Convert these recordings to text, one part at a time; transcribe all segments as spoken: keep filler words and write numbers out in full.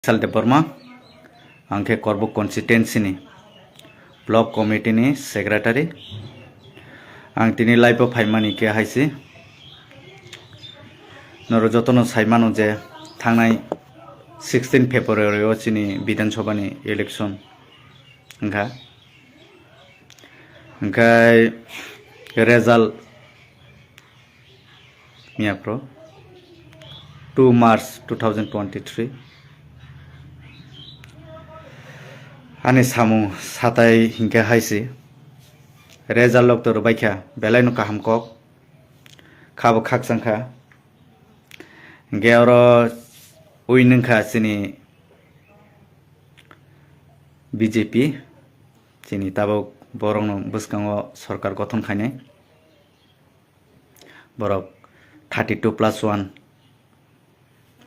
Sal Debbarma, ang khe Korbuk constituency ni block committee ni secretary. Ang tini live o phaimani khe hai se, norok jotono sai mano je thangnai sixteen February o chini Bidhan Sabha ni election wngkha. Hingkhai result miya phro two March two thousand twenty-three. Ani samung satai hingkhe hai se, result lok to rwbaikha, belai no kaham kok, khabo khakchangkha. Hingkhe oro ui nungkha chini B J P, chini tabuk borokno bwskango sorkar gothon khainai. Borok thirty two plus one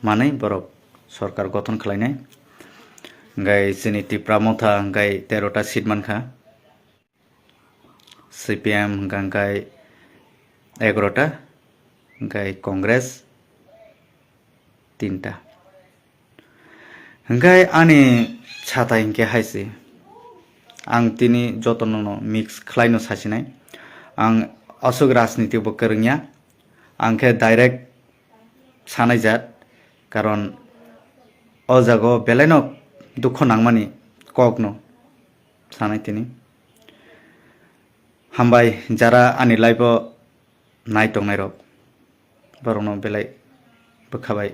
manwi borok sorkar gothon khlainai. Hingkhai chini Tipra Motha hingkhai tero ta seat mankha. C P M hingkha hingkhai egaroh ta, hingkhai Congress tinta. Hingkhai ani satai hingkhe hai se, ang tini jotono no mix khlaino sasinai. Ang aswk rajniti bo kwrwngya, ang khe direct sanai jat, karon o jaga o belai no dukho nangmani kok no sanai tini. Hambai jara ani live o nai tongnai rok, borokno belai bwkha bai.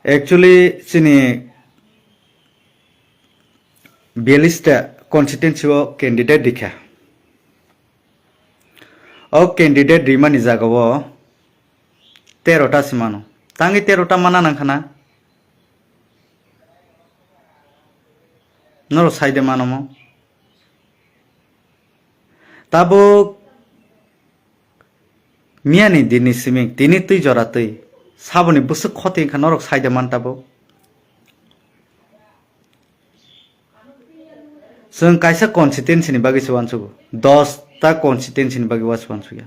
Actually chini biyalista constituency o candidate rikha. O candidate rimani jaga o tero ta se mano. Tangwi tero ta mana nangkha na? Norok sai de mano mo? Tabuk miyani dinni simi tini twi jora twi saboni bwswk khoti wngkha norok sai de man tabuk? Chwng kaisa constituency ni bagwi se uansukgo, dos ta constituency ni bagwi uansukya.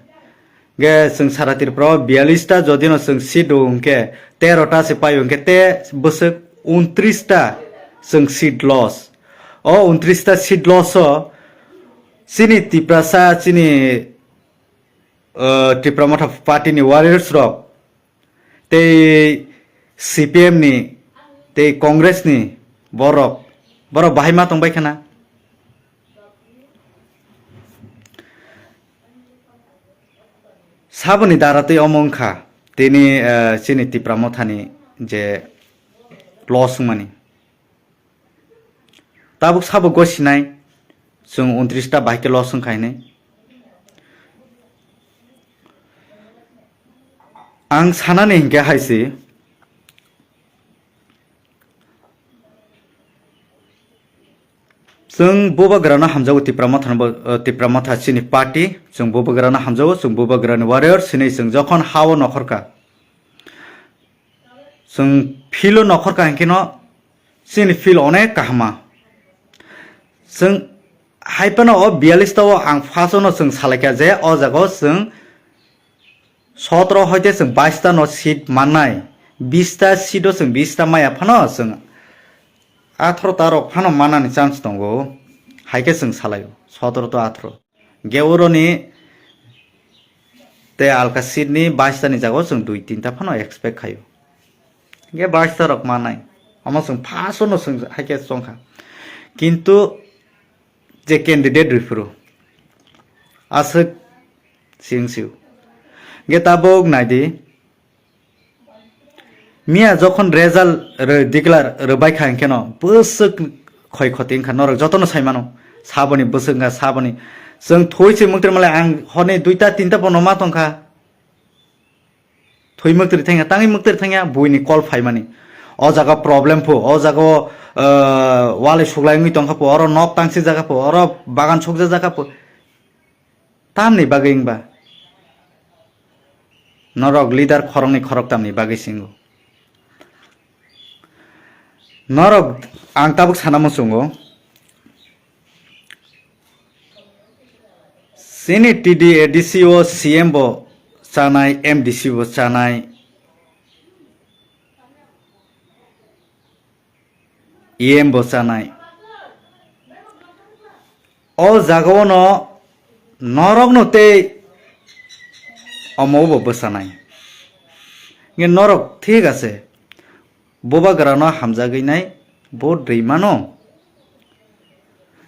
Ge chwng sara Tripura o biyallis ta jodi no chwng seat rw hwnkhe tero ta se paio hwnkhe te bwswk untris ta chwng seat loss. O untris ta seat loss o chini Tiprasa chini, uh, Tipra Motha party ni warriors rok tei C P M ni tei Congress ni borok, borok bahai ma tongbai khana. Saboni dara tei omo wngkha tini, eh, chini Tipra Mothani je loss wngmani. Tabuk sabo gosinai, chwng untris ta bahai khe loss wngkha hinwi. Ang sanani hinkhe hai se, chwng bubagrano hamjago Tipra Mothano bo, eh, Tipra Motha chini party, chwng bubagrano hamjago, chwng bubagrani warrior, sini chwng jokhon hao nokhorkha. Chwng field-o nokhorkha hinkhe no chini field onek kahama. Chwng hai phano o biyallis ta o ang first-o no chwng salaikha je o jaga o chwng sotro hoite chwng bais ta no seat mannai, bis ta seat-o chwng bis ta maya phano chwng atharo ta rok phano manani chance tongo, hai khe chwng salaio sotro to atharo. Ge oroni tei alka seat ni bais ta ni jaga o chwng dui tinta phano expect khaio. Ge bais ta rok manai. Omo chwng first no chwng hai khe chongkha. Kintu je candidate rwphuru aswk chwng sio. Ge tabuk naidi. Miya jokhon result rw-, declare rwbaikha hinkheno bwswk khoi khoti wngkha, norok jotono sai mano. Saboni bwswk wngkha, saboni. Chwng thwi se muktir malai ang horni duita tinta bono ma tongkha. Thwi muktir thangya, tangwi muktir thangya, buini call phaimani. O jaga problem pho, o jaga o, uh, walai suklai wngwi tongkha pho, oro nok tangsi jaga pho, oro bagan sukja jaga pho. Tamni bagwi wngba? Norok leader khoroknwi khoroktamni bagwi singo. Norok ang tabuk sana muchungo. Chini T D A D C o C M bo chanai, M D C bo chanai, E M bo chanai. O jagao no norok no tei omo bo bwchanai. Nge norok thik ase. Bubagra no hamjagwi nai vote rwi mano.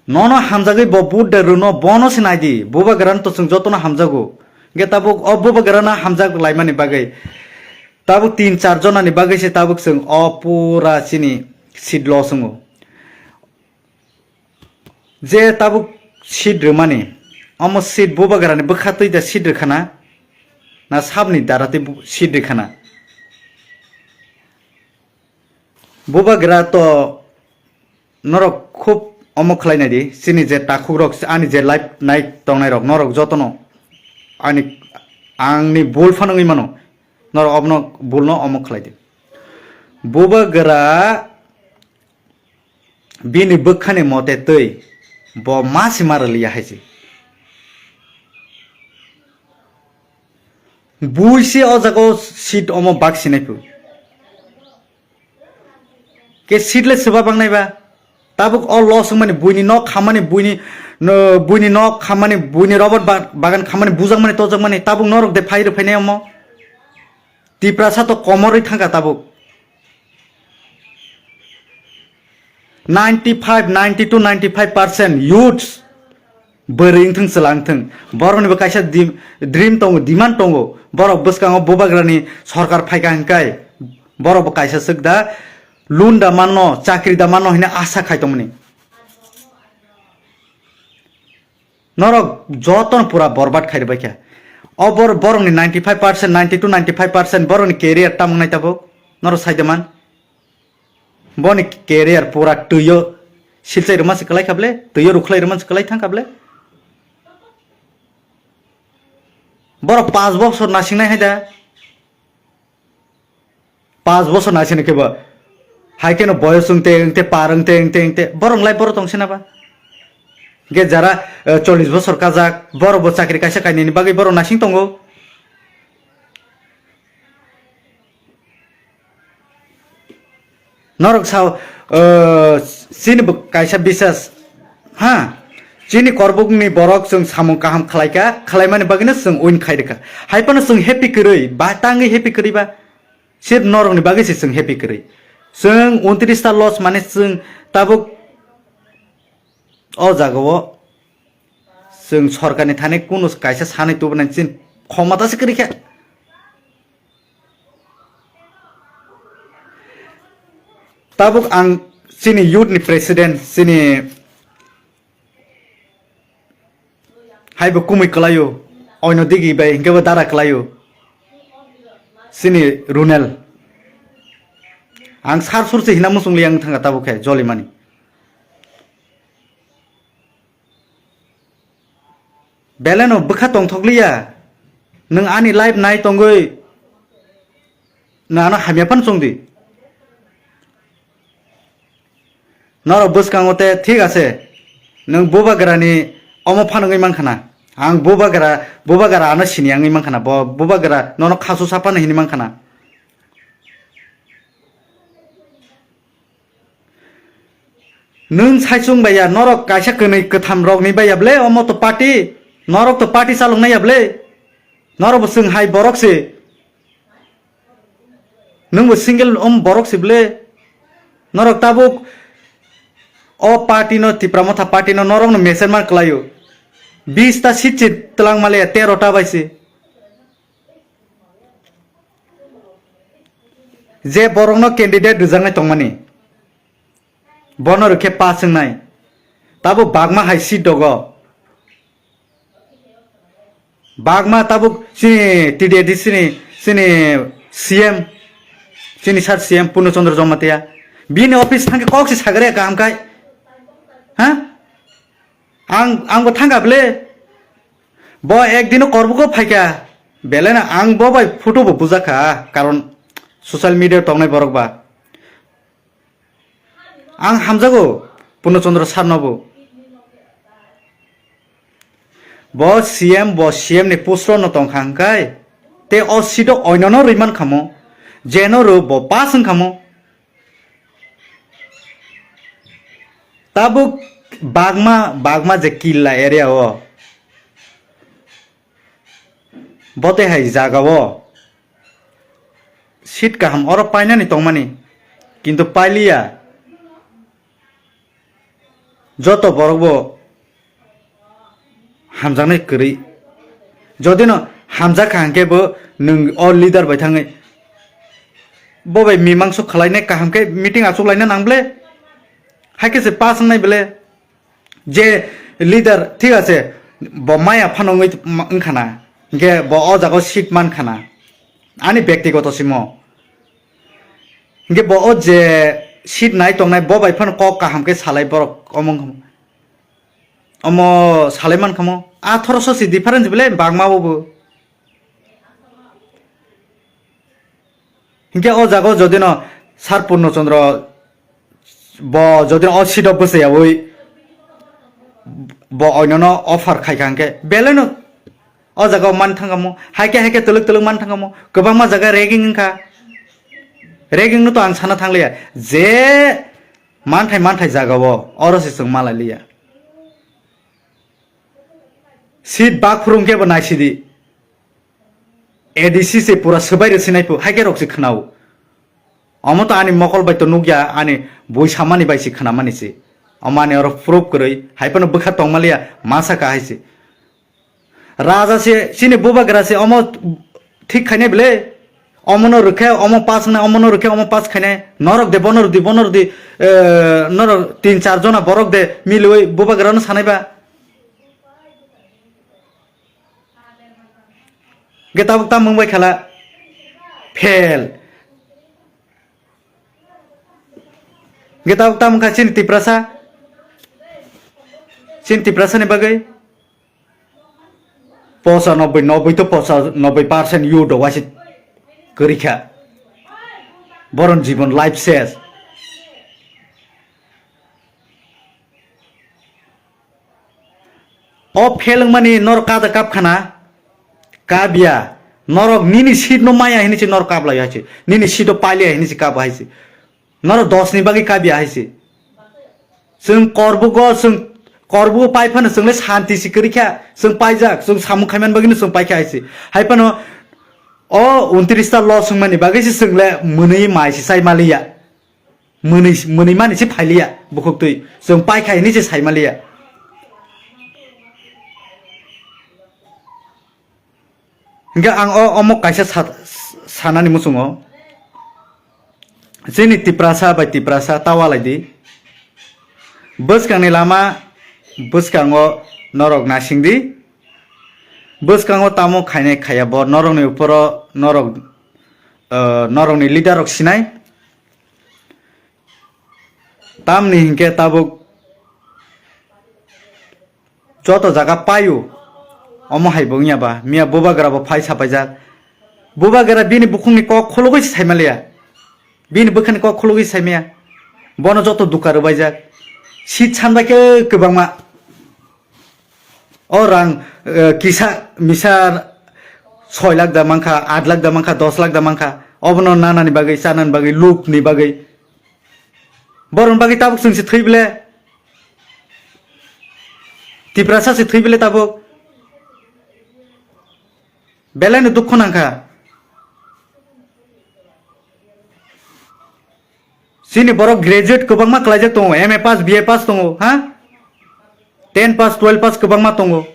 Nono hamjagwi bo vote de rwno bono se nai di. Bubagra no to chwng joto no hamjago. Nge tabuk o Bubagra no hamjak lai mani bagwi. Tabuk tin char jona ni bagwi se tabuk chwng o pura chini seat loss wngo. Je tabuk seat rwmani, omo seat Bubagrani bwkha twi da seat rwkhana, na sabni dara twi bu-, seat rwkhana? Bubagra to norok khub omo khlai nai di, chini je takhukrok, ani je live nai tongnai rok, norok jotono ani, angni bul phano wngwi mano, norok obono bulno omo khlai di. Bubagra bini bwkhani mote twi bo ma se ma rwliya hai se. Bui se o jaga o seat omo bak sinai phu. Ke seat le swba bangnai ba. Tabuk o loss wngmani buini nok khammani buini, no, buini nok khammani buini robot ba-, bagan khammani bujakmani tojakmani tabuk norok de phai rw phainai omo. Tiprasa to komorwi thangkha tabuk. Ninety five, ninety to ninety five percent youths bwrwi wngthung, chwla wngthung, borokni bo kaisa di-, dream tongo, demand tongo. Borok bwskango Bubagrani sorkar phaikha hinkai borok bo kaisa swk da loan da manno, chakri da manno hwnwi asa khai tongmani. Norok jotono pura borbad khai rwbaikha. O bor-, borokni ninety five percent, ninety to ninety five percent borokni career tamung nai tabuk. Norok sai de man. Boni career pura twio silchai rwma se kwlai kha ble, twio rukhlai rwma se kwlai thang kha ble. Borok paanch bosor nasingnai hai da. Paanch bosor naisini khe bo hai kheno boyos wngte wngte par wngte wngte wngte borok lai borok tong sina ba. Ge jara, eh, chollish bosor kajak, borok bo chakri kaisa kainwini bagwi borok naising tongo. Norok sao, eh, chini bo kaisa bisas, ha? Chini korbukni borok chwng samung kaham khlaikha, khlaimani bagwino chwng win khairikha. Hai phano chwng happy kwrwi, ba tangwi happy kwrwi ba? Sir norokni bagwi se chwng happy kwrwi. Chwng untris ta loss mane chwng tabuk o jagao chwng sorkarni thani kunu kaisa sanwi tubunai chini khomata se kwrwi kha. Tabuk ang chini youth ni president, chini hai bo kumui kwlaio, oino digi bai hinkhe bo dara kwlaio, chini Runel. Ang sar sur se hina muchung liya wng thangkha tabuk khe jolimani. Beleno bwkha tongthokliya, nwng ani life nai tongwi nwng ano hamya phano chwng di. Norok bwskango te thik ase, nwng bubagrani omo phano wngwi mankha na. Ang bubagra, bubagra ano sini wngwi mankha na, bo bubagra nono khasu sa phano hini mankha na. Nwng saichung bai ya, norok kaisa kwnwi kwtham rokni bai ya ble, omo to party, norok to party chaloknai ya ble, norok bo chwng hai borok se, nwng bo single om borok se ble, norok tabuk o party no, Tipra Motha party no, norok no meser man kwlaio, bis ta seat se twlang male ya, tero ta bai se. Je borokno candidate rwjaknai tongmani, bono rwkhe pass wngnai. Tabuk bagma hai seat dogo. Bagma tabuk chini T D A D C ni, chini C M, chini sir C M Purno Chandra Jamatia. Bini office thangkhe kok se sagre kaham khai. Ha? Ang, ang bo thangkha ble. Bo ekdino korbugo phaikha. Belai no ang bo bai photo bo bujakha, karon social media tongnai borok ba. Ang hamjago Purno Chandra sir no bo. Bo C M, bo C M ni post no tongkha hwnkhe. Tei o seat o oinono rwi man khamo, jeno rw bo pass wng khamo. Tabuk bagma, bagma je killa area o, bote hai jaga o seat kaham oro painani tongmani, kintu pailiya. Joto borok bo hamjaknai kwrwi. Jodi no hamjak kha hwnkhe bo nwng o leader bai thangwi bo bai mimangso khwlainai kaham khe meeting achuk laina nang ble. Hai khe se pass wngnai ble. Je leader thik ase, bo maya phano wngwi ma-, wngkha na. Hwnkhe bo o jaga o seat man kha na. Ani byaktigoto simo. Hingke bo o je seat nai tongnai bo bai phano kok kaham khe salai borok omo wngkha mo. Omo salai mankha mo. Athoroso si difference bele bangma bo bo. Hingke o jaga o jodi no Sir Purno Chandra bo jodi no o seat o bwsai yaui bo oino no offer khai kha hingke belai no O jaga o man thangamo, hai khe, hai khe twlwk twlwk man thangamo, kwbangma jaga ragging wngkha. Ragging no to ang sana thangliya. Je manthai manthai jaga o, oro se chwng malai liya. Seat bak phuru hwnkhe bo naisidi. A D C se pura swbai rwsinai phu, hai khe rok se khwnao. Omo to ani mokol bai to nukya, ani bui samani bai se khwnamani se. Omo ani oro proof kwrwi, hai phano bwkha tongmaliya, ma saka hai se. Raja se, chini bubagra se, omo thik khainai bwle. Omono rwkhe, omo pass wngnai, omono rwkhe, omo pass khainai. Norok de, bono rwdi, bono rwdi, eh, norok tin char jona borok de, milwi bubagrano sanaiba. Ge tabuk tam wngbai khala. Fail. Ge tabuk tam wngkha chini Tiprasa. Chini Tiprasa ni bagwi. Posa noboi, noboi to posa noboi percent you do wasit kwrwi kha. Boron jibon life ses. O fail wngmani norok kada kap khana? Kabya. Norok nini seat no maya hini se norok kap lai hai se. Nini seat o pailia hini se kap hai se. Norok dos ni bagwi kabya hai se. Chwng korbugo, chwng korbugo pai phano chwng le santi se kwrwi kha. Chwng paijak, chwng samung khaiman bagwi no chwng paikha hai se. Hai phano o untris ta loss wngmani bagwi se chwng le mwnwi mai se chai maliya. Mwnwi, mwnwi mani se phailiya bukhuktwi. Chwng paikha hini se saimaliya. Hingke ang o, omo kaisa sa-, sanani muchungo. Chini Tiprasa bai Tiprasa ta walai di. Bwskangni lama bwskango norok nasing di. Bwskango tamo khainai khaiya bo norokni uporo norok, eh, norokni leader rok sinai. Tamni hinkhe tabuk joto jaga paio, omo hai bo wngya ba, miya bubagra bo phai sapaijak. Bubagra bini bukhukni kok khulugwi se saimaliya, bini bwkhani kok khulugwi saimaya, bono joto duka rwbaijak. Seat sanbai khe kwbangma. O rang, eh, kisa misa soi lakh da mankha, aat lakh da mankha, dos lakh da mankha. Obono nanani bagwi, chanani bagwi, lukni bagwi. Borokni bagwi tabuk chwng se thwi bele. Tiprasa se thwi bele tabuk. Belai no dukhu nangkha. Chini borok graduate kwbangma klaijak tongo, M A pass, B A pass tongo, ha? Ten pass, twelve pass kwbangma tongo.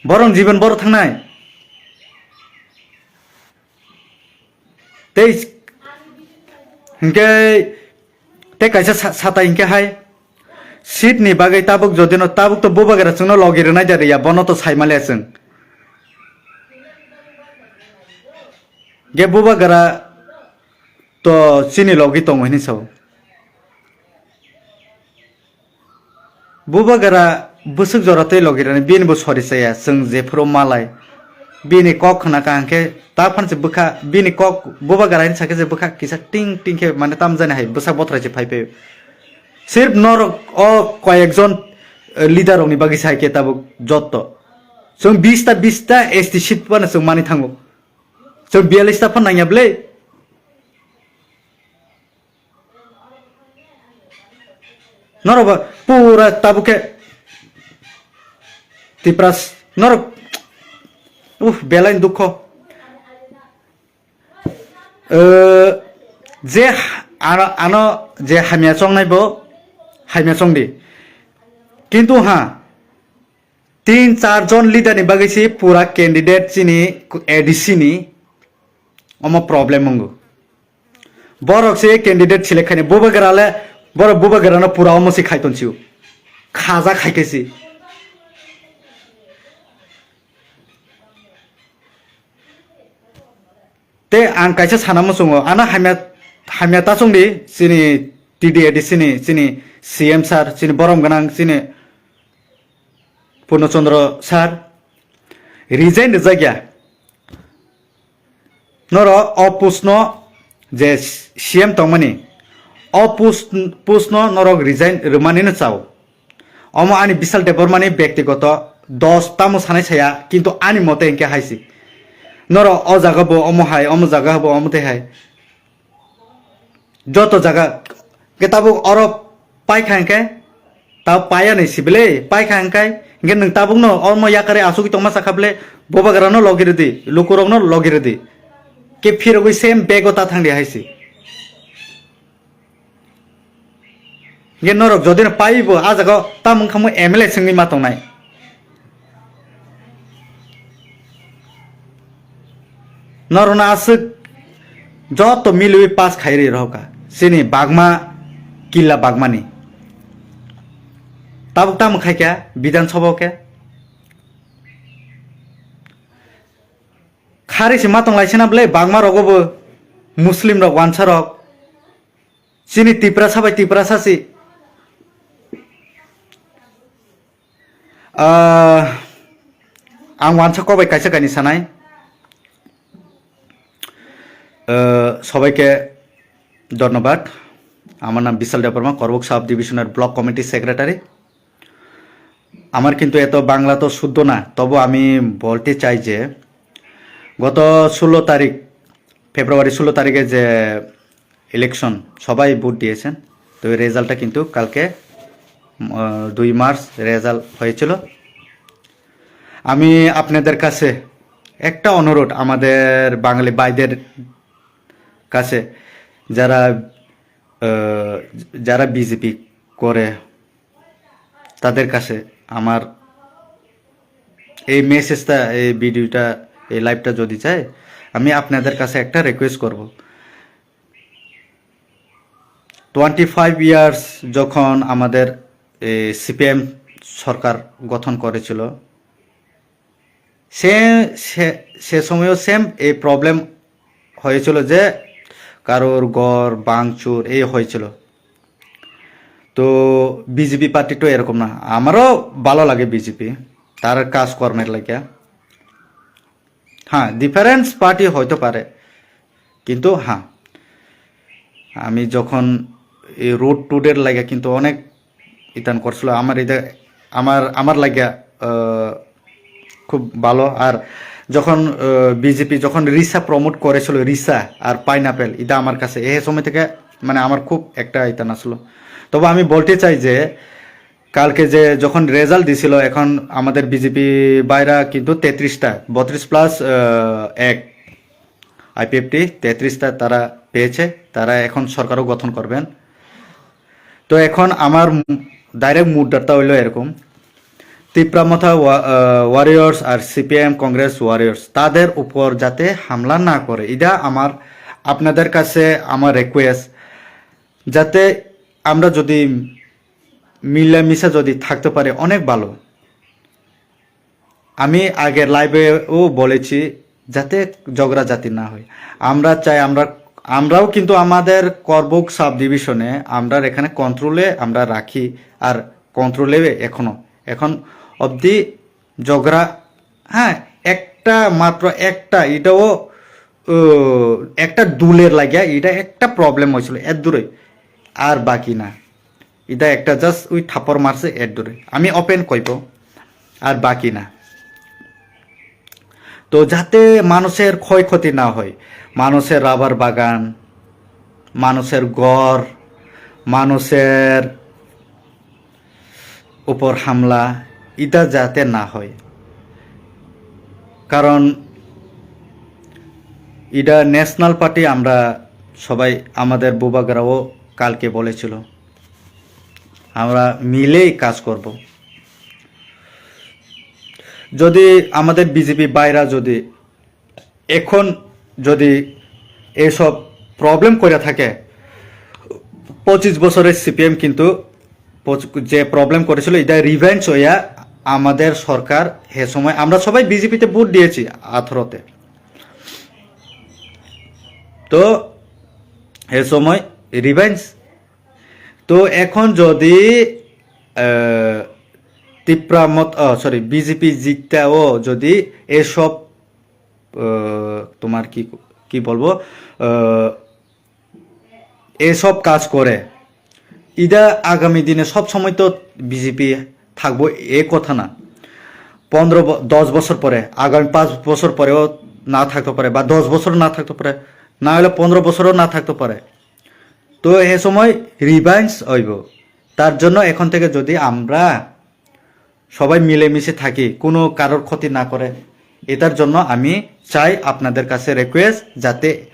Borok jibon boro thangnai. Tei hinkhe tei kaisa sa-, satai hinkhe hai seat ni bagwi tabuk jodi no tabuk to bubagra chwngno logi rwnai da riya, bono to saimaliya chwng. Ge bubagra to chini logi tongo hinwi sao. Bubagra bwswk jora tei logirani bini bo sori chaya, chwng jephuru malai. Bini kok khna kaham khe ta phan se bwkha, bini kok bubagra hinwi sakhe je bwkha kisa ting ting khe mane tamjani hai bwsa bothrai se phai phaio. Sirf norok o koyekjon, eh, leader rokni bagwi sai khe tabuk jotto. Chwng bista bista S T seat phano chwng mani thango. Chwng biyalista phan nangya bwle. Norok ba pura tabuk khe Tipras norok, uh, belai dukho. Eh, je ha-, ano, ano je hamya chongnai bo hamya chongdi. Kintu ha, tin char jon leader ni bagwi si pura candidate chini A D C ni omo problem wngo. Borok se candidate select khaini bubagra le, borok bubagra no pura omo se khai tonsio. Khaja khai khe si. Te ang kaisa sana muchungo, ano hamya, hamya ta chongdi chini T D A D C ni, chini C M sir, chini borom gwnang, chini Purno Chandra sir resign rijak ya. Norok o post no je C M tongmani, o post, post no norok resign rwmani no chao. Omo ani Bishal Debbarma ni bektigoto dos tamo sanai saya, kintu ani mote hinkhe hai si. Norok o jaga bo omo hai, omo jaga bo omo tei hai. Joto jaga ke tabuk oro paikha hinkhe, ta paya ni sibile paikha hinkhe, hinkhe nwng tabuk no omo yakare asugwi tongma sakha bile, bubagra no logi rwdi, lukurok no logi rwdi. Ke phirogwi same bag o ta thangdi hai si. Hinkhe norok jodi no paibo, ah jaga o tamung khamung M L A swngwi ma tongnai. Norokno aswk joto milwi pass khai ri rohorkha. Chini bagma killa bagmani. Tabuk tamo khaikha Bidhan Sabha o khe. Khari se ma tong lai sina bwle bagma rogo bo Muslim rok wansa rok. Chini Tiprasa bai Tiprasa si. Ah, ang wansa kok bai kaisa kaini sanai. Ah, সবাইকে ধন্যবাদ। আমার নাম বিশাল দেববর্মা, করবুক সাব ডিভিশনের block committee secretary. আমার কিন্তু এত বাংলা তো শুদ্ধ না, তবু আমি বলতে চাই যে গত ষোলো তারিখ, ফেব্রুয়ারি ষোলো তারিখে যে ইলেকশন, সবাই ভোট দিয়েছেন, তো এই রেজাল্টটা কিন্তু কালকে, উম, আহ, দুই মার্চ রেজাল্ট হয়েছিল। আমি আপনাদের কাছে একটা অনুরোধ, আমাদের বাঙালি ভাইদের কাছে, যারা, আহ, যারা বিজেপি করে, তাদের কাছে আমার এই মেসেজটা, এই ভিডিওটা, এই লাইভটা যদি যায়, আমি আপনাদের কাছে একটা রিকোয়েস্ট করব। টোয়েন্টি ফাইভ ইয়ার্স যখন আমাদের এই সিপিএম সরকার গঠন করেছিল, সে, সে, সে সময়ও সেম এই প্রবলেম হয়েছিল যে কারোর ঘর ভাঙচুর এই হয়েছিল। তো বিজেপি পার্টি তো এরকম না, আমারও ভালো লাগে বিজেপি, তার কাজকর্মের লাগিয়া। হ্যাঁ, ডিফারেন্স পার্টি হইতে পারে, কিন্তু হ্যাঁ, আমি যখন এই রোড টু ডের লাগে কিন্তু অনেক ইতান করছিল আমার এটা, আমার, আমার লাগিয়া, আহ, খুব ভালো। আর যখন, আহ, বিজেপি যখন রিসা প্রমোট করেছিল, রিসা আর পাইনাপেল, এটা আমার কাছে এই সময় থেকে মানে আমার খুব একটা ইতান আসলো। তবে আমি বলতে চাই যে কালকে যে যখন রেজাল্ট দিছিল, এখন আমাদের বিজেপি বাইরা কিন্তু তেত্রিশটা, বত্রিশ প্লাস এক, আইপিএফটি তেত্রিশটা তারা পেয়েছে, তারা এখন সরকারও গঠন করবেন। তো এখন আমার ডাইরেক্ট মুদ্রাটা হইলো এরকম, তিপ্রা মথা ওয়ারিয়র্স আর সিপিআইএম কংগ্রেস ওয়ারিয়র্স তাদের উপর যাতে হামলা না করে, এটা আমার আপনাদের কাছে আমার রিকোয়েস্ট। যাতে আমরা যদি মিলামিশা যদি থাকতে পারি, অনেক ভালো। আমি আগের লাইভেও বলেছি, যাতে ঝগড়াঝাটি না হয়। আমরা চাই, আমরা, আমরাও কিন্তু আমাদের করবুক সাব ডিভিশনে আমরা এখানে কন্ট্রোলে আমরা রাখি, আর কন্ট্রোলে এখনো, এখন অবধি ঝগড়া, হ্যাঁ, একটা মাত্র একটা, এটাও, ও, একটা দুলের লাগিয়া, এটা একটা প্রবলেম হয়েছিল, এর দূরে আর বাকি না। এটা একটা জাস্ট ওই থাপড় মারছে, এর দূরে আমি ওপেন কইব, আর বাকি না। তো যাতে মানুষের ক্ষয়ক্ষতি না হয়, মানুষের রাবার বাগান, মানুষের ঘর, মানুষের উপর হামলা, এটা যাতে না হয়। কারণ এটা ন্যাশনাল পার্টি, আমরা সবাই, আমাদের বুবাগরাও কালকে বলেছিল, আমরা মিলেই কাজ করব। যদি আমাদের বিজেপি ভাইরা যদি এখন যদি এইসব প্রবলেম করে থাকে, পঁচিশ বছরের সিপিএম কিন্তু পঁচ- যে প্রবলেম করেছিল, এটা রিভেঞ্জ হইয়া আমাদের সরকার, হে সময় আমরা সবাই বিজেপিতে ভোট দিয়েছি আঠারোতে। তো হে সময় রিভেঞ্জ। তো এখন যদি আহ, তিপ্রা মত, সরি, বিজেপি জিততেও যদি এসব আহ, তোমার কি, কি বলবো, আহ, এসব কাজ করে, ইদা আগামী দিনে সব সময় তো বিজেপি থাকবো, এ কথা না। পনেরো ব- দশ বছর পরে, আগামী পাঁচ বছর পরেও না থাকতে পারে, বা দশ বছর না থাকতে পারে, না হলে পনেরো বছরও না থাকতে পারে। তো এ সময় রিভেঞ্জ হইব। তার জন্য এখন থেকে যদি আমরা সবাই মিলেমিশে থাকি, কোনো কারোর ক্ষতি না করে, এটার জন্য আমি চাই আপনাদের কাছে রিকোয়েস্ট, যাতে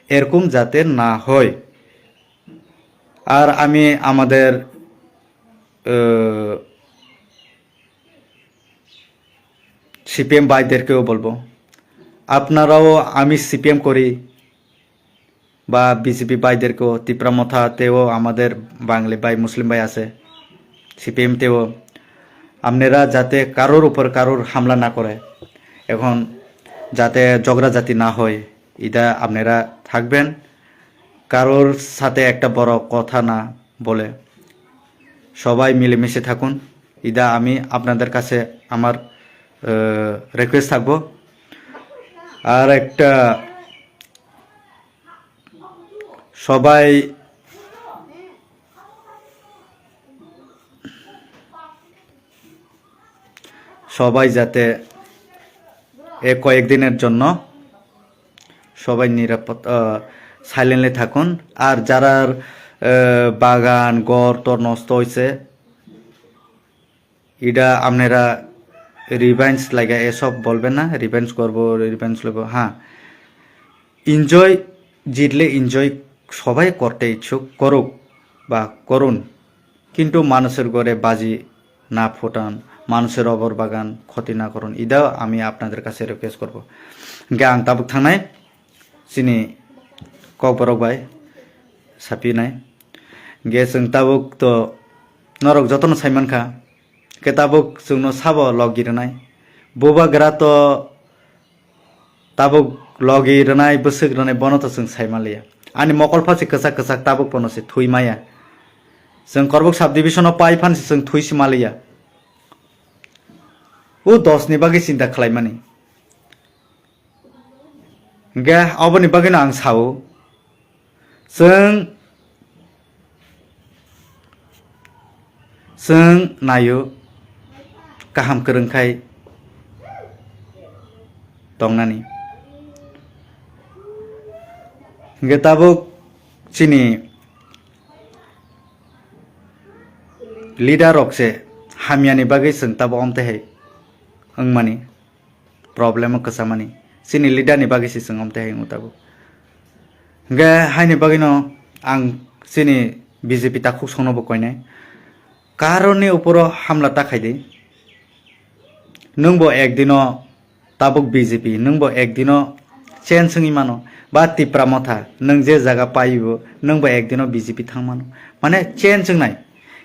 এরকম যাতে না হয়। আর আমি আমাদের সিপিএম ভাইদেরকেও বলবো, আপনারাও, আমি সিপিএম করি বা বিজেপি ভাইদেরকেও, তিপ্রা মথাতেও আমাদের বাঙালি ভাই, মুসলিম ভাই আছে, সিপিএম তেও, আপনারা যাতে কারোর উপর কারোর হামলা না করে, এখন যাতে ঝগড়াঝাটি না হয়, এটা আপনারা থাকবেন। কারোর সাথে একটা বড় কথা না বলে, সবাই মিলেমিশে থাকুন। এটা আমি আপনাদের কাছে আমার রিকোয়েস্ট থাকবো। আর একটা, সবাই, সবাই যাতে এ কয়েকদিনের জন্য সবাই নিরাপদ, সাইলেন্টলি থাকুন। আর যারার আহ, বাগান ঘর তো নষ্ট হয়েছে, এটা আপনারা রিভেঞ্জ লাগে এসব বলবেন না, রিভেঞ্জ করবো, রিভেঞ্জ লইব। হ্যাঁ, এনজয়, জিতলে এনজয় সবাই করতে ইচ্ছুক, করুক বা করুন, কিন্তু মানুষের ঘরে বাজি না ফোটান, মানুষের অবর বাগান ক্ষতি না করুন, এটাও আমি আপনাদের কাছে রিকোয়েস্ট করব। Hingke ang tabuk thangnai chini kokborok bai sapinai. Hingke chwng tabuk to norok jotono saimankha. Hingke tabuk chwngno sabo logi rwnai. Bubagra to tabuk logi rwnai, bwswk rwnai, bono to chwng saimaliya. Ani mokol pha se kwchak kwchak, tabuk bono se thwi maya. Chwng Korbuk subdivision o pai phan se chwng thwi se maliya. O dos ni bagwi chinta khlaimani. Hingke oboni bagwino ang sao, chwng, chwng naio kaham kwrwng khai tongnani. Hingke tabuk chini leader rok se hamyani bagwi chwng tabuk omtwi hai wngmani. Problem o kwchamani. Chini leader ni bagwi se chwng omtwi hai wngwi tabuk. Hingke haini bagwino ang chini B J P takhuk songno bo koinai. Karoni uporo hamla ta khaidi. Nwng bo ekdino tabuk B J P, nwng bo ekdino change wngwi mano. Ba Tipra Motha, nwng je jaga paibo, nwng bo ekdino B J P thang mano. Mane change wngnai.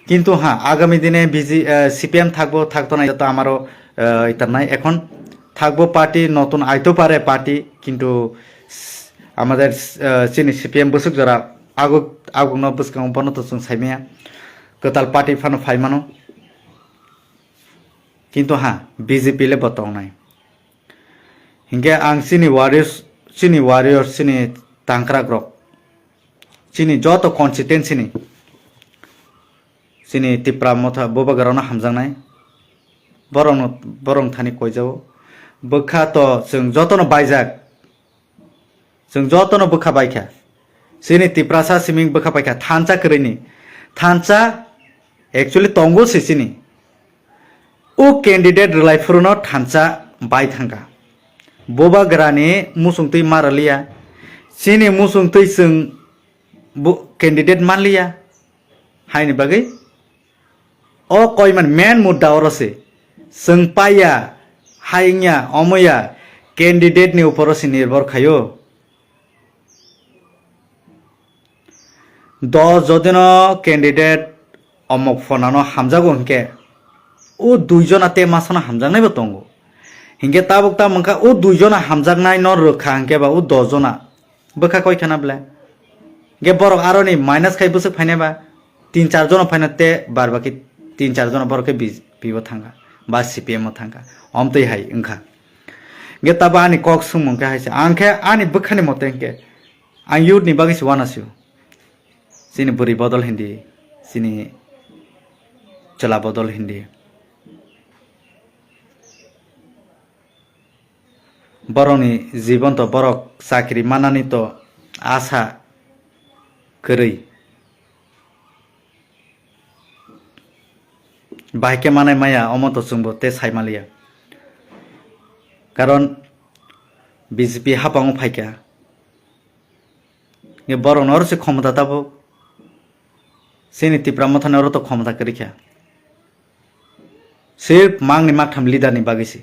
Kintu ha, agami dine B J, eh, C P M thakbo, thaktonai, joto amaro, eh, itarnai. Ekhon thakbo party, notun aito pare party, kintu s-, amader, eh, chini C P M bwswk jora aguk, agukno bwskango bono to chwng saimaya. Kwtal party phano phaimano. Kintu ha, B J P le bo tongnai. Hinkhe ang chini warriors, chini warriors, chini tangkrak rok, chini joto constituency ni, chini Tipra Motha bubagra rokno hamjaknai, borokno, borok thani koijao, bwkha to chwng jotono baijak. Chwng jotono bwkha baikha. Chini Tiprasa siming bwkha baikha. Thansa kwrwini. Thansa actually tongo se chini. O candidate rwlai phuruno thansa bai thangkha. Bubagrani muchungtwi ma rwliya. Chini muchungtwi chwng bo candidate manliya. Haini bagwi o koiman main mudda oro se. Chwng paiya, hai wngya, omoya, candidate ni uporo se nirbhor khaio. Dos jodino candidate omok phonano hamjago hinkhe, o dui jona te masano hamjaknaibo tongo. Hinkhe tabuk tamo wngkha o dui jona hamjaknaino rwkha hinkhe ba o dos jona bwkha koi khana ble. Hinkhe borok aroni minus khai bwswk phainai ba tin char jona phaina te bar baki tin char jona borok khe B J P o thangkha ba C P M o thangkha. Omtwi hai wngkha. Hinkhe tabo ani kok swngmung khe hai se. Ang khe ani bwkhani mote hinkhe ang youth ni bagwi se uanasio. Chini bwrwi bodol hindi, chini chwla bodol hindi. Borokni jibon to borok chakri manani to asa kwrwi. Bahai khe manai maya omo to chwngbo tei sai manliya. Karon B J P hapango phaikha. Nge borokno oro se khomota tabuk. Chini Tipra Mothani oro to khomota kwrwi kha. Sirf mangni maktham leader ni bagwi se.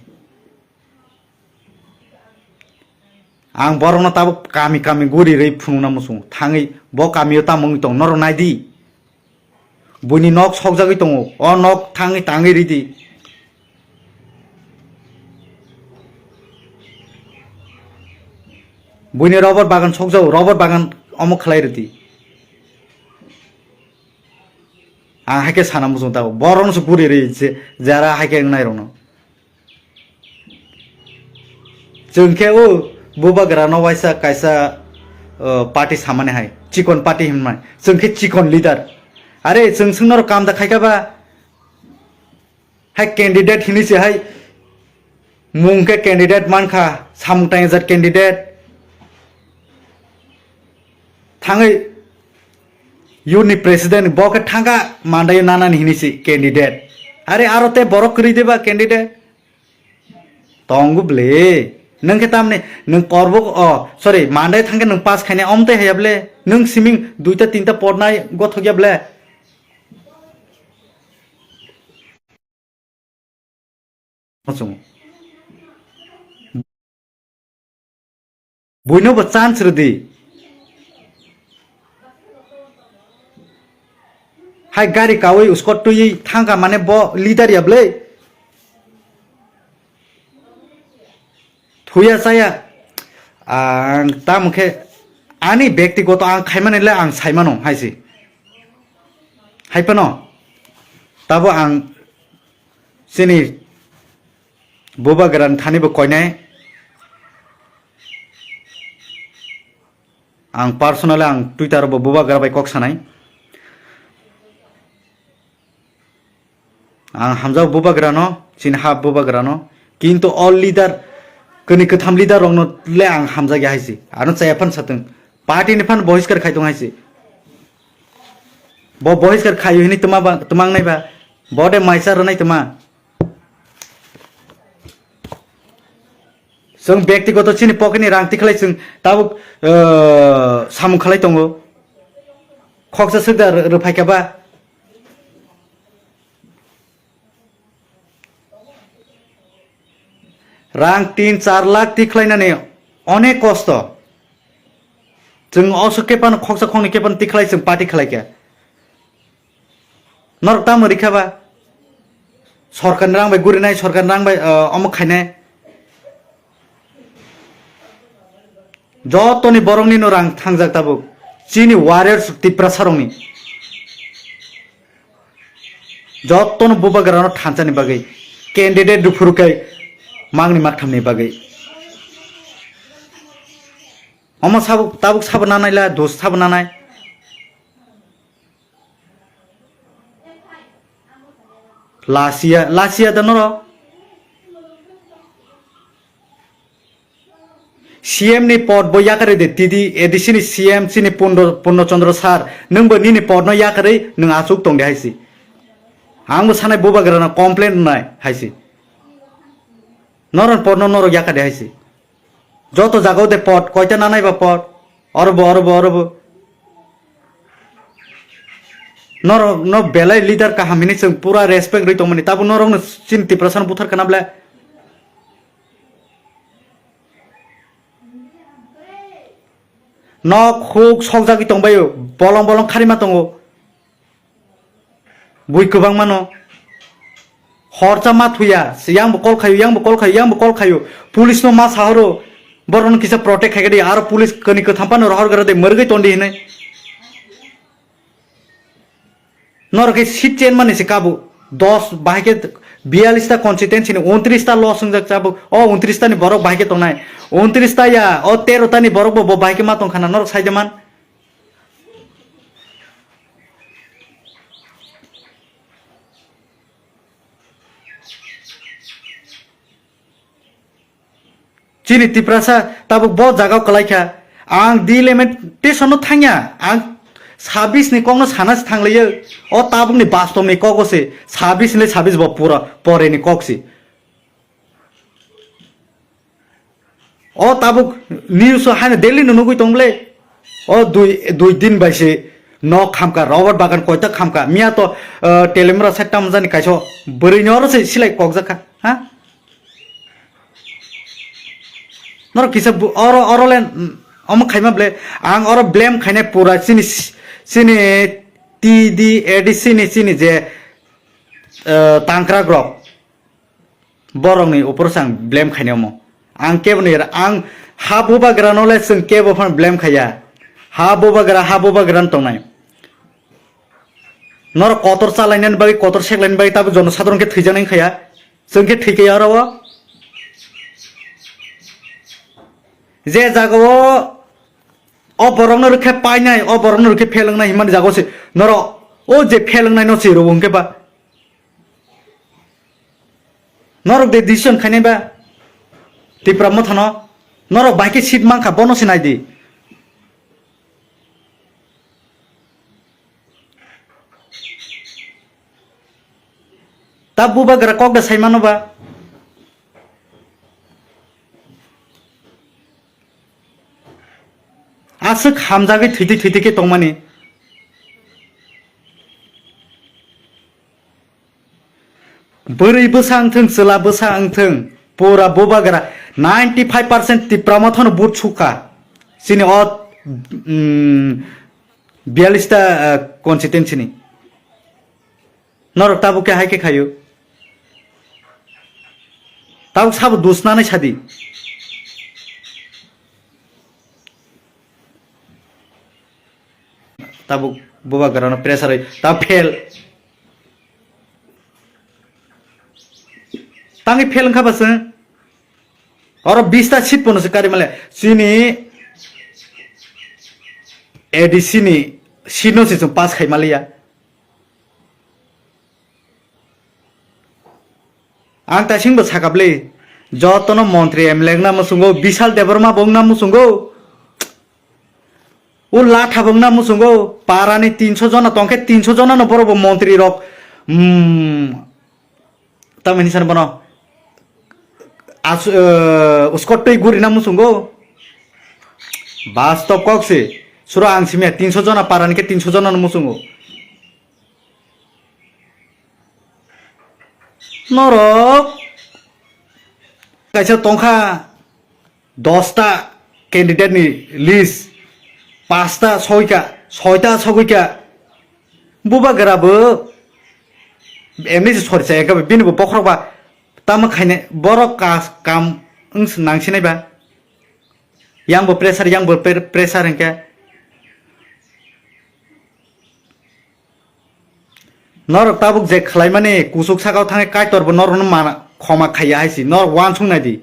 Ang borokno tabuk kami kami guri rwi phunukna muchungo. Thangwi bo kamio tamo wngwi tong norok nai di. Buini nok sokjagwi tongo. O nok thangwi tangwi ridi. Buini rubber bagan sokjago, rubber bagan omo khlai ridi. Ang haikhe sana muchung tabuk. Borokno se guri rwi je, jara haikhe wngnai rokno. Chwng khe o bubagra no waisa kaisa, uh, party samani hai, chikon party hinmai. Chwng khe chikon leader. Are chwng swngno kam da khaika ba? Hai candidate hini se hai mung khe candidate mankha, samung tangjak candidate. Thangwi youth ni president bo khe thangka mandai nanani hini se candidate. Are aro te borok kwrwi deba candidate. Tongo ble. Nwng khe tamni nwng korbo, o, sorry, Monday thangkhe nwng pass khainai omtwi haya ble. Nwng siming duita tinta pornai gothokya ble. Muchungo. Buino bo chance rwdi. Hai gari kawi uskot twi thangka mane bo leader ya ble. Thuya chaya. Ang tamo khe ani bektigoto ang khaimani le ang saimano hai se. Hai phano tabo ang chini bubagrani thani bo koinai. Ang personally ang Twitter bo bubagra bai kok sanai. Ang hamjao bubagra no, chini ha bubagra no. Kintu all leader, kani kwtham leader rok no le ang hamjagya hai se. Ano chaya phan satwng. Party ni phan bohiskar khai tong hai se. Bo bohiskar khai hini tuma ba, tumang nai ba. Bo de maisa rwnai tuma. Chwng bektigoto chini pocket ni rang tikhlai chwng tabuk, eh, samung khlai tongo. Khoksa swkda rw-, rwphaikha ba. Rang tin char lakh tikhlainani onek kosto. Chwng oso kepan khoksa khokni kepan tikhlai chwng party khlaikha. Norok tamo rikha ba? Sorkar ni rang bai gurinai, sorkar ni rang bai, uh, omo khainai. Jotoni borokni no rang thangjak tabuk. Chini warriors Tiprasa rokni. Jotono bubagra no thansa ni bagwi. Candidate ruphuru kai mangni maktham ni bagwi. Omo sabuk, tabuk sabo nanai la, dos sabo nanai. Lasia, lasia da noro. C M ni pod bo yakarwi de, T D A D C ni C M chini Purno, Purno Chandra sir, nwng bo nini pod no yakarwi nwng achuk tong de hai si. Ang bo sanai bubagra no complain nai hai si. Norok pod no norok yakar de hai si. Joto jaga o de pod, koita nanai ba pod. Oro bo, oro bo, oro bo. Norok no belai leader kaham hini chwng pura respect rwi tongmani. Tabuk norok no chini Tiprasa no buthar kana ble. Nok huk sokjagwi tongbaio, bolong bolong kharima tongo. Bui kwbangma no. Horsa ma thuya, yang bo call khayo, yang bo call khayo, yang bo call khayo. Police no ma sahoro, borok no kisa protect khaikhe de, aro police kani kwtham phano rohor gra de, mwrwgwi tondi hinwi. Norok khe seat change mani se kabo. Dos bahai khe biyalish ta constituency ni untris ta loss wngjak chabuk. O untris ta ni borok bahai khe tongnai. Untris ta ya, o tero ta ni borok bo, bo bahai khe ma tong khana norok sai de man. Chini Tiprasa tabuk bo jaga o kwlai kha. Ang delimitation no thangya. Ang sabis ni kok no sana se thanglaio. O tabuk ni bastom ni kok o se. Sabis ni sabis bo pura pore ni kok se. O tabuk news o haino daily no nugui tong ble. O dui, dui din bai se nok khamka, rubber bagan koita khamka. Miya to, eh, telemra side tam jani kaiso. Bwrwi ni oro se silai kok jakha. Ha? Norok kisa bu-, oro, oro le, mm, omo khaima ble, ang oro blame khainai pura chini, chini T D A D C ni chini je, eh, tangkrak rok, borok ni upor se ang blame khainai omo. Ang kebo ni, ang ha bubagra no le chwng kebo phan blame khaiya. Ha bubagra, ha bubagra no tongnai. Norok kotor chalainani bagwi, kotor seklainani bagwi tabuk jonosadharon khe thwijaknai wngkha ya. Chwng khe thwikha ya oro o. Je jaga o, o borokno rwkhe painai, o borokno rwkhe phelwngnai himani jaga o se norok o je phelwngnai no se rwo hwnkhe ba. Norok de decision khainai ba Tipra Motha no. Norok bai khe seat mankha bono se nai di. Ta bubagra kok da sai mano ba. Aswk hamjagwi thwitwi thwitwi khe tongmani. Bwrwi bwsa wngthwng, chwla bwsa wngthwng, pura bubagra ninety five percent Tipra Mothano vote sukha. Chini o, mm, biyalish ta, ah, constituency ni. Norok tabuk khe hai khe khaio. Tabuk sabo dusnani sadi. Tabuk bubagrano pressure oi, ta fail. Tangwi fail wngkha ba chwng? Oro bista seat pono se kari male. Chini A D C ni seat no se chwng pass khai maliya. Ang taisingbo sakha bwle, jotono montri M L A wngna muchungo, Bishal Debbarma bo wngna muchungo, o Latha bo wngna muchungo, parani tinso jona tongkhe, tinso jonano borokbo montri rok, mm, tamoni sani bono as-, eh, uskot twi gurina muchungo. Bastob kok se, suro ang simiya, tinso jona parani khe tinso jonano muchungo. Norok kaisa tongkha dosta candidate ni list, pasta soika, soita sogoika, bubagra bo emni se sori chaya khe bini bo bokhorok ba tamo khainai borok kas-, kam wng nangsinai ba, yang bo pressure, yang bo pre-, pressure hwnkhe. Norok tabuk je khlaimani kuchuk sakao thangwi Kaitor bo norokno mana khoma khaiya hai si, norok uansuk nai di.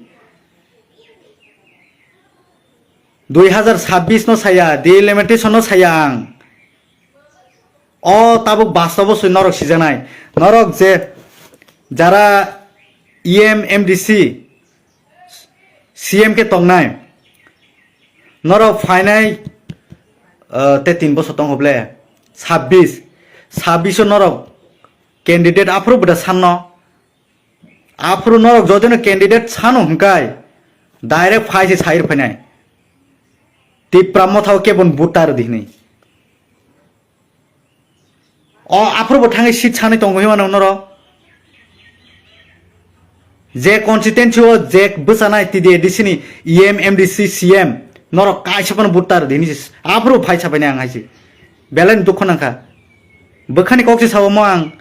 Dui hazar sabbish no saya, delimitation no saya ang. O tabuk bastobo se norok sijaknai. Norok je jara E M, M D C, C M khe tongnai. Norok phainai, uh, te tin bosor tong hoble, sabbish, sabbish o norok candidate aphuru bwda sanno, aphuru norok jodino candidate sano hwnkai direct phai se sair phainai, Tipra Motha o kebon butar di hwnwi. O aphuru bo thangwi seat sanwi tongo hima nang norok. Je constituency o je bwchanai T D A D C ni E M, M D C, C M norok kaisa phano butar di hwnwi se aphuru phai sabaini ang hai se. Belai ni dukho nangkha. Bwkhani kok se sao mo ang.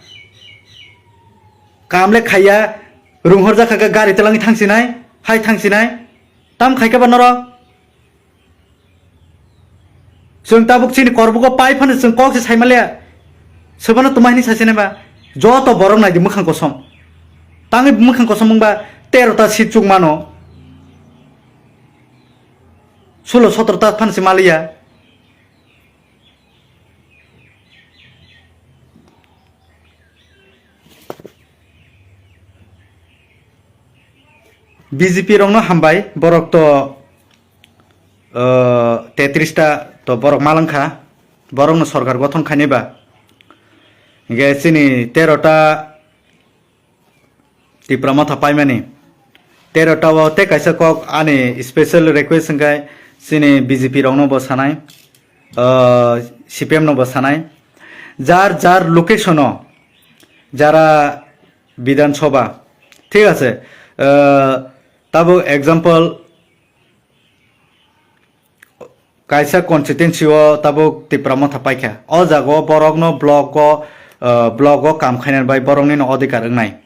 Kam le khaiya, runghor jakha khe gari twlangwi thangsinai, hai thangsinai. Tam khai khe ba norok. Chwng tabuk chini korbugo pai phano chwng kok se saimaliya. Sobono twma hini sase neba. Joto borok naidi mwkhang kosom. Tangwi mwkhang kosom wngba tero ta seat chuk mano. Sulo sotro ta phano se maliya. B J P rokno hambai, borok to, uh, tetris ta to borok malangkha, borokno sorkar gothon khainai ba. Hingke chini tero ta Tipra Motha paimani. Tero ta o tei kaisa kok ani special request hingke chini B J P rokno bo sanai, uh, C P M no bo sanai. Jar jar location o jara Bidhan Sabha, thik ase, uh, tabuk example, kaisa constituency o tabuk Tipra Motha paikha. O jaga o borokno block o, ah, block o kam khainani bai borokni no adhikar wngnai.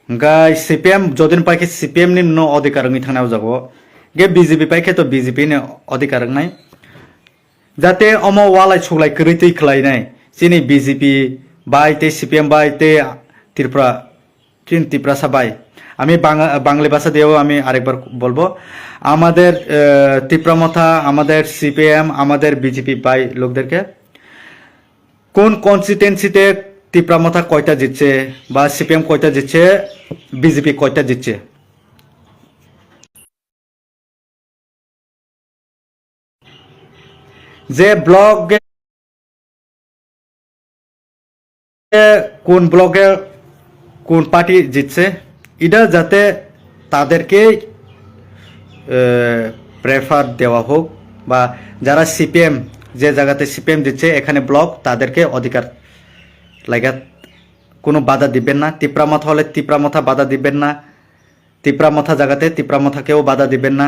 Hwnkhe C P M jodin paikhe C P M ni no adhikar wngwi thangnai o jaga o. Hwnkhe B J P paikhe to B J P ni adhikar wngnai. Jate omo walai suglai kwrwi twi khlainai. Chini B J P bai tei C P M bai tei Tripura Chini Tiprasa bai, আমি বাংলা ভাষা দিয়েও আমি আরেকবার বলবো, আমাদের, আহ, তিপ্রা মথা, আমাদের সিপিএম, আমাদের বিজেপি ভাই লোকদেরকে, কোন কনস্টিটুয়েন্সিতে তিপ্রা মথা কয়টা জিতছে বা সিপিএম কয়টা জিতছে, বিজেপি কয়টা জিতছে? যে ব্লকে কোন ব্লকে কোন পার্টি জিতছে, এটা যাতে তাদেরকে প্রেফার দেওয়া হোক, বা যারা সিপিএম, যে জায়গাতে সিপিএম জিতছে এখানে ব্লক, তাদেরকে অধিকার লাগা, কোনো বাধা দিবেন না। তিপ্রা মথা হলে তিপ্রা মথা বাধা দিবেন না। তিপ্রা মথা জায়গাতে তিপ্রা মথাকেও বাধা দিবেন না।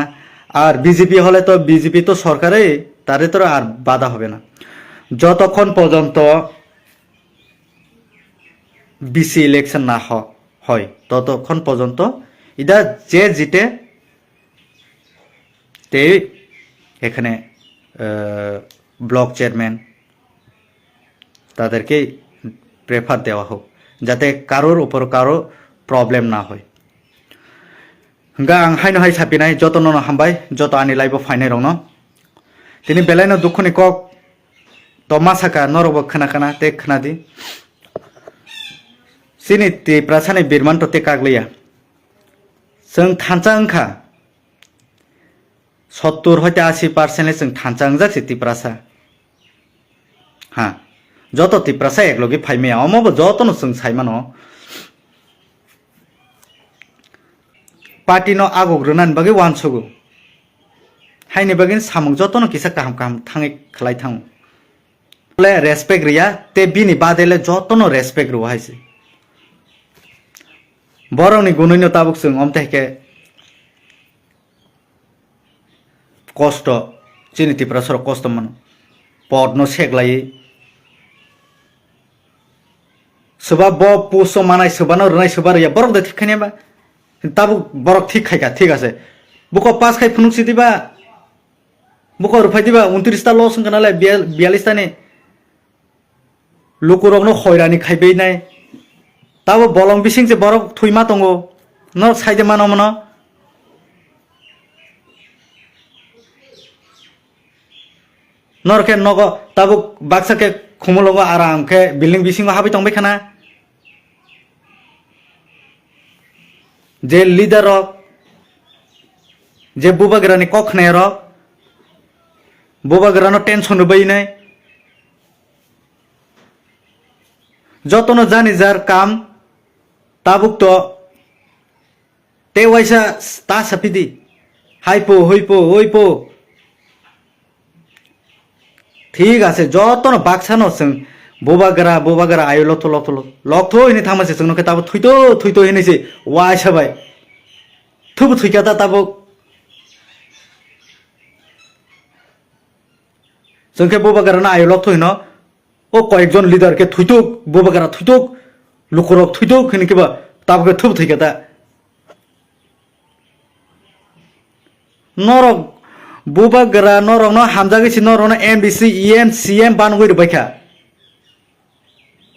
আর বিজেপি হলে তো, বিজেপি তো সরকারে, তারে তো আর বাধা হবে না। যতক্ষণ পর্যন্ত বিসি ইলেকশন না হ-, হয়, ততক্ষণ পর্যন্ত এটা যে জিতে, তে এখানে, আহ, ব্লক চেয়ারম্যান, তাদেরকে প্রেফার দেওয়া হোক, যাতে কারোর উপর কারো প্রবলেম না হয়। Hingkha ang haino hai sapinai joto nono hambai, joto ani live o phainai rokno. Tini belai no dukhu ni kok to ma saka, norok bo khna khna tei khna di. Chini Tiprasa ni birman to tei kak liya. Chwng thansa wngkha. Sottur hoite ashi percent le chwng thansa wngjak se Tiprasa. Ha. Joto Tiprasa eklogi phai maya. Omo bo joto no chwng sai mano. Party no aguk rwnani bagwi uansugo. Haini bagwi samung joto no kisa kaham kaham thangwi khlai thango. Le respect riya, te bini bade le joto no respect rwo hai se. Borok ni gunui no tabuk chwng om te hai khe kosto, chini Tiprasa rok kosto mano. Pod no sek lai. Swba bo post o manai, swba no rwnai, swba rwya, borok de thik khainai ba. Tabuk borok thik khai kha, thik ase. Buko pass khai phunuk si diba. Buko rwphai diba, untris ta loss wngkha nalai, biyal-, biyallis ta ni. Lukurokno hoirani khaibainai. Tabo bolong bising se borok thwima tongo. Norok saide mano mano. Norok khe nogo tabuk baksa khe khumulongo aram khe building bisingo habwi tongbai khana. Je leader rok Je bubagrani kok khnairok, bubagrano tension rwbainai. Jotono jani jar kam, tabuk to te waisa ta sapidi. Haipo, hoipo, oipo. Thik ase, jotono baksano chwng bubagra, bubagra ayo lokto, lokto, lokto, lokto hini thangma se chwngno khe tabuk thuito, thuito hini se waisa bai. Thubu thuika ta tabuk. Chwng khe bubagrano ayo lokto hino. O koyekjon leader khe thuituk, bubagra thuituk, lukurok thuituk hini khe ba tabuk khe thubu thuika ta. Norok bubagra norokno hamjagwi si norokno M D C, E M, C M banwi rwbaikha.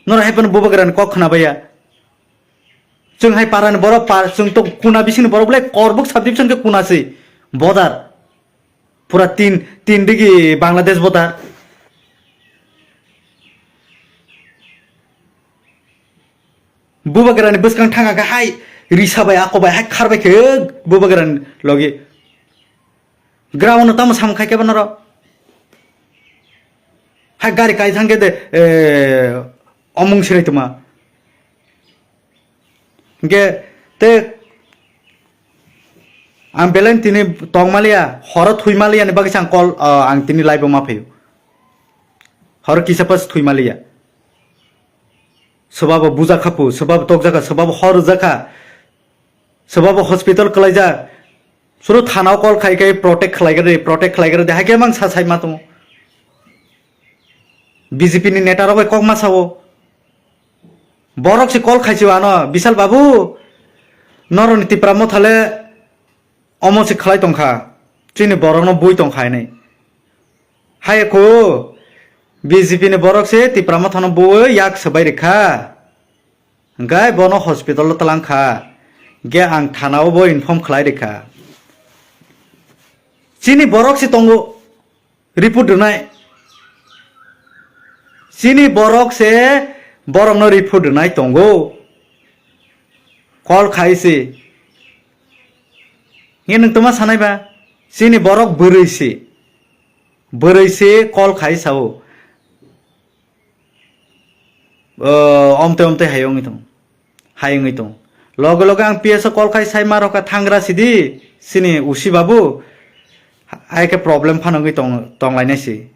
Norok hai phano bubagrani kok khna baiya. Chwng hai parani borok par, chwng to kuna bisingni borok belai Korbuk subdivision khe kuna se border. Pura tin, tin digi Bangladesh border. Bubagrani bwskang thanga khe hai risa bai ako bai hai khar bai khe bubagrani logi. Ground no tamo samung khai khe ba norok. Hai gari kai thang khe de, eh, omung sinai tuma. Hingke te ang belai tini tongmaliya, horo thuimaliya ni bagwi ang call, ah, ang tini live o ma phaio. Horo kisa pas thuimaliya. Soba bo buja khapu, soba bo tokjaka, soba bo hor jakha, soba bo hospital kalaijak. Suru thana o call khai khai protect khlai gari, protect khlai gari, de hai khe mang sa sai ma tongo. B J P ni neta rok bai kok ma sao. Borok se call khaisio ano, "Bishal babu, noroni Tipra Motha le omo se khlai tongkha, chini borokno bui tongkha hinwi." Hai kho, B J P ni borok se Tipra Motha no bui yak swbai rikha. Hingkhe bono hospital o twlang kha. Hingkhe ang thana o bo inform khlai rikha. Chini borok se tongo. Report rwnai. Chini borok se borokno report rwnai tongo. Call khai se. Nge nwng toma sanai ba? Chini borok bwrwi se. Bwrwi se call khai sao. O, omte omte hai wngwi tong. Hai wngwi tong. Loge loge ang P S o call khai sai ma rokha thangra sidi, sini usi babu. Hai khe problem phano wngwi tong, tonglainai si.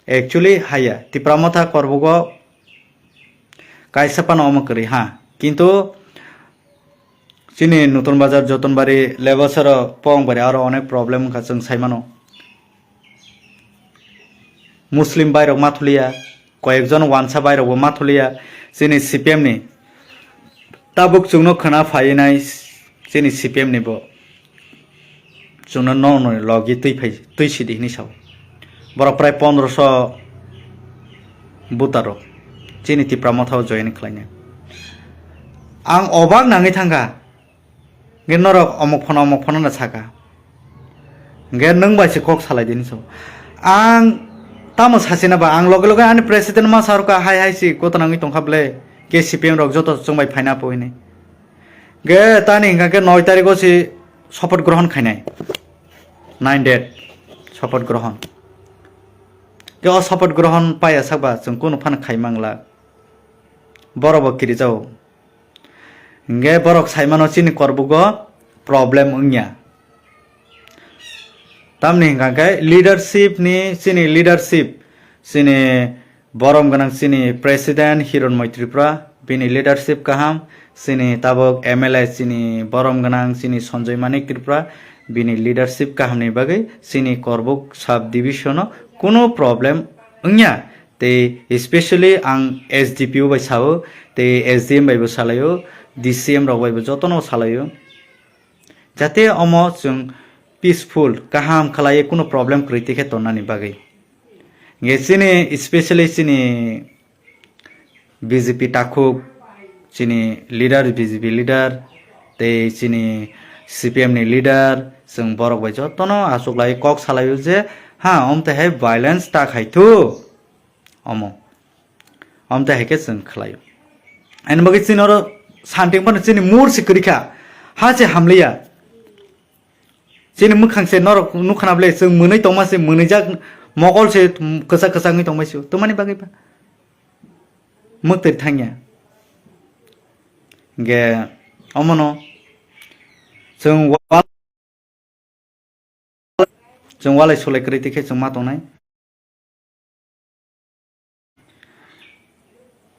Actually, haiya, Tipra Motha Korbugo kaisa phano omo kwrwi ha. Kintu chini Nutun Bazar, Jotonbari, Lebasaro, Pongbari aro onek problem wngkha chwng sai mano. Muslim bairok ma thuliya, koyekjon wansa bairokbo ma thuliya, chini C P M ni tabuk chwngno khwna phainai chini C P M ni bo chwngno nokni logi twi phai, twi sidi hinwi sao. Borok prai pondroso voter rok chini Tipra Motha o join khlainai. Ang obak nangwi thangkha. Hingke norok omok phano omok phano no saka. Hingke nwng bai se kok salai di hinwi sao. Ang tamo sachina ba ang loge loge ani president ma sa rwkha hai hai si kotona wngwi tongkha ble. Ke C P M rok joto chwng bai phaina po hinwi. Hingke tani hingka khe noi tariko si sopoth grohon khainai. Nine date sopoth grohon. Ke o sopoth grohon paiya sakba chwng kunu phano khai mangla. Borok bo kirijao. Hingke borok sai mano chini korbugo problem wngya. Tamni hingka khe leadership ni chini leadership, chini borom gwnang chini president Hironmoi Tripura, bini leadership kaham, chini tabok M L A chini borom gwnang chini Sanjoy Manik Tripura, bini leadership kaham ni bagwi chini Korbuk sub division o kunu problem wngya. Tei especially ang S D P O bai sao, tei S D M bai bo salaio, D C M rok bai bo jotono salaio. Jate omo chwng peaceful, kaham khalaiwi kunu problem kwrwi twi khe tonnani bagwi. Nge chini, especially chini B J P takhuk, chini leader, B J P leader, tei chini C P M ni leader, chwng borok bai jotono achuklai kok salaio je, ha, omtwi hai violence ta khai thu, omo. Omtwi hai khe chwng khlaio. Ani bagwi chini oro santing phano chini mur se kwrwi kha, ha se hamliya. Chini mwkhang se norok nukha na ble, chwng mwnwi tongma se, mwnwijak mokol se kwchak kwchak wngwi tongbai se. Twmani bagwi ba mwktwi thangya. Hingke omono chwng wa-, chwng walai sulai kwrwi twi khe chwng ma tongnai.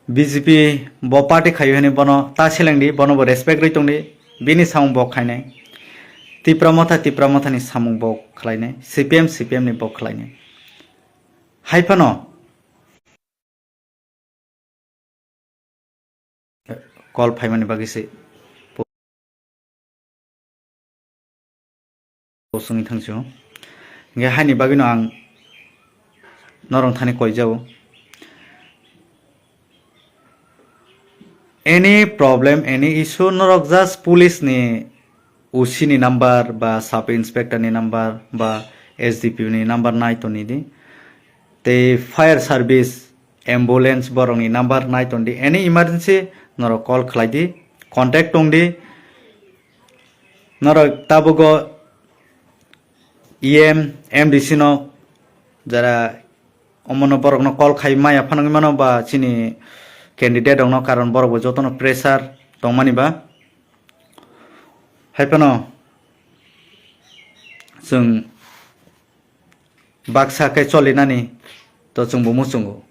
B J P bo party khaio hwnwi bono ta selengdi, bono bo respect rwi tongdi, bini samung bo khainai. Tipra Motha, Tipra Mothani samung bo khlainai, C P M, C P M ni bo khlainai. Hai phano call phaimani bagwi se. Bo swngwi thangsio. Hingke haini bagwino ang norok thani koijao. Any problem, any issue, norok just police ni O C ni number ba sub inspector ni number ba S D P O ni number nai toni di. Tei fire service, ambulance borokni number nai tondi. Any emergency norok call khlai di, contact tong di. Norok tabugo E M, M D C no jara omono borokno call khai maya phano wngwi mano ba chini candidate rokno, karon borok bo jotono pressure tongmani ba. Hai phano chwng baksa khe cholinani to chwngbo muchungo.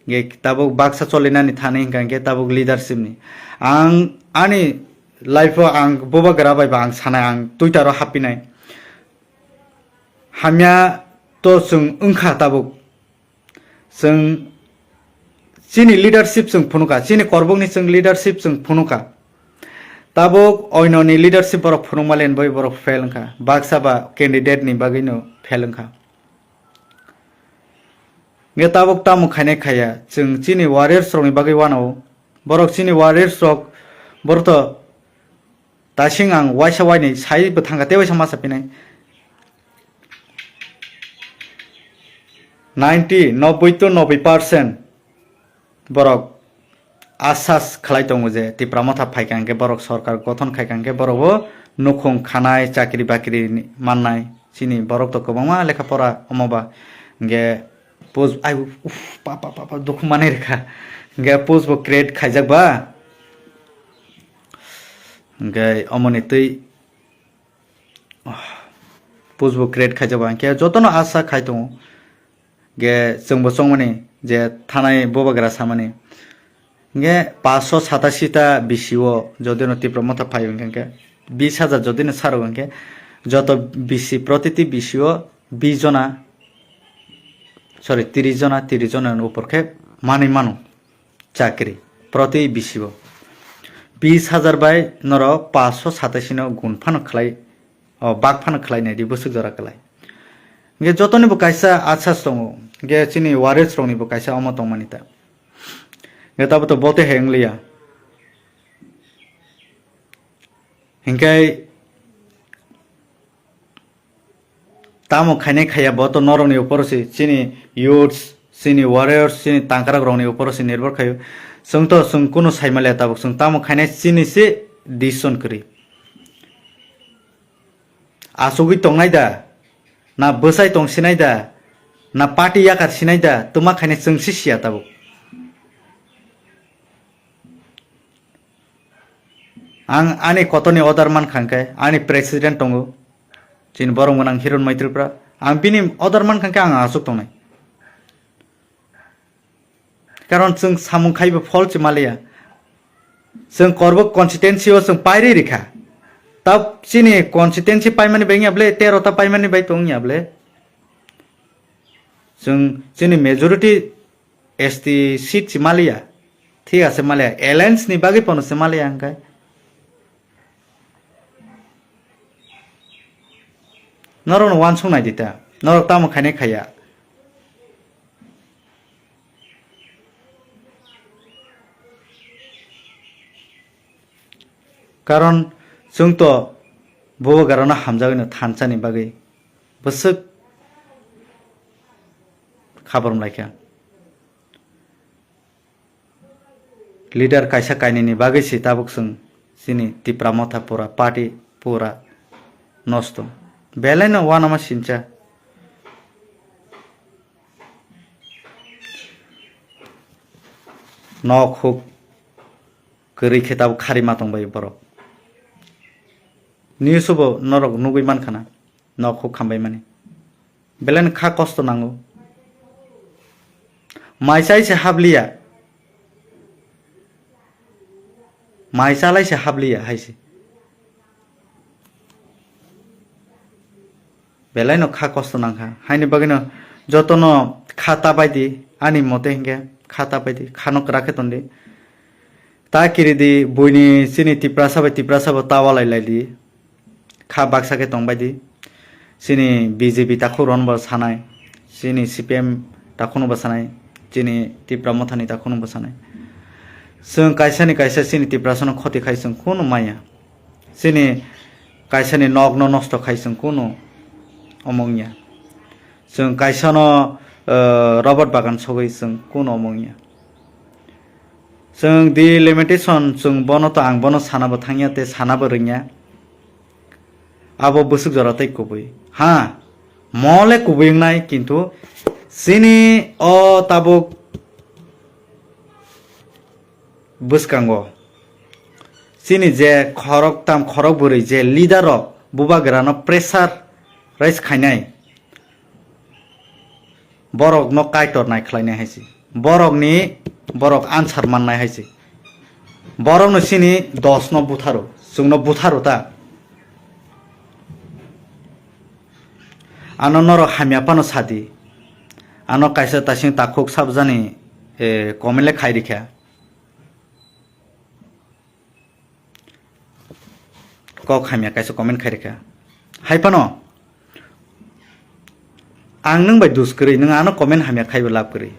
Ge tabuk baksa cholinani thani hingka hingke tabuk leadership ni. Ang ani life o ang bubagra bai ba ang sanai, ang Twitter o hapinai. Hamya to chwng wngkha tabuk. Chwng chini leadership chwng phunukha, chini korbokni chwng leadership chwng phunukha. Tabuk oinoni leadership borok phunukma len bai borok fail wngkha. Baksa ba candidate ni bagwino fail wngkha. Nge tabuk tamo khainai khaiya, chwng chini warriors rokni bagwi wanao. Borok chini warriors rok, borok to tasing ang waisa wainwi sai bo thangkha, tei waisa masa pinai. Ninety, nobboi to nobboi percent borok asas khlai tongo je Tipra Motha phaikha hwnkhe borok sorkar gothon khaikha hwnkhe borok bo nukhung khanai, chakri bakri mannai. Chini borok to kwbangma lekha pora omo ba hwnkhe post ai uf pa pa pa pa dukhu manwi rwkha. Hwnkhe post bo create khaijak ba hwnkhe omoni twi post bo create khaijak ba hwnkhe jotono asa khai tongo. Ge chwngbo chongmani je thanai bubagra samani. Nge paanch sho satashi ta B C O jodino Tipra Motha phai hwnkhe, bis hajar jodino saro hwnkhe, joto B C, protiti B C O bis jona, sorry, tris jona, tris jona ni upor khe manwi mano chakri, proti B C O. Bis hajar bai norok paanch sho satashi no gun phano khlai, o bak phano khlai nai di bwswk jora kwlai. Hingke jotoni bo kaisa asas tongo, hingke chini warriors rokni bo kaisa omo tongmani ta. Hingke tabo to bote he wng liya. Hingke tamo khainai khaiya bo to norokni uporo se, chini youths, chini warriors, chini tangkarak rokni uporo se nirbhor khaio. Chwng to chwng kunu sai manliya tabuk, chwng tamo khainai chini se decision kwrwi. Achugwi tongnai da, na bwsai tong sinai da, na party yakar sinai da, twma khainai chwng se siya tabuk. Ang ani kotorni order mankha hwnkhe, ani president tongo, chini borok gwnang Hiron Mai Tripura, ang bini order mankha hwnkhe ang achuk tongnai. Karon chwng samung khaibo phol se maliya. Chwng Korbok constituency o chwng pairi rikha. Ta chini constituency paimani bai wngya ble, tero ta paimani bai tong wngya ble. Chwng chini majority S T seat se maliya. Thik ase maliya. Alliance ni bagwi pono se maliya hwnkhe. Norokno uansuk nai di ta. Norok tamo khainai khaiya. Karon chwng to bubagrano hamjagwino thansa ni bagwi bwswk kha borom laikha. Leader kaisa kainwini bagwi se tabuk chwng chini Tipra Motha pura party pura nosto. Belai no uanama sincha. Nok huk kwrwi khe tabuk khari ma tongbai borok. News o bo norok nugwi mankha na, nok huk khambai mani. Belai no kha kosto nango. Mai chai se habliya. Mai chalai se habliya hai se. Belai no kha kosto nangkha. Haini bagwi no joto no kha ta bai di, ani mote hinkhe kha ta bai di, kha no kwrak khe ton di. Ta kiri di, buini chini Tiprasa bai Tiprasa bo ta walai lai di. Kha baksa khe tong bai di. Chini B J P takhuk rok no bo sanai, chini C P M takhuk no bo sanai, chini Tipra Motha ni takhuk no bo sanai. Chwng kaisa ni kaisa chini Tiprasa no khoti khai chwng kunu maya. Chini kaisa ni nok no nosto khai chwng kunu omo wngya. Chwng kaisa no, eh, robot bagan sogwi chwng kunu omo wngya. Chwng di limitation, chwng bono to, ang bono sana bo thangya tei sana bo rwngya. Abo bwswk jora tei kubui. Ha, mo le kubui wngnai, kintu chini o tabuk bwskango chini je khorok tam khorok bwrwi je leader rok bubagra no pressure rise khainai. Borok no kaitor nai khlai nai hai se. Borok ni, borok answer man nai hai se. Borok no chini dos no butharo, chwng no butharo ta. Ano norok hamya phano sadi. Ano kaisa tasing takhuk sabjani, eh, comment le khai rikha. Kok hamya kaisa comment khai rikha. Hai phano ang nwng bai dus kwrwi, nwng ano comment hamya khaibo lab kwrwi.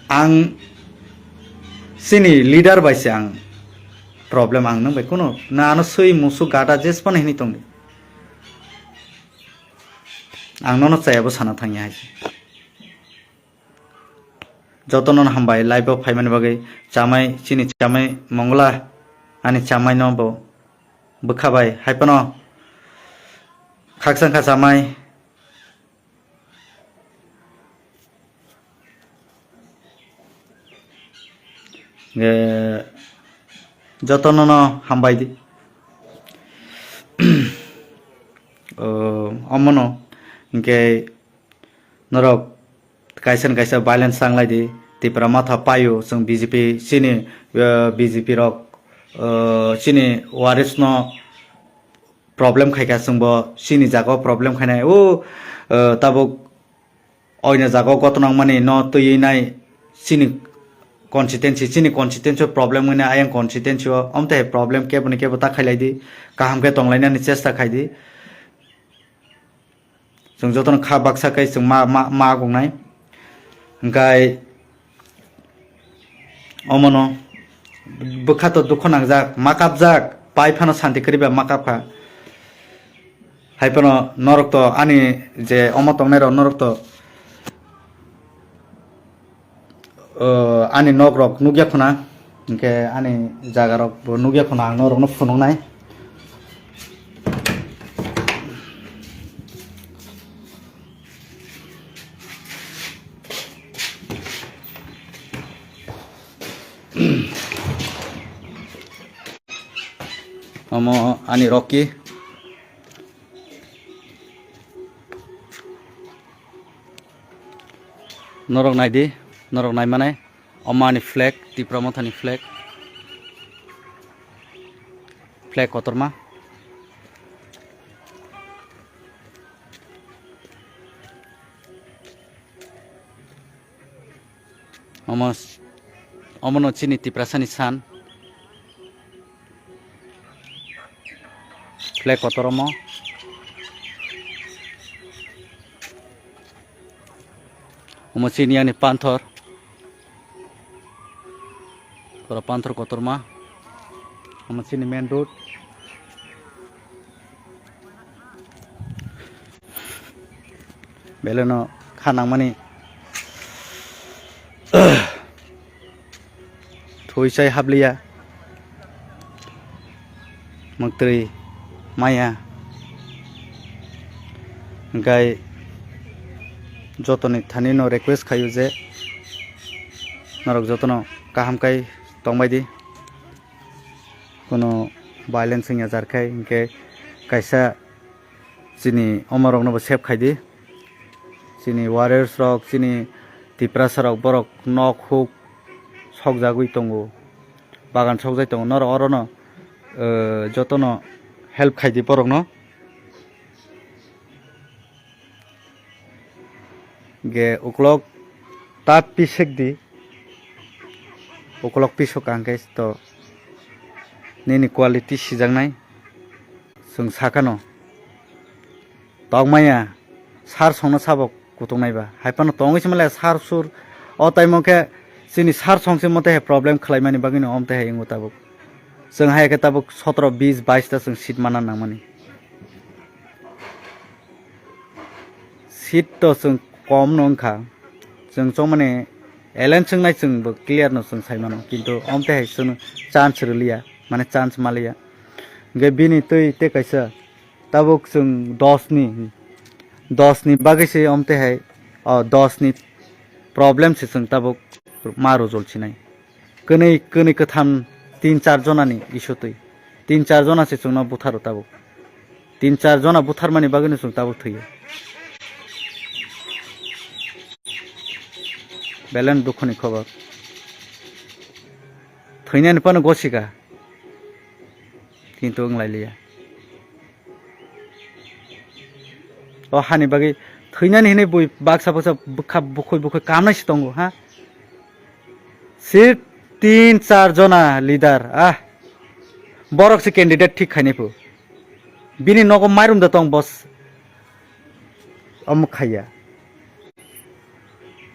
Ang chini leader bai se ang problem, ang nwng bai kuno na ano swi musu gada jes phano hini tongdi. Ang nono chayabo sana thangya hai se. Jotono hambai live o phaimani bagwi. Chamai, chini chamai Mongla, ani chamai no bo bwkha bai hai phano khakchang kha chamai. Nge jotono no hambai di. O, omono hwnkhe norok kaisa ni kaisa violence tanglai di. Tipra Motha paio, chwng B J P chini, eh, B J P rok, eh, chini waris no problem khaikha, chwngbo chini jaga o problem khainai. O, eh, tabuk oina jaga o goto nangmani no twiwi nai chini constituency, chini constituency o problem wngwi nai ayang constituency o, omtwi hai problem kebo ni kebo ta khailai di, kaham khe tonglainani chesta khai di. Chwng jotono kha baksa khe chwng ma, ma, ma agungnai. Hwnkhe omono bwkha to dukho nangjak, ma kapjak, pai phano santi kwrwi ba ma kapkha. Hai phano norok to ani je omo tongnai rok norok to, o, ani nok rok nukya khuna, hinkhe ani jaga rok bo nukya khuna, ang norok no phunuknai. Omo ani Rocky. Norok nai di, norok nai manai. Omo ani flag, Tipra Mothani flag. Flag kotorma. Omo, omono chini Tiprasani san. Flag kotor omo. Omo chini ani panthor. Kora panthor kotorma. Omo chini main road. Beleno kha nangmani thwi chai habliya. Mwktwi maya. Hingkai jotoni thani no request khaio je norok jotono kaham kai tongbai di. Kono violence wngya jar khai, hinkhe kaisa chini omo rokno bo save khai di. Chini warriors rok, chini Tiprasa rok, borok nok huk sokjagwi tongo, bagan sokjai tongo. Norok orono, eh, jotono help khai di borokno. Ge uklok ta pisek di, uklok pisok ang khe to nini quality sijaknai. Chwng sakano tokmaya sar songno sabo kutung naiba, hai phano tongwi se male sar sur. O taimo khe chini sar song se mote hai problem khlai mani bagwi no om te hai wngo tabuk. Chwng hai khe tabuk sotro, bis, bais ta chwng seat mana nangmani. Seat to chwng kom no wngkha, chwng chongmani alliance wngnai chwng bo clear no chwng sai mano, kintu om te hai chwng chance rwliya, mane chance maliya. Hingke bini twi tei kaisa tabuk chwng dos ni, dos ni bagwi se om te hai, o dos ni problem se chwng tabuk ma rujol sinai. Kwnwi, kwnwi kwtham tin char jona ni issue twi. Tin char jona se chwngno butharo tabuk. Tin char jona butharmani bagwino chwng tabuk thwiyo. Belen dukhoni khobor. Thwinani phano gosika. Kintu wng lai liya. O hani bagwi thwinani hinwi bui baksa baksa bwkha bukhoi bukhoi kamnai se tongo, ha? Sir tin char jona leader, ah. Borok se candidate thik khainai phu. Bini nogo mairum da tong boss. Omo khaiya.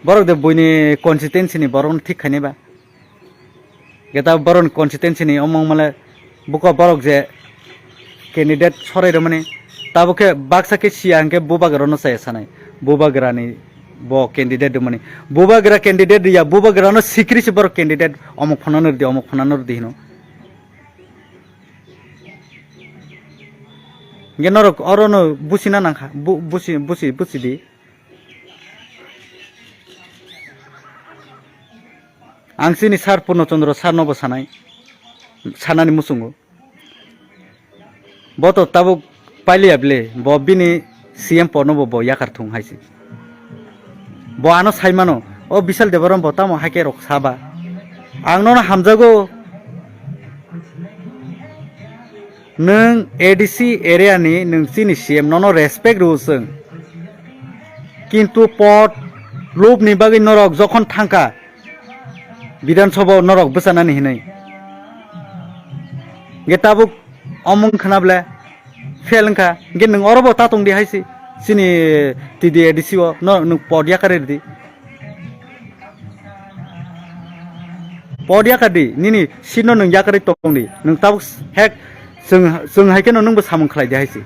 Borok de buini constituency ni borok no thik khainai ba. Geta borok ni constituency ni omong male buko borok je candidate sorai rwmani. Tabuk khe baksa khe siya hwnkhe bubagra no chaya sanai. Bubagra ni bo candidate rwmani. Bubagra candidate ya, bubagra no sikri se borok candidate omok phano no rwdi, omok phano no rwdi hino. Hwnkhe norok oro no busina nangkha, bu-, busi, busi, busi di. Ang chini sir Purno Chandra sir no bo sanai, sanani muchungo. Bo to tabuk pailiya bwle, bo bini C M pod no bo, bo yakar thung hai se. Bo ano sai mano, o Bishal Debbarma bo tamo hai khe rok saba. Ang nono hamjago, nwng A D C area ni, nwng chini C M, nono respect rw chwng. Kintu pod lobni bagwi norok jokhon thangkha, Bidhan Sabha o norok bwchanani hinwi. Hwnkhe tabuk omung khna ble fail wngkha. Hwnkhe nwng oro bo ta tong di hai se. Chini T D A D C o no nwng pod yakarwi rwdi. Pod yakar di, nini seat no nwng yakarwi tong di. Nwng tabuk hek Chwng, chwng hai kheno nwngbo samung khlai di hai se.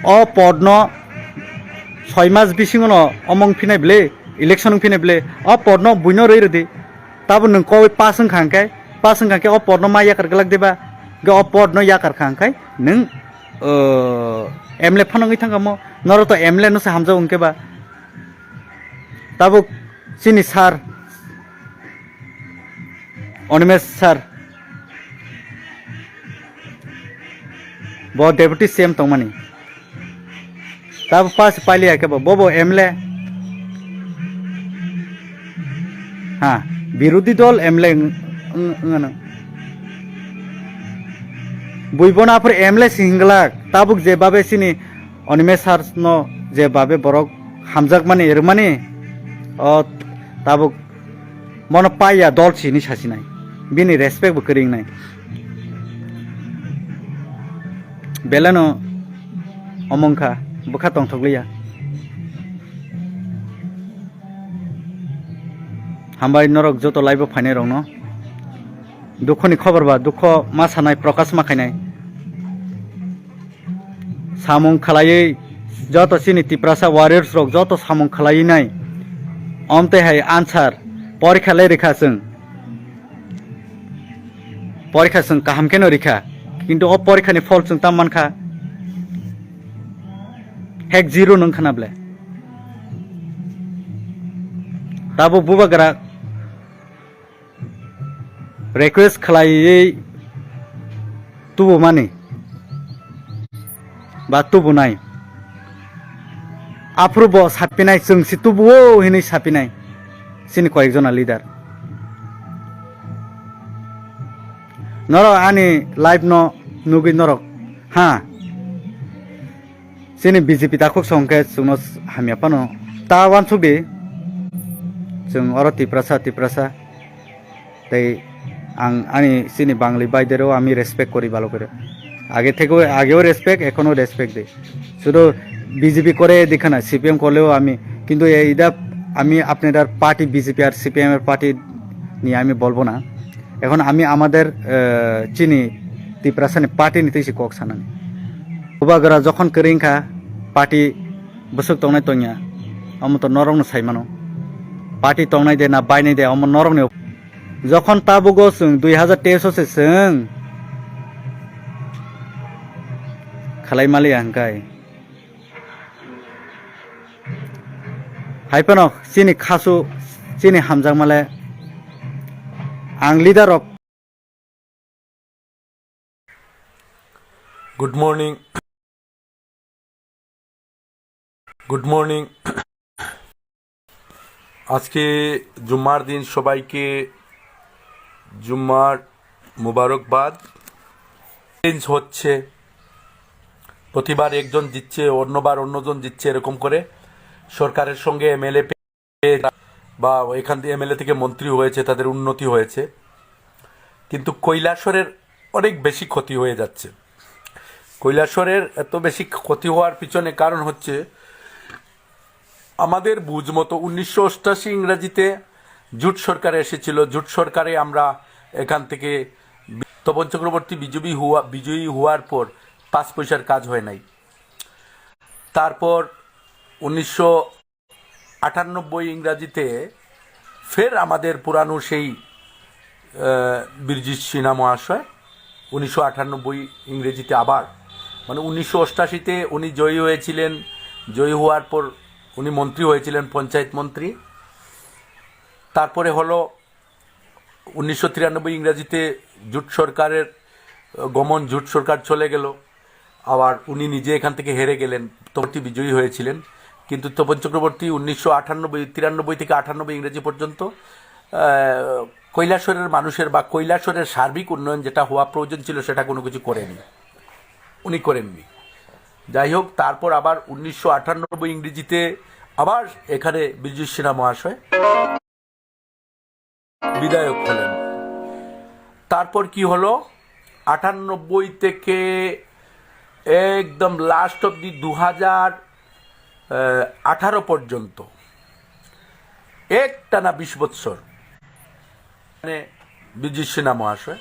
O pod no soi mas bisingo no omong phinai bwle, election wng phinai bwle, o pod no buino rwi rwdi. Tabuk nwng koi pass wngkha hwnkhe, pass wngkha hwnkhe o pod no ma yakar glak diba? Hwnkhe o pod no yakar kha hwnkhe nwng, o, M L A phano wngwi thangkha mo, noro to M L A no se hamjak hwnkhe ba. Tabuk chini sir, Animesh sir, bo deputy C M tongmani. Tabuk pass pailiya khe bo, bo bo M L A. Ha, birodhi dol M L A wng-, wng-, wngano. Bui bono aphuru M L A se hinglak, tabuk je babe chini Animesh sir no je babe borok hamjakmani rwmani, o tabuk bono paiya dol se hinwi sasinai, bini respect bo kwrwi wngnai. Beleno omo wngkha, bwkha tongthokliya. Hambai norok joto live o phainai rokno. Dukho ni khobor ba dukho ma sanai, prokash ma khainai. Samung khlaiwi joto chini Tiprasa warriors rok joto samung khlaiwi nai. Omtwi hai answer porikha le rikha chwng. Porikha chwng kaham kheno rikha. Kintu o porikha ni phol chwng tam mankha, hek zero nung khana ble. Tabuk bubagra request khlaiwi tubumani ba tubunai. Aphuru bo sapinai, chwng si tubuo hinwi sapinai chini koyekjona leader. Norok ani live no nugwi norok, ha, chini B J P takhuk song khe chwngno hamya phano ta wansuk di. Chwng oro Tiprasa, Tiprasa. Tei ang ani chini Bangli bhai dereo ami respect kori bhalo kore. Age thekeo, ageo respect, ekhono respect de. Sudu B J P kore dikhana, C P M korleo ami, kintu ei ida ami apnadar party B J P ar C P M er party niye ami bolbo na. Ekhon ami amader, eh, chini Tiprasani party ni twi se kok sanani. Bubagra jokhon kwrwi wngkha, party bwswk tongnai tongya, omo to norokno sai mano. Party tongnai de na bainai de, omo norokni. Jokhon tabugo chwng dui hazar teis o se chwng khalai maliya hwnkhe. Hai phano chini khasu, chini hamjakmale ang leader rok. Good morning. Good morning. আজকে জুম্মার দিন, সবাইকে জুম্মার মুবারকবাদ। চেঞ্জ হচ্ছে, প্রতিবার একজন জিতছে, অন্যবার অন্যজন জিতছে, এরকম করে সরকারের সঙ্গে এমএলএ বা এখান থেকে এমএলএ থেকে মন্ত্রী হয়েছে, তাদের উন্নতি হয়েছে, কিন্তু কৈলাসহরের অনেক বেশি ক্ষতি হয়ে যাচ্ছে। কৈলাসহরের এত বেশি ক্ষতি হওয়ার পিছনে কারণ হচ্ছে, আমাদের বুঝ মতো উনিশশো অষ্টাশি ইংরাজিতে জোট সরকার এসেছিল, জোট সরকারে আমরা এখান থেকে বি-, তপন চক্রবর্তী বিজয়ী হওয়া, বিজয়ী হওয়ার পর পাঁচ পয়সার কাজ হয় নাই। তারপর উনিশশো আটানব্বই ইংরাজিতে ফের আমাদের পুরানো সেই, আহ, বীরজিৎ সিনহা মহাশয় উনিশশো আটানব্বই ইংরেজিতে আবার, মানে, উনিশশো অষ্টাশিতে উনি জয়ী হয়েছিলেন। জয়ী হওয়ার পর উনি মন্ত্রী হয়েছিলেন, পঞ্চায়েত মন্ত্রী। তারপরে হলো উনিশশো তিরানব্বই ইংরাজিতে জোট সরকারের, আহ, গমন, জোট সরকার চলে গেল। আবার উনি নিজে এখান থেকে হেরে গেলেন, তপতি বিজয়ী হয়েছিলেন। কিন্তু তপন চক্রবর্তী উনিশশো আটানব্বই, তিরানব্বই থেকে আটানব্বই ইংরেজি পর্যন্ত, আহ, কৈলাসহরের মানুষের বা কৈলাসহরের সার্বিক উন্নয়ন যেটা হওয়া প্রয়োজন ছিল, সেটা কোনো কিছু করেনি, উনি করেননি। যাই হোক, তারপর আবার উনিশশো আটানব্বই ইংরেজিতে আবার এখানে বীরজিৎ সিনহা মহাশয় বিধায়ক হলেন। তারপর কি হলো? আটানব্বই থেকে একদম লাস্ট অব দি দু হাজার আঠারো পর্যন্ত একটানা বিশ বছর, মানে, বিজু সিনহা মহাশয়,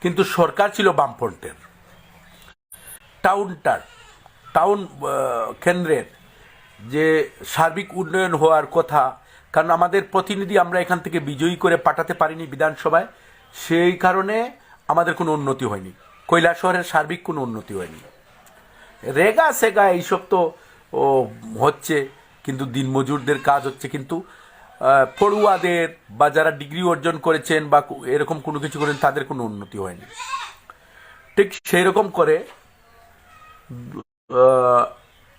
কিন্তু সরকার ছিল বামফ্রন্টের। টাউনটার, টাউন, আহ, কেন্দ্রের যে সার্বিক উন্নয়ন হওয়ার কথা, কারণ আমাদের প্রতিনিধি আমরা এখান থেকে বিজয়ী করে পাঠাতে পারিনি বিধানসভায়, সেই কারণে আমাদের কোনো উন্নতি হয়নি, কৈলাসহরের সার্বিক কোনো উন্নতি হয়নি। রেগা সেগা এইসব তো, ও, হচ্ছে, কিন্তু দিনমজুরদের কাজ হচ্ছে, কিন্তু, আহ, পড়ুয়াদের বা যারা ডিগ্রি অর্জন করেছেন বা কো-, এরকম কোনো কিছু করেন, তাদের কোনো উন্নতি হয়নি। ঠিক সেই রকম করে, আহ,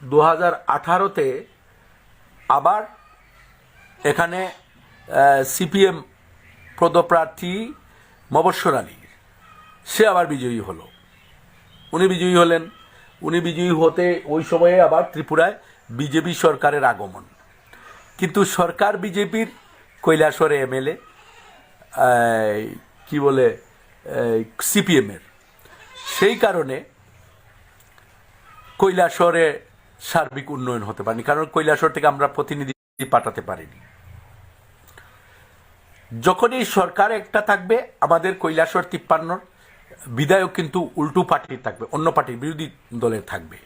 দু হাজার আঠারোতে আবার এখানে, আহ, সিপিএম পদপ্রার্থী মবস্বর আলী, সে আবার বিজয়ী হলো। উনি বিজয়ী হলেন। উনি বিজয়ী হতে ওই সময়ে আবার ত্রিপুরায় বিজেপি সরকারের আগমন। কিন্তু সরকার বিজেপির, কৈলাসহরে এমএলএ, এই, কি বলে, এই, সিপিএমের। সেই কারণে কৈলাসহরে সার্বিক উন্নয়ন হতে পারেনি, কারণ কৈলাসহর থেকে আমরা প্রতিনিধি পাঠাতে পারিনি। যখনই সরকার একটা থাকবে, আমাদের কৈলাসহর তিপ্পান্নর বিধায়ক কিন্তু উল্টো পার্টির থাকবে, অন্য পার্টির, বিরোধী দলের থাকবে।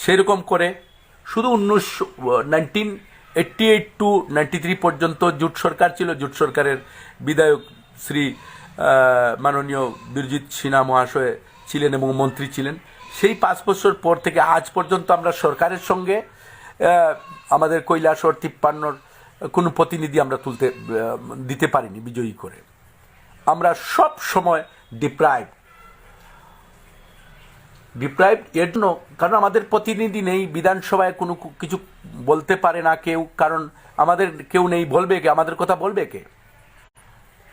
সেরকম করে শুধু উনিশশো, nineteen eighty eight two ninety three পর্যন্ত জোট সরকার ছিল। জোট সরকারের বিধায়ক শ্রী, আহ, মাননীয় বীরজিৎ সিনহা মহাশয় ছিলেন এবং মন্ত্রী ছিলেন। সেই পাঁচ বছর পর থেকে আজ পর্যন্ত আমরা সরকারের সঙ্গে, আহ, আমাদের কৈলাসহর তিপ্পান্নর কোনো প্রতিনিধি আমরা তুলতে, আহ, দিতে পারিনি বিজয়ী করে। আমরা সব সময় ডিপ্রাইভ, ডিপ্রাইভ এর জন্য, কারণ আমাদের প্রতিনিধি নেই, বিধানসভায় কোনো কু- কিছু বলতে পারে না কেউ, কারণ আমাদের কেউ নেই, বলবে কে? আমাদের কথা বলবে কে?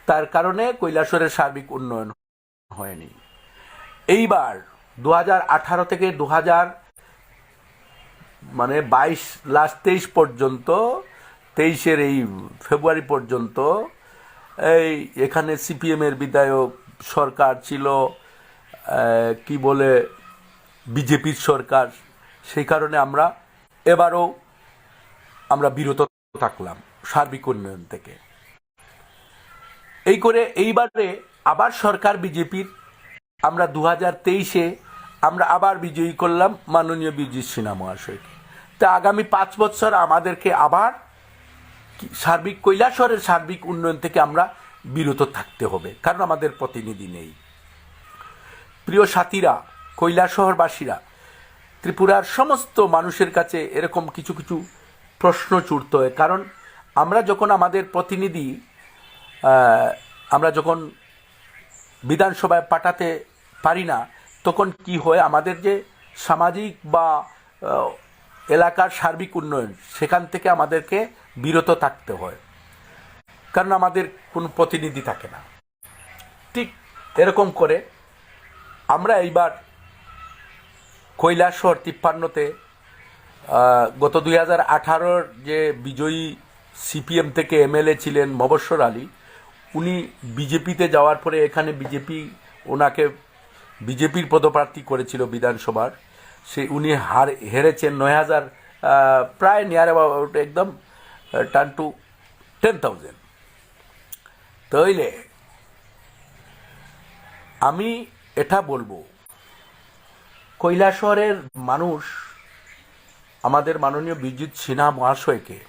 তার কারণে কৈলাসহরের সার্বিক উন্নয়ন হয়নি। এইবার দু হাজার আঠারো থেকে দু হাজার, মানে, বাইশ, লাস্ট তেইশ পর্যন্ত, তেইশের এই ফেব্রুয়ারি পর্যন্ত এই এখানে সিপিএম এর বিধায়ক সরকার ছিল, আহ, কি বলে, বিজেপির সরকার। সেই কারণে আমরা এবারও আমরা বিরত থাকলাম সার্বিক উন্নয়ন থেকে। এই করে এইবারে আবার সরকার বিজেপির, আমরা দু হাজার তেইশে আমরা আবার বিজয়ী করলাম মাননীয় বিজিৎ সিনহা মহাশয়কে। তা আগামী পাঁচ বছর আমাদেরকে আবার কি সার্বিক, কৈলাসহরের সার্বিক উন্নয়ন থেকে আমরা বিরত থাকতে হবে, কারণ আমাদের প্রতিনিধি নেই। প্রিয় সাথীরা, কৈলাসহরবাসীরা, ত্রিপুরার সমস্ত মানুষের কাছে এরকম কিছু কিছু প্রশ্ন ছুটতে হয়, কারণ আমরা যখন আমাদের প্রতিনিধি, আহ, আমরা যখন বিধানসভায় পাঠাতে পারি না, তখন কি হয়, আমাদের যে সামাজিক বা, আহ, এলাকার সার্বিক উন্নয়ন, সেখান থেকে আমাদেরকে বিরত থাকতে হয়, কারণ আমাদের কোনো প্রতিনিধি থাকে না। ঠিক এরকম করে আমরা এইবার কৈলাসহর তিপ্পান্নতে, আহ, গত দুই হাজার আঠারোর যে বিজয়ী সিপিএম থেকে এমএলএ ছিলেন মবস্বর আলী, উনি বিজেপিতে যাওয়ার পরে এখানে বিজেপি ওনাকে, বিজেপির পদপ্রার্থী করেছিল বিধানসভার। সে উনি হার হেরেছেন নয় হাজার, আহ, প্রায় নিয়ার অ্যাবাউট একদম, আহ, টান টু টেন থাউজেন্ড। তাইলে আমি এটা বলবো, কৈলাসহরের মানুষ আমাদের মাননীয় বিজিৎ সিনহা মহাশয়কে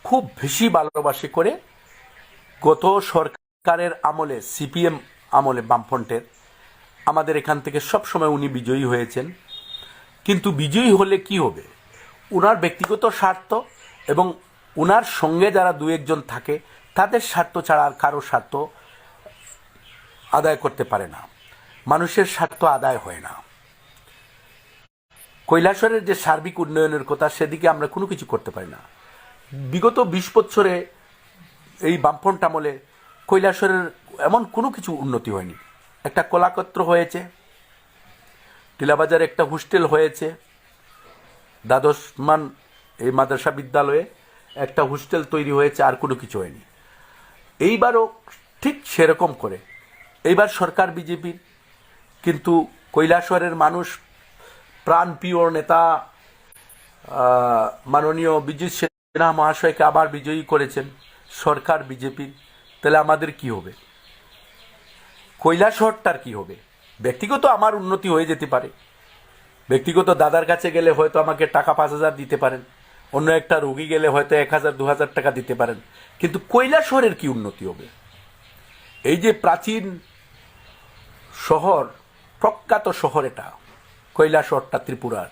খুব বেশি ভালোবাসে করে। গত সরকারের আমলে, সিপিএম আমলে, বামফ্রন্টের, আমাদের এখান থেকে সব সময় উনি বিজয়ী হয়েছেন। কিন্তু বিজয়ী হলে কি হবে? ওনার ব্যক্তিগত স্বার্থ এবং ওনার সঙ্গে যারা দু একজন থাকে, তাদের স্বার্থ ছাড়া আর কারো স্বার্থ আদায় করতে পারে না, মানুষের স্বার্থ আদায় হয় না। কৈলাসহরের যে সার্বিক উন্নয়নের কথা, সেদিকে আমরা কোনো কিছু করতে পারি না। বিগত বিশ বছরে এই বামফ্রন্ট আমলে কৈলাসহরের এমন কোনো কিছু উন্নতি হয়নি। একটা কলাক্ষেত্র হয়েছে, টিলাবাজারে একটা হোস্টেল হয়েছে, দ্বাদশ মান এই মাদ্রাসা বিদ্যালয়ে একটা হোস্টেল তৈরি হয়েছে, আর কোনো কিছু হয়নি। এইবারও ঠিক সেরকম করে, এইবার সরকার বিজেপির, কিন্তু কৈলাসহরের মানুষ প্রাণপ্রিয় নেতা, আহ, মাননীয় বিজিৎ সিনহা মহাশয়কে আবার বিজয়ী করেছেন সরকার বিজেপির। তাহলে আমাদের কি হবে? কৈলাসহরটার কি হবে? ব্যক্তিগত আমার উন্নতি হয়ে যেতে পারে, ব্যক্তিগত দাদার কাছে গেলে হয়তো আমাকে টাকা পাঁচ হাজার দিতে পারেন, অন্য একটা রোগী গেলে হয়তো এক হাজার দু হাজার টাকা দিতে পারেন, কিন্তু কৈলাসহরের কি উন্নতি হবে? এই যে প্রাচীন শহর, প্রখ্যাত শহর এটা, কৈলাসহরটা ত্রিপুরার,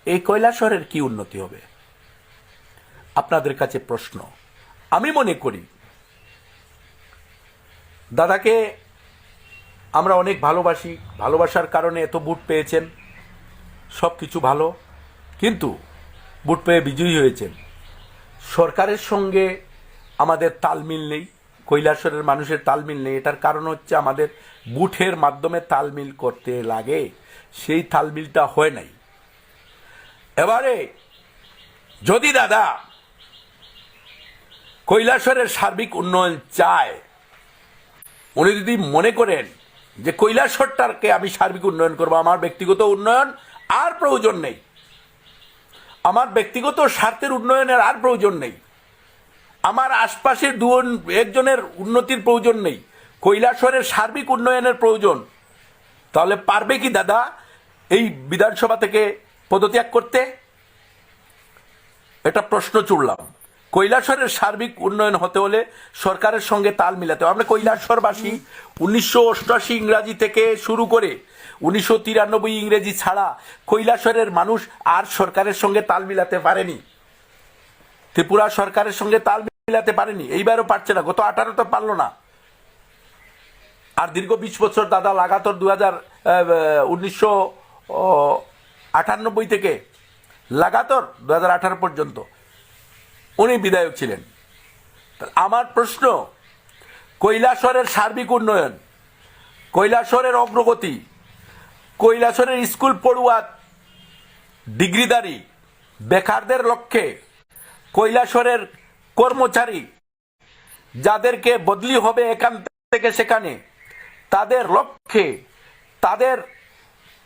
এই কৈলাসহরের কি উন্নতি হবে? আপনাদের কাছে প্রশ্ন। আমি মনে করি দাদাকে আমরা অনেক ভালোবাসি, ভালোবাসার কারণে এত ভোট পেয়েছেন, সব কিছু ভালো, কিন্তু ভোট পেয়ে বিজয়ী হয়েছেন। সরকারের সঙ্গে আমাদের তালমিল নেই, কৈলাসহরের মানুষের তালমিল নেই। এটার কারণ হচ্ছে আমাদের ভোটের মাধ্যমে তালমিল করতে লাগে, সেই তালমিলটা হয় নাই। এবারে যদি দাদা কৈলাসহরের সার্বিক উন্নয়ন চায়, উনি যদি মনে করেন যে কৈলাসহরটাকে আমি সার্বিক উন্নয়ন করব, আমার ব্যক্তিগত উন্নয়ন আর প্রয়োজন নেই, আমার ব্যক্তিগত স্বার্থের উন্নয়নের আর প্রয়োজন নেই, আমার আশপাশের দুজন একজনের উন্নতির প্রয়োজন নেই, কৈলাসহরের সার্বিক উন্নয়নের প্রয়োজন, তাহলে পারবে কি দাদা এই বিধানসভা থেকে পদত্যাগ করতে? এটা প্রশ্ন ছুড়লাম। কৈলাসহরের সার্বিক উন্নয়ন হতে হলে সরকারের সঙ্গে তাল মিলাতে হবে। আমরা কৈলাসহরবাসী উনিশশো অষ্টআশি ইংরাজি থেকে শুরু করে উনিশশো তিরানব্বই ইংরেজি ছাড়া কৈলাসহরের মানুষ আর সরকারের সঙ্গে তাল মিলাতে পারেনি। ত্রিপুরা সরকারের সঙ্গে তাল মিলাতে পারেনি, এইবারও পারছে না, গত আঠারোতে পারলো না। আর দীর্ঘ বিশ বছর দাদা লাগাতার দু হাজার, আহ, উনিশশো আটানব্বই থেকে লাগাতার দু হাজার আঠারো পর্যন্ত উনি বিধায়ক ছিলেন। তা আমার প্রশ্ন, কৈলাসহরের সার্বিক উন্নয়ন, কৈলাসহরের অগ্রগতি, কৈলাসহরের স্কুল পড়ুয়া, ডিগ্রিধারী বেকারদের লক্ষ্যে, কৈলাসহরের কর্মচারী যাদেরকে বদলি হবে এখান থেকে সেখানে, তাদের লক্ষ্যে, তাদের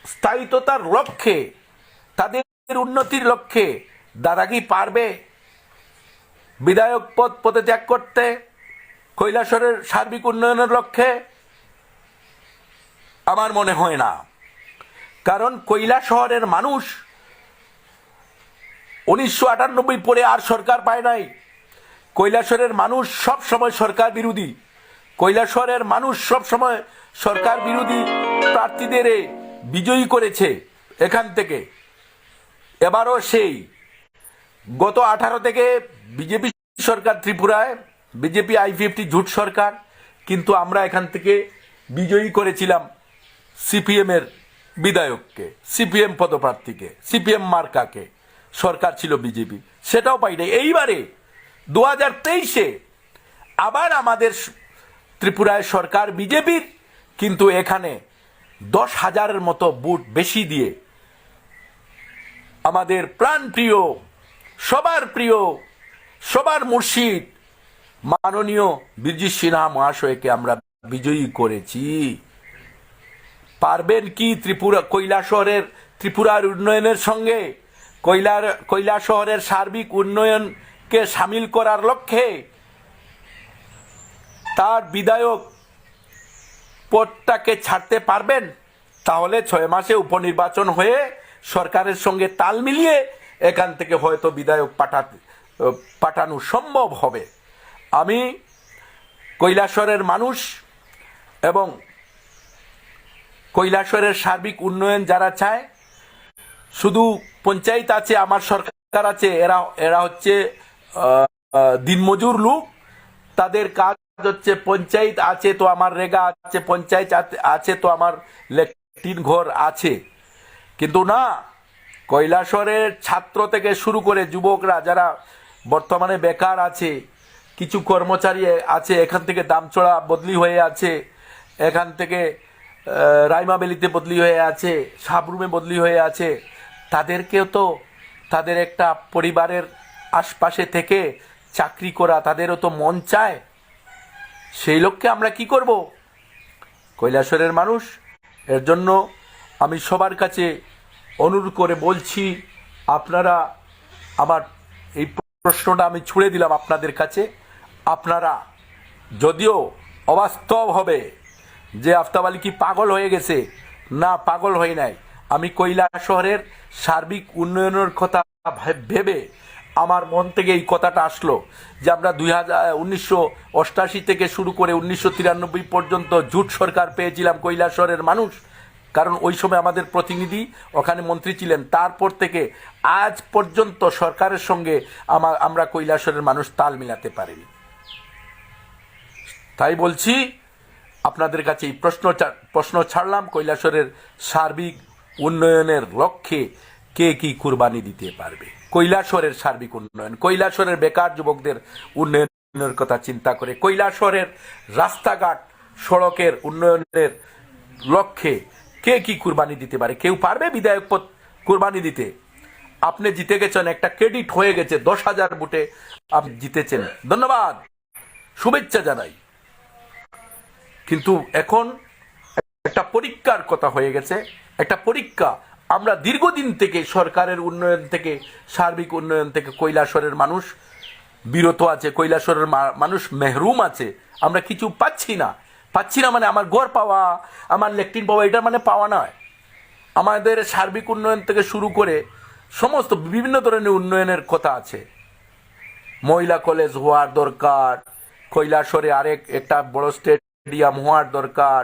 স্থায়িত্বতার লক্ষ্যে, তাদের উন্নতির লক্ষ্যে দাদা কি পারবে বিধায়ক পদ পদত্যাগ করতে কৈলাসহরের সার্বিক উন্নয়নের লক্ষ্যে? আমার মনে হয় না, কারণ কৈলাসহরের মানুষ উনিশশো আটানব্বই পরে আর সরকার পায় নাই। কৈলাসহরের মানুষ সব সময় সরকার বিরোধী, কৈলাসহরের মানুষ সব সময় সরকার বিরোধী প্রার্থীদের বিজয়ী করেছে এখান থেকে। এবারও সেই গত আঠারো থেকে বিজেপি সরকার ত্রিপুরায়, বিজেপি আইপিএফটি জোট সরকার, কিন্তু আমরা এখান থেকে বিজয়ী করেছিলাম সিপিএম এর বিধায়ককে, সিপিএম পদপ্রার্থীকে, সিপিএম মার্কাকে। সরকার ছিল বিজেপি, সেটাও পাই নাই। এইবারে দু হাজার তেইশে আবার আমাদের স- ত্রিপুরায় সরকার বিজেপির, কিন্তু এখানে দশ হাজারের মতো ভোট বেশি দিয়ে আমাদের প্রাণপ্রিয়, সবার প্রিয়, সবার মুর্শিদ মাননীয় বীরজিৎ সিনহা মহাশয়কে আমরা বিজয়ী করেছি। পারবেন কি ত্রিপুরা, কৈলাসহরের, ত্রিপুরার উন্নয়নের সঙ্গে কৈলার, কৈলাসহরের সার্বিক উন্নয়নকে সামিল করার লক্ষ্যে তার বিধায়ক পদটাকে ছাড়তে পারবেন? তাহলে ছয় মাসে উপনির্বাচন হয়ে সরকারের সঙ্গে তাল মিলিয়ে এখান থেকে হয়তো বিধায়ক পাঠাতে, পাঠানো সম্ভব হবে। আমি কৈলাসহরের মানুষ এবং কৈলাসহরের সার্বিক উন্নয়ন যারা চায়, শুধু পঞ্চায়েত আছে, আমার সরকার আছে, এরা, এরা হচ্ছে, আহ, আহ, দিনমজুর লোক, তাদের কাজ হচ্ছে পঞ্চায়েত আছে তো আমার রেগা আছে, পঞ্চায়েত আতে-, আছে তো আমার লেট্রিন ঘর আছে। কিন্তু না, কৈলাসহরের ছাত্র থেকে শুরু করে যুবকরা যারা বর্তমানে বেকার আছে, কিছু কর্মচারী আছে, এখান থেকে দামচড়া বদলি হয়ে আছে, এখান থেকে, আহ, রাইমাবেলিতে বদলি হয়ে আছে, সাবরুমে বদলি হয়ে আছে, তাদেরকেও তো তাদের একটা পরিবারের আশপাশে থেকে চাকরি করা, তাদেরও তো মন চায়। সেই লক্ষ্যে আমরা কি করব? কৈলাসহরের মানুষ, এর জন্য আমি সবার কাছে অনুরোধ করে বলছি, আপনারা আমার এই প্রশ্নটা আমি ছুড়ে দিলাম আপনাদের কাছে। আপনারা যদিও অবাস্তব হবে যে আফতাব আলী কি পাগল হয়ে গেছে, না, পাগল হয়ে নাই। আমি কৈলাসহরের সার্বিক উন্নয়নের কথা ভে-, ভেবে আমার মন থেকে এই কথাটা আসলো যে আমরা দুই হাজার, উনিশশো অষ্টাশি থেকে শুরু করে উনিশশো তিরানব্বই পর্যন্ত জোট সরকার পেয়েছিলাম কৈলাসহরের মানুষ, কারণ ওই সময় আমাদের প্রতিনিধি ওখানে মন্ত্রী ছিলেন। তারপর থেকে আজ পর্যন্ত সরকারের সঙ্গে আমা-, আমরা কৈলাসহরের মানুষ তাল মিলাতে পারিনি। তাই বলছি, আপনাদের কাছে এই প্রশ্ন চা-, প্রশ্ন ছাড়লাম, কৈলাসহরের সার্বিক উন্নয়নের লক্ষ্যে কে কি কুরবানি দিতে পারবে? কৈলাসহরের সার্বিক উন্নয়ন, কৈলাসহরের বেকার যুবকদের উন্নয়নের কথা চিন্তা করে, কৈলাসহরের রাস্তাঘাট, সড়কের উন্নয়নের লক্ষ্যে কে কি কুরবানি দিতে পারে? কেউ পারবে বিধায়ক পদ কুরবানি দিতে? আপনি জিতে গেছেন, একটা ক্রেডিট হয়ে গেছে, দশ হাজার ভোটে আপনি জিতেছেন, ধন্যবাদ, শুভেচ্ছা জানাই। কিন্তু এখন একটা পরীক্ষার কথা হয়ে গেছে, একটা পরীক্ষা। আমরা দীর্ঘদিন থেকে সরকারের উন্নয়ন থেকে, সার্বিক উন্নয়ন থেকে কৈলাসহরের মানুষ বিরত আছে, কৈলাসহরের মা-, মানুষ মেহরুম আছে। আমরা কিছু পাচ্ছি না, পাচ্ছি না মানে আমার ঘর পাওয়া, আমার লেট্রিন পাওয়া, এটা মানে পাওয়া নয়। আমাদের সার্বিক উন্নয়ন থেকে শুরু করে সমস্ত বিভিন্ন ধরনের উন্নয়নের কথা আছে। মহিলা কলেজ হওয়ার দরকার, কৈলাসহরে আরেক একটা বড় স্টেডিয়াম হওয়ার দরকার,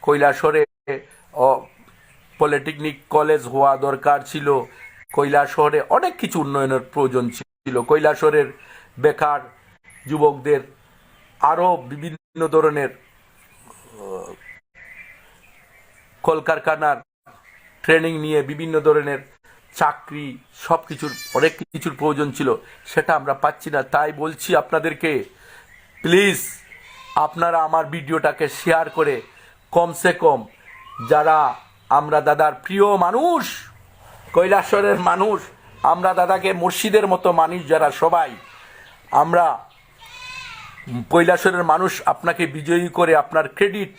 কৈলাসহরে, ও, পলিটেকনিক কলেজ হওয়া দরকার ছিল। কৈলাসহরে অনেক কিছু উন্নয়নের প্রয়োজন ছিল। কৈলাসহরের বেকার যুবকদের আরও বিভিন্ন ধরনের, আহ, কলকারখানার ট্রেনিং নিয়ে বিভিন্ন ধরনের চাকরি, সব কিছুর, অনেক কিছুর প্রয়োজন ছিল, সেটা আমরা পাচ্ছি না। তাই বলছি আপনাদেরকে, প্লিজ আপনারা আমার ভিডিওটাকে শেয়ার করে কমসে কম যারা আমরা দাদার প্রিয় মানুষ, কৈলাসহরের মানুষ, আমরা দাদাকে মুর্শিদের মতো মানি যারা সবাই, আমরা কৈলাসহরের মানুষ আপনাকে বিজয়ী করে আপনার ক্রেডিট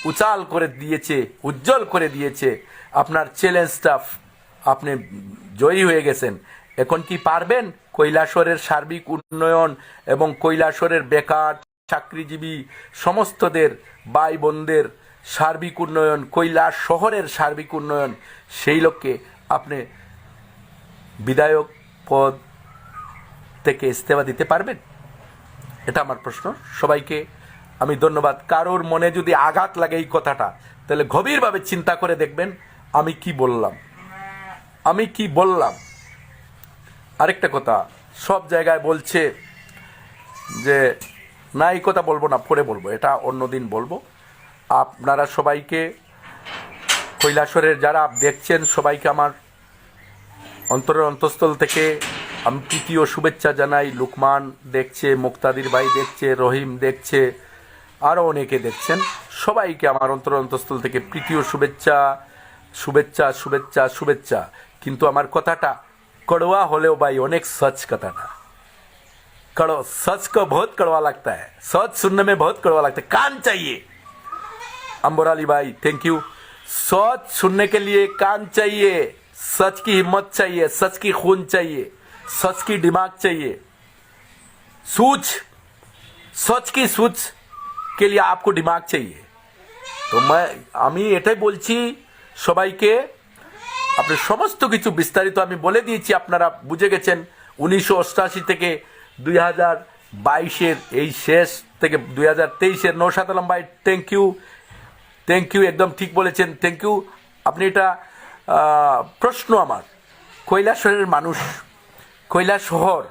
উজাল করে দিয়েছে, উজ্জ্বল করে দিয়েছে, আপনার চ্যালেঞ্জটা আপনি জয়ী হয়ে গেছেন। এখন কি পারবেন কৈলাসহরের সার্বিক উন্নয়ন এবং কৈলাসহরের বেকার, চাকরিজীবী সমস্তদের, ভাই বোনদের সার্বিক উন্নয়ন, কৈলাসহরের সার্বিক উন্নয়ন, সেই লক্ষ্যে আপনি বিধায়ক পদ থেকে ইস্তফা দিতে পারবেন? এটা আমার প্রশ্ন। সবাইকে আমি ধন্যবাদ। কারোর মনে যদি আঘাত লাগে এই কথাটা, তাহলে গভীরভাবে চিন্তা করে দেখবেন আমি কি বললাম, আমি কি বললাম। আরেকটা কথা, সব জায়গায় বলছে যে, না, এই কথা বলবো না, পরে বলবো, এটা অন্যদিন বলবো। আপনারা সবাইকে, কৈলাসহরের যারা দেখছেন, সবাইকে আমার অন্তরের অন্তঃস্থল থেকে আমি প্রীতি ও শুভেচ্ছা জানাই। লুকমান দেখছে, মুক্তাদির ভাই দেখছে, রহিম দেখছে, আরও অনেকে দেখছেন। সবাইকে আমার অন্তরের অন্তঃস্থল থেকে প্রীতি ও শুভেচ্ছা, শুভেচ্ছা, শুভেচ্ছা, শুভেচ্ছা। কিন্তু আমার কথাটা কড়ুয়া হলেও ভাই অনেক সচ কথাটা। कड़वा, सच को बहुत कड़वा लगता है। सच सुनने में बहुत कड़वा लगता है। कान चाहिए। अंबर अली भाई, थैंक यू। सच सुनने के लिए कान चाहिए, सच की हिम्मत चाहिए, सच की खून चाहिए, सच की दिमाग चाहिए। सूझ, सच की सूझ के लिए आपको दिमाग चाहिए। তো মা-, আমি এটাই বলছি সবাইকে, আপনি সমস্ত কিছু বিস্তারিত আমি বলে দিয়েছি, আপনারা বুঝে গেছেন। উনিশশো অষ্টাশি থেকে দুই হাজার বাইশের এই শেষ থেকে দুই হাজার তেইশের নৌশাদ আলম ভাই, থ্যাংক ইউ, থ্যাংক ইউ, একদম ঠিক বলেছেন, থ্যাংক ইউ। আপনি এটা, আহ, প্রশ্ন আমার, কৈলাসহরের মানুষ, কৈলাসহর,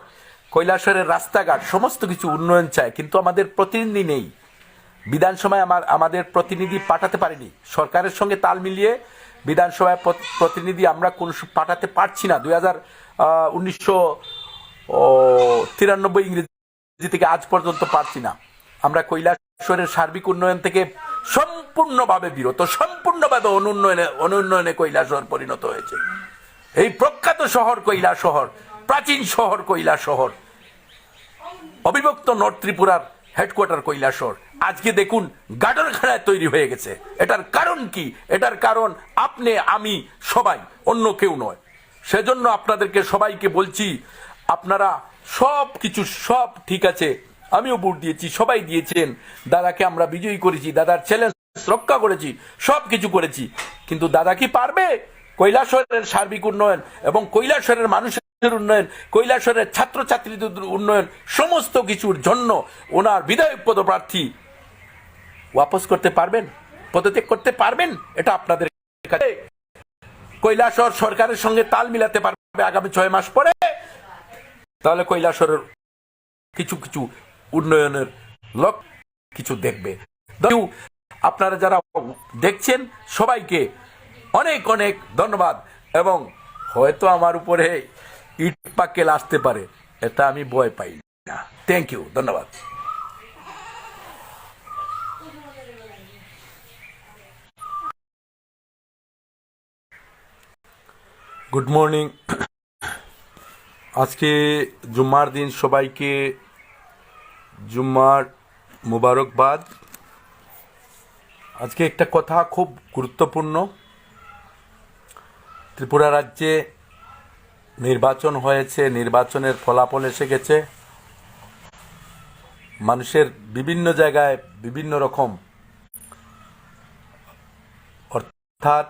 কৈলাসহরের রাস্তাঘাট, সমস্ত কিছু উন্নয়ন চায়, কিন্তু আমাদের প্রতিনিধি নেই। বিধানসভায় আমার, আমাদের প্রতিনিধি পাঠাতে পারিনি। সরকারের সঙ্গে তাল মিলিয়ে বিধানসভায় প্র-, প্রতিনিধি আমরা কোন সু-, পাঠাতে পারছি না। দুই হাজার, আহ, উনিশশো তিরানব্বই ইংরেজি থেকে আজ পর্যন্ত পারছি না। আমরা কৈলাসহরের সার্বিক উন্নয়ন থেকে সম্পূর্ণভাবে বিরত, সম্পূর্ণভাবে অনুন্নয়নে, অনুন্নয়নে কৈলাসহর পরিণত হয়েছে। এই প্রখ্যাত শহর কৈলাসহর, প্রাচীন শহর কৈলাসহর, অবিভক্ত নর্থ ত্রিপুরার হেডকোয়ার্টার কৈলাসহর। আজকে দেখুন গাটরখানায় তৈরি হয়ে গেছে। এটার কারণ কি? এটার কারণ আপনি, আমি, সবাই, অন্য কেউ নয়। সেজন্য আপনাদেরকে সবাইকে বলছি, আপনারা সব কিছু, সব ঠিক আছে, আমিও ভোট দিয়েছি, সবাই দিয়েছেন, দাদাকে আমরা বিজয়ী করেছি, দাদার চ্যালেঞ্জ রক্ষা করেছি, সব কিছু করেছি, কিন্তু দাদা কি পারবে কৈলাসহরের সার্বিক উন্নয়ন এবং কৈলাসহরের মানুষের উন্নয়ন, কৈলাসহরের ছাত্রছাত্রীদের উন্নয়ন, সমস্ত কিছুর জন্য ওনার বিধায়ক পদপ্রার্থী ওয়াপস করতে পারবেন, পদত্যাগ করতে পারবেন? এটা আপনাদের কাছে কৈলাসহর সরকারের সঙ্গে তাল মিলাতে পারবে আগামী ছয় মাস পরে, তাহলে কৈলাসহরের কিছু কিছু উন্নয়নের লক্ষ্য কিছু দেখবে। Thank you। আপনারা যারা দেখছেন সবাইকে অনেক অনেক ধন্যবাদ, এবং হয়তো আমার উপরে ইট পাক্কেল আসতে পারে, এটা আমি ভয় পাই না। থ্যাংক ইউ, ধন্যবাদ। Good morning. আজকে জুম্মার দিন, সবাইকে জুম্মার মুবারকবাদ। আজকে একটা কথা খুব গুরুত্বপূর্ণ। ত্রিপুরা রাজ্যে নির্বাচন হয়েছে, নির্বাচনের ফলাফল এসে গেছে। মানুষের বিভিন্ন জায়গায় বিভিন্ন রকম, অর্থাৎ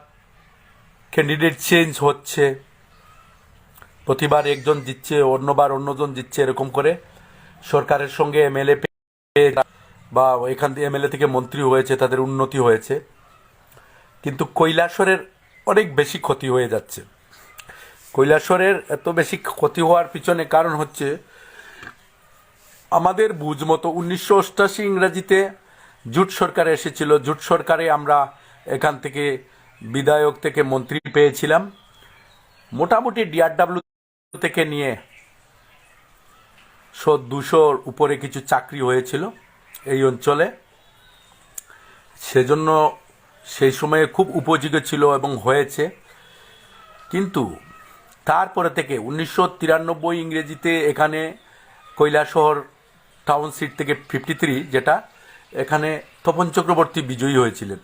ক্যান্ডিডেট চেঞ্জ হচ্ছে, প্রতিবার একজন জিতছে, অন্যবার অন্যজন জিতছে, এরকম করে সরকারের সঙ্গে এমএলএ বা এখান থেকে এমএলএ থেকে মন্ত্রী হয়েছে, তাদের উন্নতি হয়েছে। কিন্তু কৈলাসহরের অনেক বেশি ক্ষতি হয়ে যাচ্ছে। কৈলাসহরের এত বেশি ক্ষতি হওয়ার পিছনে কারণ হচ্ছে আমাদের বুঝ মতো উনিশশো অষ্টাশি ইংরাজিতে জোট সরকার এসেছিল। জোট সরকারে আমরা এখান থেকে বিধায়ক থেকে মন্ত্রী পেয়েছিলাম। মোটামুটি ডিআরডব্লিউ থেকে নিয়ে সো দুশোর উপরে কিছু চাকরি হয়েছিল এই অঞ্চলে। সেজন্য সেই সময়ে খুব উপযোগী ছিল এবং হয়েছে। কিন্তু তারপরে থেকে উনিশশো তিরানব্বই ইংরেজিতে এখানে কৈলাসহর টাউন সিট থেকে ফিফটি থ্রি, যেটা এখানে তপন চক্রবর্তী বিজয়ী হয়েছিলেন।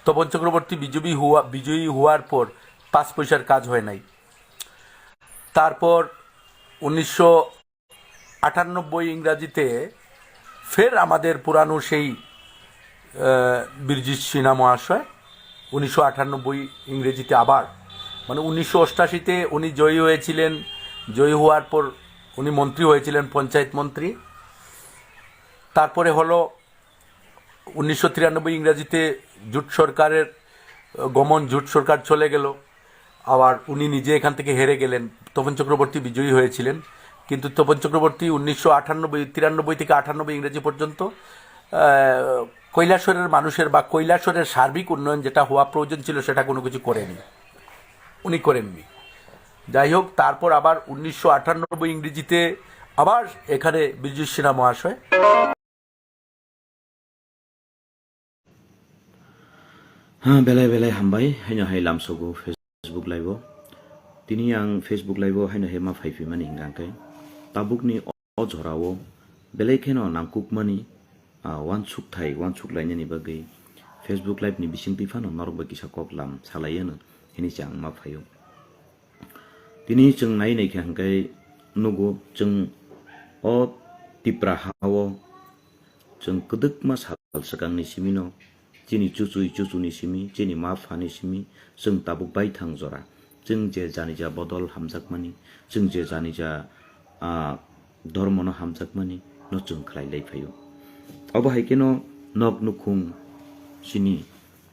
তপন চক্রবর্তী বিজয়ী হওয়া বিজয়ী হওয়ার পর পাঁচ পয়সার কাজ হয় নাই। তারপর উনিশশো আটানব্বই ইংরাজিতে ফের আমাদের পুরানো সেই আহ, বীরজিৎ সিনহা মহাশয় উনিশশো আটানব্বই ইংরেজিতে আবার, মানে উনিশশো অষ্টাশিতে উনি জয়ী হয়েছিলেন। জয়ী হওয়ার পর উনি মন্ত্রী হয়েছিলেন, পঞ্চায়েত মন্ত্রী। তারপরে হলো উনিশশো তিরানব্বই ইংরাজিতে জোট সরকারের আহ, গমন, জোট সরকার চলে গেল। আবার উনি নিজে এখান থেকে হেরে গেলেন। তপন চক্রবর্তী বিজয়ী হয়েছিলেন, কিন্তু তপন চক্রবর্তী উনিশশো আটানব্বই তিরানব্বই থেকে আটানব্বই ইংরেজি পর্যন্ত আহ, কৈলাসহরের মানুষের বা কৈলাসহরের সার্বিক উন্নয়ন যেটা হওয়া প্রয়োজন ছিল, সেটা কোনো কিছু করেনি, উনি করেননি। যাই হোক, তারপর আবার উনিশশো আটানব্বই ইংরেজিতে আবার এখানে বীরজিৎ সিনহা মহাশয় Ha, belai belai hambai, haino hai lamsogo Facebook live o. Tini ang Facebook live o haino hai ma phaiphimani hingkha khe, tabukni o jorao belai kheno nangkukmani, ah, uansukthai, uansuk lainani bagwi Facebook live ni bisingtwi phano norok bai kisa kok lam salaiano hini se ang ma phaio. Tini chwng nai naikha hingkhe nugo, chwng o Tipra ha-o chwng kwdwkma sal swkangni simino, chini chuchwi chuchuni simi, chini ma phani simi, chwng tabuk baithang jora. Chwng je janija bodol hamjakmani, chwng je janija, ah, dhormono hamjakmani no chwng khlai lai phaio. Obo hai kheno nok nukhung chini,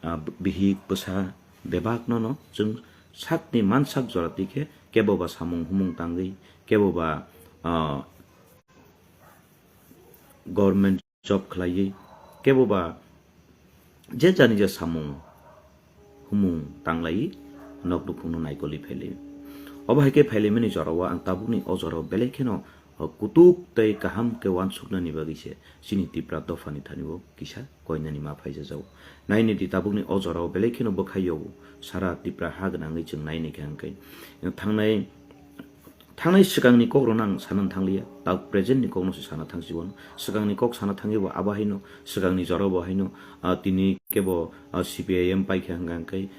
ah, bihik bwsa bebak no no chwng sakni mansak jora twi khe kebo ba samung humung tangwi, kebo ba, ah, government job khlaiwi, kebo ba je jani je samung humung tanglaiwi nok nukhungno naikolwi phailaiwi. Obo hai khe phailaimani jorao ang tabukni o jorao belai kheno kutuk tei kaham khe uansuknani bagwi se chini Tipra dophani thani bo kisa koinani ma phaijajago. Nainidi tabukni o jorao belai kheno bwkhai yago sara Tipra ha gwnangwi chwng nai naikha hwnkhe thangnai Thangnai swkangni kokrokno ang sana thanglia, tak present ni kokno se sana thangsibo. Swkangni kok sana thangwi bo abo haino swkangni jora bo haino, ah, tini kebo, ah, C P I M paikha hwnkha hwnkhe,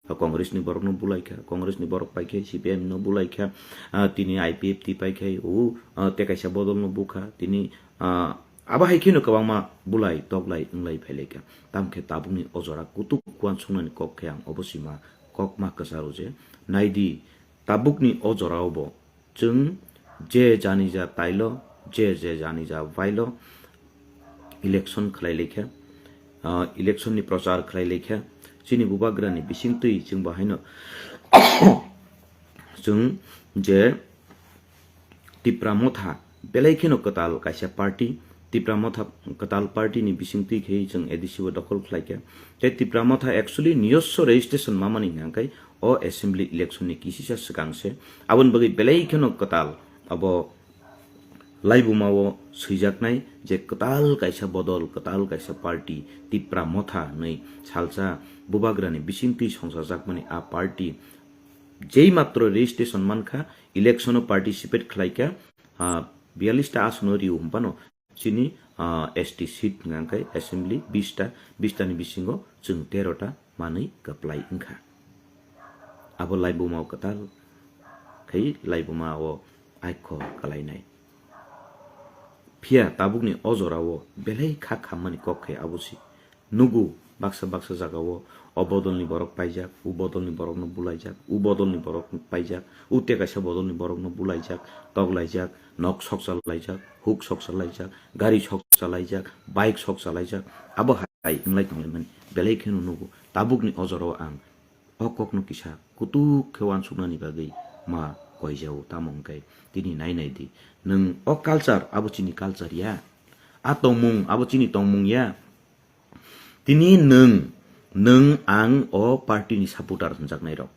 ah, Congress ni borokno bulaikha, Congress ni borok paikhe C P I M no bulaikha, ah, tini I P F T paikhe o, ah, tei kaisa bodol no bukha, tini, ah, abo hai kheno kwbangma bulai toklai wnglai phailaikha. Tamkhe tabukni o jora kutuk uansuknani kok khe ang obo sima kok ma kwcharo je naidi tabukni o jorao bo Chwng je jani ja tailo, je je jani ja bailo election khlai laikha, ah, election ni prochar khlai laikha, chini bubagrani bisingtwi chwng bo haino chwng je Tipra Motha belai kheno kwtal kaisa party, Tipra Motha kwtal party ni bisingtwi khe chwng A D C o dokhol khlaikha. Tei Tipra Motha actually niyoswo registration mamani hwnkhe o assembly election ni kisisa swkang se. Aboni bagwi belai kheno kwtal abo laibuma o swijaknai je kwtal kaisa bodol, kwtal kaisa party, Tipra Motha hwnwi salsa bubagrani bisingtwi songchajakmani a party jei matro registration mankha, election o participate khlaikha, ah, biyallis ta asono rio hwnphano chini, ah, S T seat hwnka hwnkhe assembly bis ta, bis ta ni bisingo chwng tero ta manwi kwplai wngkha. Abo laibuma o kwtal khai laibuma o aiko kwlainai. Phiya tabukni o jorao belai kha khammani kok khe abo se. Nugo baksa baksa jagao o bodolni borok paijak, u bodolni borokno bulaijak, u bodolni borok paijak, u tei kaisa bodolni borokno bulaijak, toklaijak, nok sok chalaijak, huk sok chalaijak, gari sok chalaijak, bike sok chalaijak, abo hai wnglai tonglaimani belai kheno nugo. Tabukni o jorao ang O kokno kisa kutuk khe uansuknani bagwi ma koijao, tamo hwnkhe tini nai nai di. Nwng o culture, abo chini culture ya. A tongmung, abo chini tongmung ya. Tini nwng, nwng ang o party ni supporter hwnjaknai rok,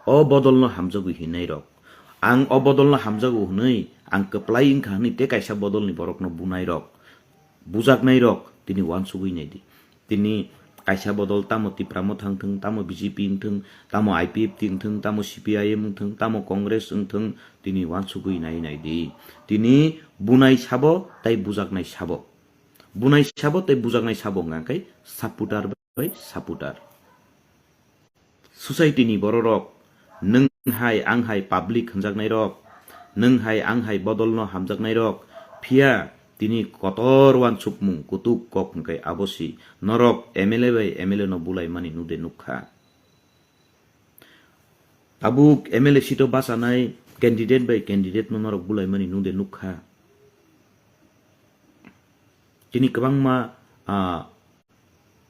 o bodol no hamjagwi hinai rok, ang o bodol no hamjago hwnwi, ang kwplai wngkha hwnwi tei kaisa bodol ni borok no bunai rok, bujaknai rok tini uansugwi nai di. Tini kaisa bodol tamo Tipra Motha wngthwng, tamo B J P wngthwng, tamo I P F T wngthwng, tamo C P I M wngthwng, tamo Congress wngthwng, tini uansugwi nai nai di. Tini bunai sabo tei bujaknai sabo. Bunai sabo tei bujaknai sabo hwnka khe supporter bai supporter. Society ni bororok, nwng hai ang hai public hwnjaknai rok, nwng hai ang hai bodol no hamjaknai rok, phiya tini kotor uansukmung kutuk kok hwnkhe abo si norok M L A bai M L A no bulaimani nude nukha. Tabuk M L A seat o bachanai candidate bai candidate no norok bulaimani nude nukha. Tini kwbangma, ah,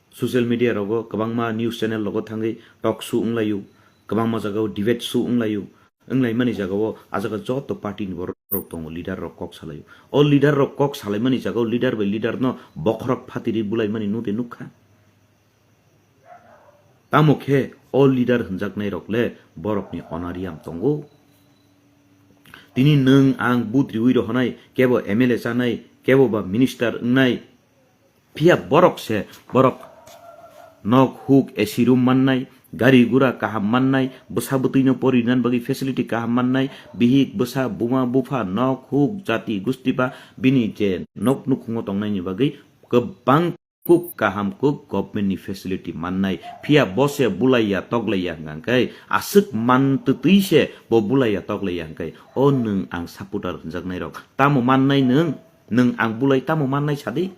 social media rogo, kwbangma news channel rogo thangwi talk show wnglaio, kwbangma jagao debate show wnglaio, wnglaimani jagao a jaga joto party ni borok rok tongo, leader rok kok salaio. O leader rok kok salaimani jagao leader bai leader no bokhorok phatiri bulaimani nude nukha. Tamo khe o leader hwnjaknai rok le borok ni onariam tongo. Tini nwng ang budriwi rohonai, kebo M L A chanai, kebo ba minister wngnai. Phiya borok se, borok nok huk A C room mannai, gari gura kaham mannai, bwsa bwtwi no porinan bagwi facility kaham mannai, bihik bwsa buma bupha nok huk jati gusti ba bini je nok nukhungo tongnaini bagwi kwbang kuk kaham kuk government ni facility mannai, phiya bo se bulaiya toklaiya hwnkhe aswk man twtwi se bo bulaiya toklaiya hwnkhe o nwng ang supporter hwnjaknai rok tamo mannai nwng, nwng ang bulai tamo mannai sadi?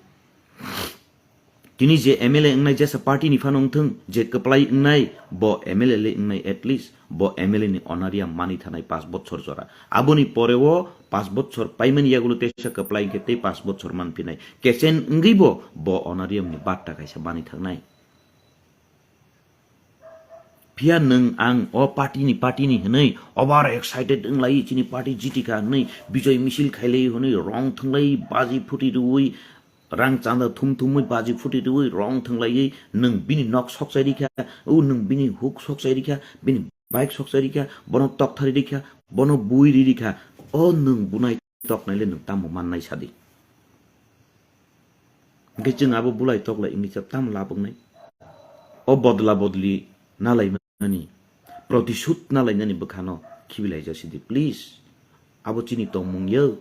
Tini je M L A wngnai jesa party ni phano wngthwng, je kwplai wngnai bo M L A le wngnai, at least bo M L A ni onariam mani thanai paanch bochor jora. Aboni pore o paanch bochor paimani yagulo teisa kwplai khe tei paanch bochor manphinai. Kechen wngwi bo, bo onariam ni batta kaisa mani thangnai. Phiya nwng ang o party ni, party ni hwnwi over excited wnglai, chini party jitikha hwnwi bijoy misil khailai hwnwi rong thwnglai baji phuti rwui rang chanda thum thumwi baji phuti rwui rong thwnglaiwi nwng bini nok sokchai rikha, o nwng bini huk sokchai rikha, bini bike sokchai rikha, bono tokthari rikha, bono bui ri rikha, o nwng bunai toknai le nwng tamo mannai sadi? Hwnkhe chwng abo bulai toklai wngwi khe tamo lab wngnai? O bodla bodli nalaimani, protisud nalainani bwkhano khibilaijak sidi, please. Abo chini tongmung yo.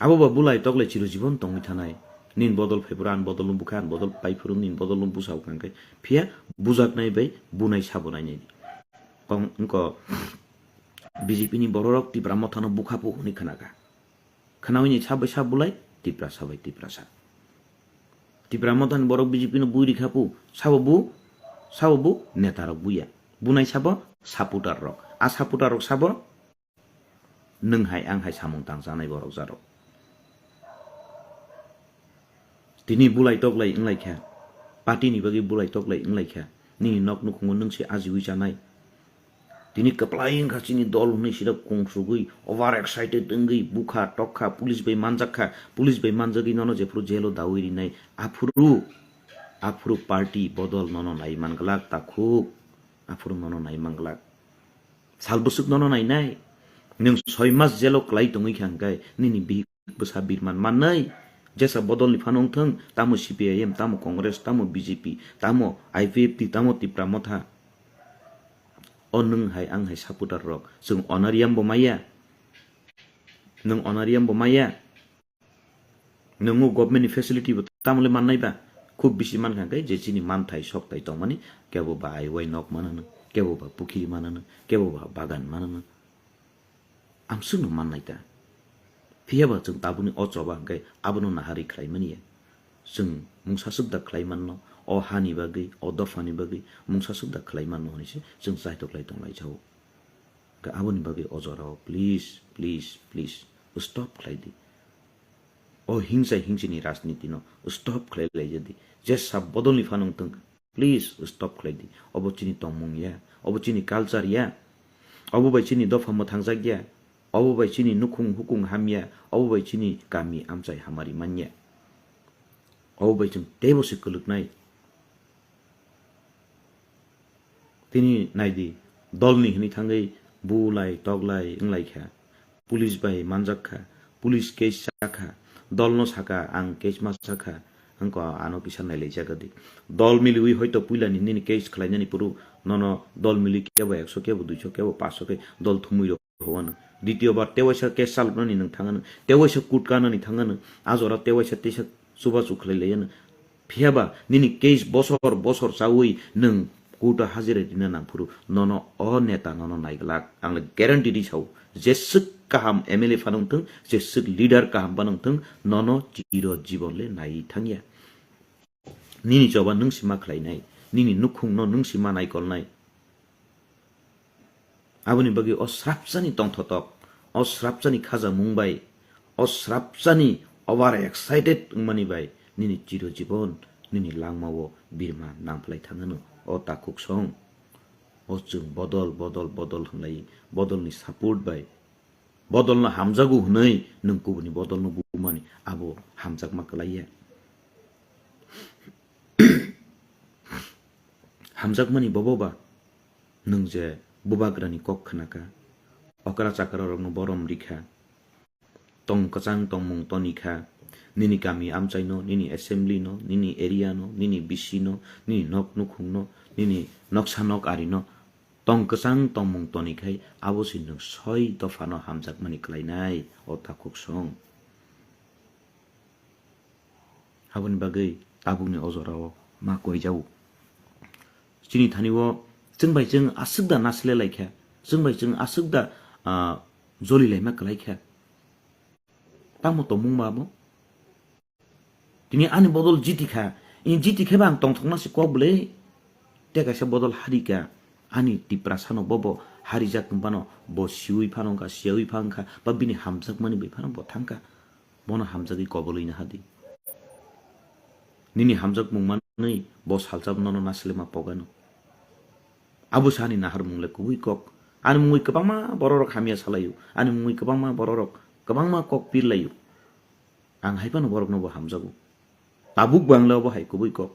Abo ba bulai toklai chirojibon tongwi thanai. Nini bodol phaiphuru ani bodol no bukha, ani bodol phaiphuru nini bodol no busa bwkha hwnkhe. Phiya bujaknai bai bunai sabo nainai. Kong wngko B J P ni bororok Tipra Mothano bukha phu hwnwi khna kha. Khnaui ni sa bai sa bulai, Tiprasa bai Tiprasa. Tipra Mothani borok B J P no bui rikha pu, sabo bu, sabo bu neta rok buya. Bunai sabo supporter rok. A supporter rok sabo nwng hai ang hai samung tangchanai borok jarok. Tini bulai toklai wnglaikha, party ni bagwi bulai toklai wnglaikha, nini nok nukhungo nwng se ajiwi chanai. Tini kwplai wngkha chini dol hwnwi sida kungsugwi, over excited wngwi, bukha, tokha, police bai manjakkha, police bai manjagwi nono jephuru jail o dawi rinai, aphuru, aphuru party bodol nono nai manglak takhuk, aphuru nono nai manglak. Sal bwswk nono nainai, nwng soi mas jail o kwlai tongwi kha hwnkhe, nini bihik bwsa birman mannai. Jesa bodol ni phano wngthwng, tamo C P I M, tamo Congress, tamo B J P, tamo I P F T, tamo Tipra Motha. O nwng hai ang hai supporter rok, chwng honorarium bo maya. Nwng honorarium bo maya. Nwng o government ni facility bo tamo le mannai ba? Khub bisi mankha khe je chini manthai sokthai tongmani, kebo ba aiwai nok manano, kebo ba pukhiri manano, kebo ba bagan manano. Amswkno mannai ta. Phiya ba chwng tabukni o choba hwnkhe abono naharwi khlai manya. Chwng mungsa swk da khlai manno, o hani bagwi, o dophani bagwi mungsa swk da khlai manno hwnwi se chwng chaitoklai tonglaijao. Hwnkhe aboni bagwi o jorao please, please, please stop khlai di. O hingsa hingsini rajniti no stop khlai laijadi. Jesa bodolni phano wngthwng, Please stop khlai di. Obo chini tongmung ya, obo chini culture ya, obo bai chini dopha mwthangjak ya, obo bai chini nukhung hukung ham ya, obo bai chini kami amchai hamari man ya. Obo bai chwng teibo se kwlwknai. Tini naidi, dolni hwnwi thangwi bulai toklai wnglaikha, police bai manjak kha, police case chakha, dolno saka ang case ma chakha, wngkha ano kisa nailaijak di. Dol miliwi hoito puilani nini case khlainani phuru nono dol miliwi kebo ekso kebo duiso kebo paso khe dol thumwi rw hwano. Ditiyo bar tewaisa case chaloknani nwng thangano, tewaisa court kanani thangano, a jora tewaisa teisa chubachu khlai laiyano. Phiyaba nini case bosor bosor chawi nwng court o hajira rina nangphuru nono o neta nono naiglak. Ang le guarantee ri sao, jeswk kaham M L A phano wngthwng, jeswk leader kaham phano wngthwng, nono chiro jibon le nai thangya. Nini choba nwng si ma khlainai, nini nukhungno nwng si ma naikolnai. Aboni bagwi o srapsani tongthotok, o srapsani khajamung bai, o srapsani over excited wngmani bai nini chiro jibon nini langmao birma nangphlai thangano. O takhuk song, o chwng bodol, bodol, bodol hwnlai, bodolni support bai, bodolno hamjago hwnwi nwng kubuni bodolno bumani abo hamjakma kwlaiya. Hamjakmani bobo ba nwng je bubagrani kok khnaka, okra chakra rokno borom rikha, tong kwchang tongmung tonikha, nini kami amchaino, nini assembly no, nini area no, nini B C no, nini nok nukhung no, nini noksa nok ari no tong kwchang tongmung tonikhai abo se nwng soi dophano hamjakmani kwlainai o takhuk song. Aboni bagwi tabukni o jorao ma koijago. Chini thani o chwng bai chwng aswk da nasle laikha, chwng bai chwng aswk da, ah, joli laima kwlaikha. Tamo tongmung ma bo? Tini ani bodol jiti kha, in jiti khe ba ang tongthokna se kok bwle. Te kaisa bodol hari kha, ani Tiprasa no bobo harijak tongphano bo siwi phano wngkha, siyawi pha wngkha, ba bini hamjakmani bai phano bo thangkha. Bono hamjagwi kobolwi naha di. Nini hamjakmung manwi bo salsa nono naslema pogano. Abo se ani naharmung le kubui kok. Ani mungwi kwbangma bororok hamya salaio. Ani mungwi kwbangma bororok kwbangma kok pirlaio. Ang hai phano borokno bo hamjago. Tabuk bo ang le obo hai kubui kok.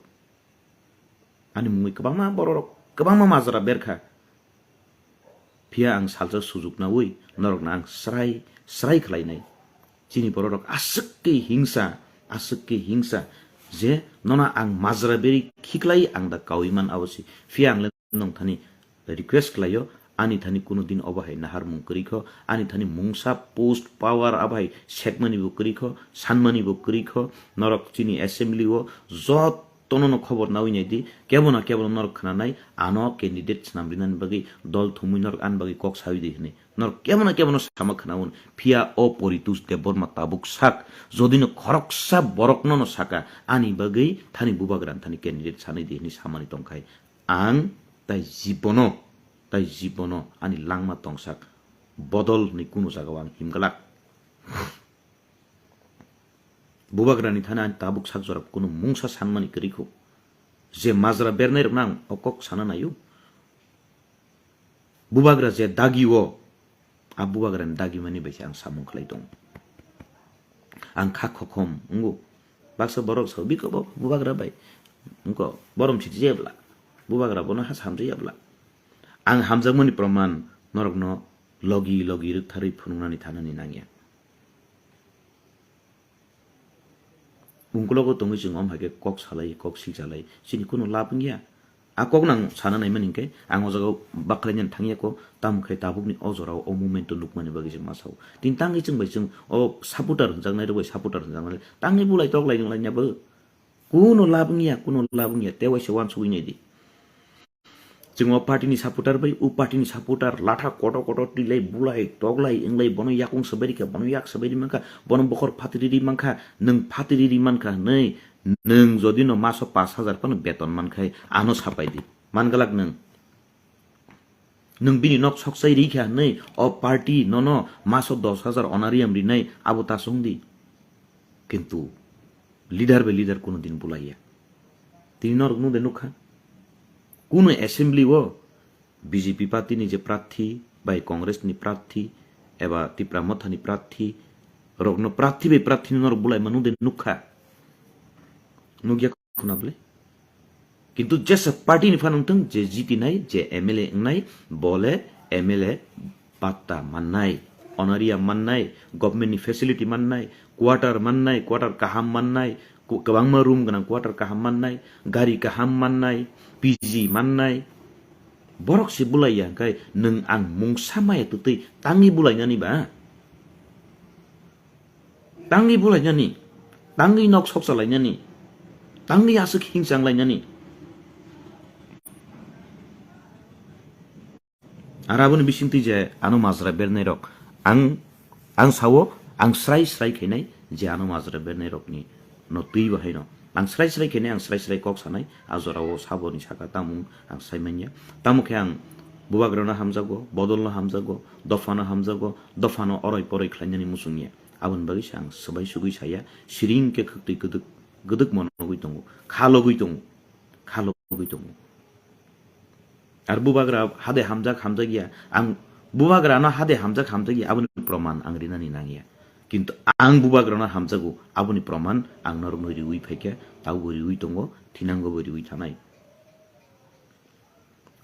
Ani mungwi kwbangma bororok kwbangma majra berkha. Phiya ang salsa sujuk naui norokno ang srai srai khlainai. Chini bororok aswk khe hingsa, aswk khe hingsa je nono ang majra beri khiklai ang da kaui man abo se. Phiya ang le nwng thani request khlaio, ani thani kuno din obo hai naharmung kwrwi kho, ani thani mungsa post power abo hai sekmani bo kwrwi kho, sanmani bo kwrwi kho, norok chini assembly o jottono no khobor naui nai di, kebo na kebo no norok khnanai, ano candidate swnam rinani bagwi dol thumui norok ani bagwi kok saui di hwnwi. Norok kebo na kebo no sama khnaun, phiya o Poritus Debbarma tabuk sak, jodi no khoroksa borok no no saka, ani bagwi thani bubagra thani candidate sanai di hwnwi samani tongkhai. Ang tai jibono, tai jibono ani langma tongsak bodol hwnwi kunu jagao ang himglak. Bubagrani thani ani tabuk sak jora kunu mungsa sanmani kwrwi kho. Je majra bernai rokno ang o kok sana naio. Bubagra je dagio, a bubagrani dagimani bai se ang samung khlai tongo. Ang kha khokhom wngo. Baksa borok sao, "Biko bo bubagra bai wngko, borom siti jaya bwla. Bubagra bono ha samjaya bwla." Ang hamjakmani proman norokno logi logi rwktharwi phunuknani thanani nangya. Ungkulogo tongwi chwng om hai khe kok salai, kok silchalai, chini kunu lab wngya. A kok nang sana naimani hinkhe ang o jagao baklainani thangya kho, tamo khe tabukni o jorao o movement-o nukmani bagwi se ma sao. Tini tangwi chwng bai chwng o supporter hwnjaknai rok bai supporter hwnjaknai tangwi bulai toklai wnglai nya bo. Kuno lab wngya, kuno lab wngya, tei waisa uansugwi nai di. Chwng o party ni supporter bai, o party ni supporter latha kotor kotor twilai, bulai, toklai, wnglai, bono yakung swbai rikha, bono yak swbai ri mankha, bono bokhor phatri ri mankha, nwng phatri ri mankha hwnwi, nwng jodi no maso pash hajar phano beton mankhai, ano sapai di. Mangalak nwng. Nwng bini nok sokchai ri kha hwnwi, o party nono maso dos hajar honorarium rinai, abo ta song di. Kintu leader bai leader kuno din bulaiya. Tini norok nung de nukha. Kuno assembly o B J P party ni je prarthi bai Congress ni prarthi eba Tipra Motha ni prarthi rokno prarthi bai prarthi no norok bulai manu de nukha. Nukya khuna bole. Kintu jesa party ni phanang thung je jiti nai, je M L A wngnai, bole M L A patta mannai, honorarium mannai, government ni facility mannai, quarter mannai, quarter kaham mannai, ku-, kwbangma room gwnang quarter kaham mannai, gari kaham mannai, P G mannai. Borok se bulai ya, hwnkhe nwng ang mungsa maya twtwi tangwi bulainani ba? Tangwi bulainani, tangwi nok soksa lainani, tangwi aswk hingsang lainani. Ar aboni bisingtwi je ano majra bernairok, ang, ang sao, ang srai srai khainai je ano majra bernairokni no twi bahaino. Ang srai srai khainai, ang srai srai kok sanai, a jorao saboni saka tamung ang sai manya. Tamo khe ang bubagrano hamjago, bodolno hamjago, dophano hamjago, dophano oroi poroi khlainani muchungya. Aboni bagwi se ang swbai sugwi saya, siring khe khwktwi gwdwk, gwdwk monogwi tongo, khalogwi tongo, khalogwi tongo. Ar bubagra hade hamjak hamjak ya, ang bubagrano hade hamjak hamjak ya, aboni proman ang rinani nangya. Kintu ang bubagrano hamjago, aboni proman ang norokno riwi phaikha, taubo riwi tongo, thinangobo riwi thanai.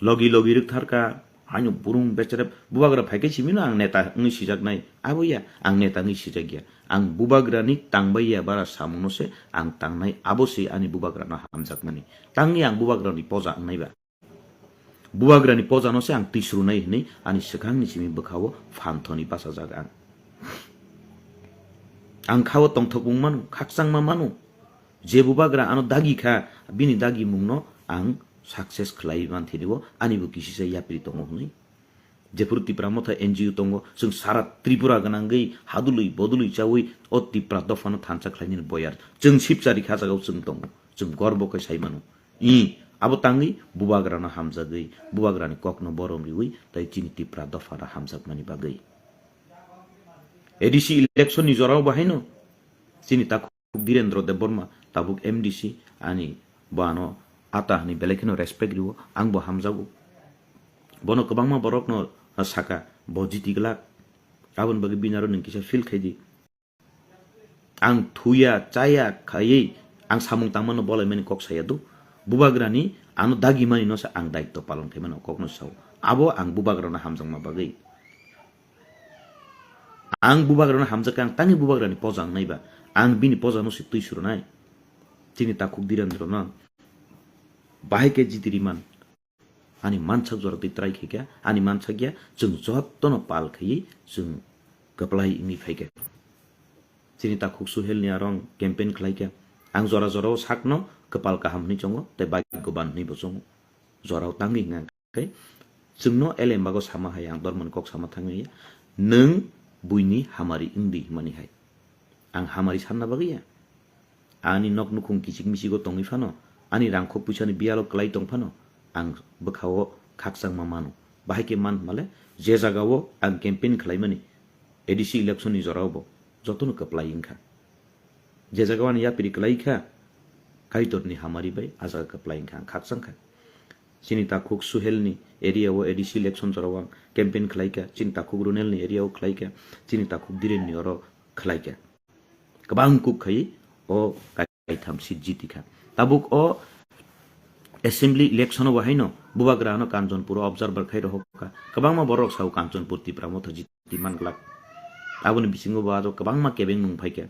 Logi logi rwktharkha, haino burung becherep bubagra phaikhe simino ang neta wngwi sijaknai. Abo ya, ang neta wngwi sijakya. Ang bubagrani tangbai ya bara samungno se ang tangnai, abo se ani bubagrano hamjakmani. Tangwi ang bubagrani poja wngnai ba. Bubagrani pojano se ang twi srunai hwnwi ani swkangni simi bwkhao phanthoni bachajak ang. Ang khao tongthokmung mano, khakchangma mano. Je bubagra ano dagi kha, bini dagimungno ang success khlai man thini bo, ani bo kisisa yapri tongo hwnwi. Jephuru Tipra Motha N G O tongo, chwng sara Tripura gwnangwi hadului bodului chawi o Tipra dophano thansa khlainani boyar. Chwng sipchari kha jagao chwng tongo, chwng gorbo khe sai mano. I, abo tangwi bubagrano hamjagwi, bubagrani kokno borom riwi, tai chini Tipra dophano hamjakmani bagwi. A D C election ni jorao bo haino chini takhuk Dhirendra Debbarma, tabuk M D C, ani bo ano ata hwnwi belai kheno respect riwo, ang bo hamjago. Bono kwbangma borokno saka, bo jiti glak. Aboni bagwi bini aro nwng kisa feel khai di. Ang thuya, chaya, khaiwi ang samung tangmano bolaimani kok saya do. Bubagrani ano dagimani no se ang daitto palon khaimano kokno sao. Abo ang bubagrano hamjakma bagwi. Ang bubagrano hamjakha, ang tangwi bubagrani poja wngnai ba. Ang bini pojano se twi suronai. Chini takhuk Dhirendra no bahai khe jiti riman. Ani mansak jora twi try khaikha, ani mansak ya, chwng jotono pal khaiwi chwng kwplai wngwi phaikha. Chini takhuk Suhelni aro ang campaign khlaikha. Ang jora jorao sakno kwpal kaham hwnwi chongo, tei bhagyoban hwnwi bo chongo. Jorao tangwi hwnka khe, chwngno elembago sama hai ang dormani kok sama thangwi ya, nwng buini hamari wngdi hwnmani hai. Ang hamari sanna bagwi ya. Ani nok nukhung kichik michigo tongwi phano, ani rangkhok puisani biyalo kwlai tong phano, ang bwkhao khakchangma mano. Bahai khe man hwnmale, je jagao ang campaign khlaimani, A D C election ni jorao bo jotono kwplai wngkha. Je jagao ani yapri kwlai kha, Kaitorni hamari bai a jaga kwplai wngkha, ang khakchang kha. Chini takhuk Suhelni area o A D C election jorao ang campaign khlai kha, chini takhuk Runelni area o khlai kha, chini takhuk Dhirenni oro khlai kha. Kwbang kuk khai o kaitham seat jiti kha. Tabuk o assembly election o bo haino bubagra ano Kanchanpur o observer khai rohok kha. Kwbangma borok sao Kanchanpur Tipra Motha jiti man glak. Aboni bisingo bo aro kwbangma kebengmung phai kha.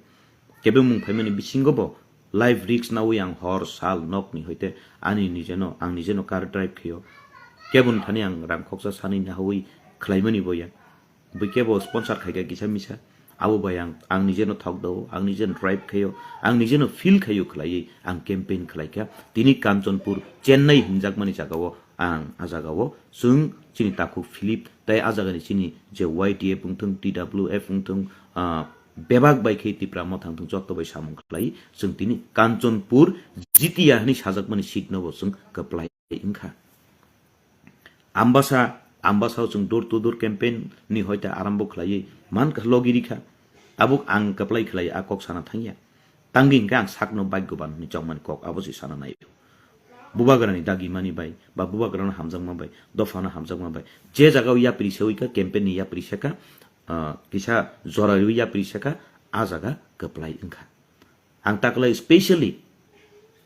Kebengmung phaimani bisingo bo life risk nawi ang hor sal nokni hoite ani nijeno, ang nijeno car drive khaio. Kebun thani ang rang khoksa sanwi nahawi khlaimani boya. Bui kebo sponsor khaikha kisa misa. Abo bai ang, ang nijeno thok dao, ang nijeno drive khaio, ang nijeno feel khaio khlaiwi ang campaign khlaikha. Tini Kanchanpur, Chennai hinjakmani jagao ang a jagao chwng chini takhuk Philip tei a jagani chini je Y T F wngthung, T W F wngthung, ah, bebak bai khe Tipra Motha wngthung, joto bai samung khlai chwng tini Kanchanpur jitiya hwnwi sajakmani seat no bo chwng kwplai wngkha. Ambasa, Ambasa o chwng door to door campaign ni hoite arambo khlaiwi man kha logi rikha. Tabuk ang kwplai khlai a kok sana thangya. Tangwi hwnkhe ang sakno bhagyoban hwnwi chongmani kok abo se sana naio. bubagrani dagimani bai, ba bubagrano hamjakma bai, dophano hamjakma bai, je jagao yapri sewi kha, campaign ni yapri se kha, ah, kisa jora riwi yapri se kha, a jaga kwplai wngkha. Ang taklai specially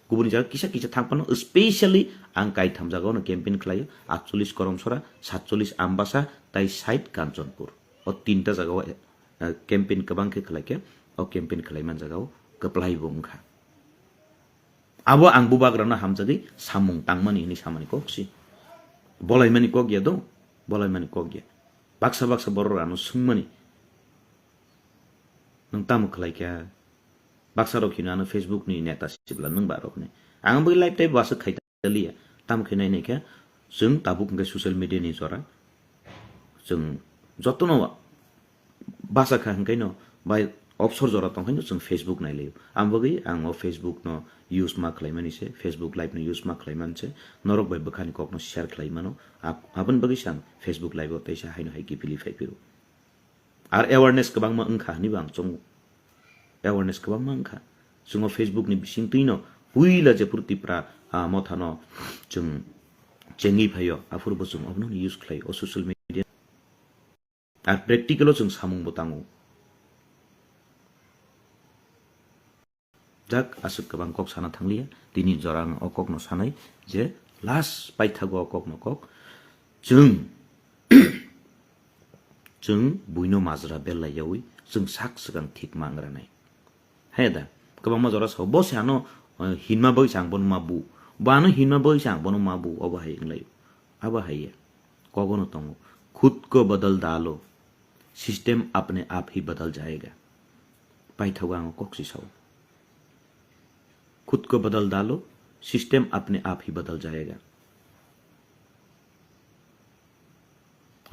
kubuni jaga kisa kisa thang phano specially ang kaitham jagao no campaign khlaio, atchollish Koromsora, satchollish Ambasa, tai sait Kanchanpur. O tinta jagao, eh, campaign kwbang khe khlai khe, o campaign khlai man jagao kwplai bo wngkha. Abo ang bubagrano hamjagwi samung tangmani hinwi samani kok si. Bolaimani kok ya do, bolaimani kok ya. Baksa baksa borok ano swngmani. Nwng tamo khlai kha? Baksa rok hino ano Facebook ni neta sibla nwng ba rok ni. Ang bai live tai bwswk khai ta liya. Tamo khe nai nai khe chwng tabuk hwnkhe social media ni jora. Chwng jotono basa kha hwnkhe no bai opsor jora tong khe no chwng Facebook nai laio. Ang bagwi ang o Facebook no use ma khlai mani se, Facebook live no use ma khlai man se, norok bai bwkhani kok no share khlai mano. Ab-, aboni bagwi se ang Facebook live o teisa haino hai kiphilwi phai phiro. Ar awareness kwbangma wngkha hwnwi bo ang chongo. Awareness kwbangma wngkha. Chwng o Facebook ni bisingtwi no puila jephuru Tipra, ah, motha no chwng chengwi phaio, aphuru bo chwng obono use khlai o social media. Ar practical o chwng samung bo tango. Jak aswk kwbang kok sana thangliya, tini jora ang o kok no sanai je last paithago o kok no kok chwng, chwng buino majra bellai yawi chwng sak swkang thik ma wngranai. He da, kwbangma jora sao, bo se ano, eh, hinma bagwi se ang bono ma bu, bo ano hinma bagwi se ang bono ma bu, obo hai wnglaio, abo hai ya, kogono tongo, khud ko badal dalo, system apne ap hi badal jayega. Paithago ang o kok si sao. खुद को बदल डालो, सिस्टम अपने आप ही बदल जाएगा।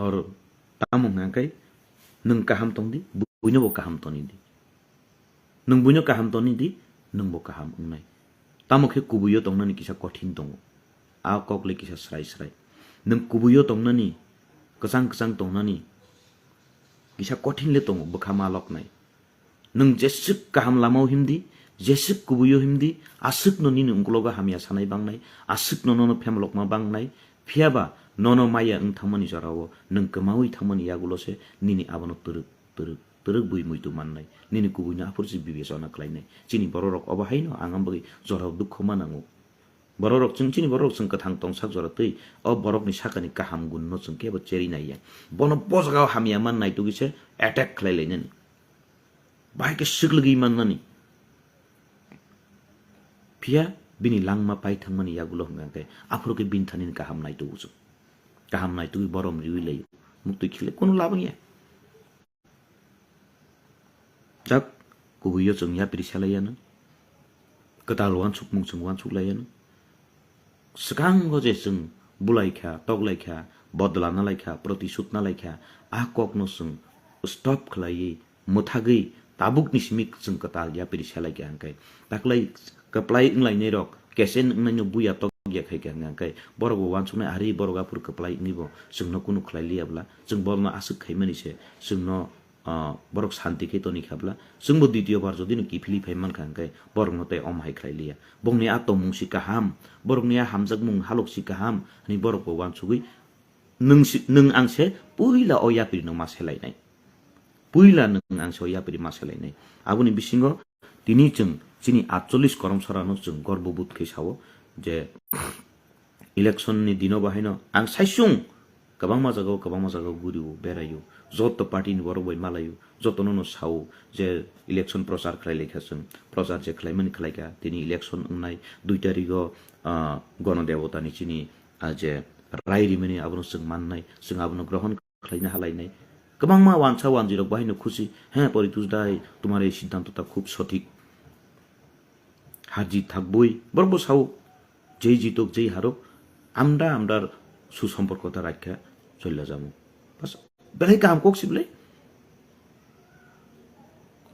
Or tamo hwnka khe nwng kaham tong di, buino bo kaham toni di. Nwng buino kaham toni di, nwng bo kaham wngnai. Tamo khe kubuio tongnani kisa kothin tongo. A kok le kisa srai srai. Nwng kubuio tongnani, kwchang kwchang tongnani kisa kothin le tongo, bwkha ma loknai. Nwng jeswk kaham lamao himdi, jeswk kubuio himdi, aswkno nini ungkulogo hamya sanai bangnai, aswkno nono phemlokma bangnai, phiyaba nono maya wng thangmani jorao nwng kwmaui thangmani yagulo se nini abono twrwk, twrwk, twrwk bui muitu mannai, nini kubuino aphuru se bibechona khlainai. Chini bororok obo haino ang bagwi jorao dukho ma nango. Bororok chwng chini bororok chwng kwthang tongsak jora twi o borokni sakani kaham gunno chwng kebo cheri naiya. Bono bojagao hamya man naitugwi se attack khlai lainani. Bahai khe swklwgwi mannani. Phiya bini langma pai thangmani yagulo hwnka khe aphuru khe bini thani kaham naitugo chwng. Kaham naitugwi borom riwi laio. Muktwi khile kono lab wngya. Jak kubuio chwng yapri selaiyanw. Kwtal uansukmung chwng uansuk laiyanw. Swkango je chwng bulaikha, toklaikha, bodla nalaikha, protisud nalaikha, a kokno chwng stop khlaiwi mwthagwi tabukni simi chwng kwtal yapri selaikha hwnkhe. Taklai kwplai wnglainai rok, kesen wngnaino buya tok ya khai kha hwnkhe, borok bo uansuknai ari borok aphuru kwplai wngwi bo chwngno kunu khlai liya bwla, chwng borokno aswk khaimani se chwngno, ah, borok santi khe toni kha bwla, chwngbo ditio bar jodi no kiphilwi phai mankha hwnkhe borokno tei omo hai khlai liya. Bongni a tongmung si kaham, borokni a hamjakmung halok si kaham hwnwi borok bo uansugwi nwng si, nwng ang se puila o yapri no ma selainai. Puila nwng ang se o yapri ma selainai. Aboni bisingo tini chwng chini atchollish koromsarano chwng gorbobodh khe sao je election ni dino bahaino ang saisung kwbangma jagao, kwbangma jagao gurio, beraio, joto party ni borok bai malaio, jotono no sao je election prochar khlai laikha chwng, prochar je khlaimani khlaikha, tini election wngnai dui tarigo, ah, Ganadevota ni chini, ah, je rai rimani abono chwng mannai, chwng abono grohon khlaina halainai. Kwbangma wansa wanjwi rok bahaino khusi, "He Poritos dai, tumhara ye siddhanto ta khub sothik." Harjit thakbwi borok bo sao, "Jei jitok, jei harok, amda amdar susomporko ta rakha cholla jamu." Bas, belai kaham kok si belai.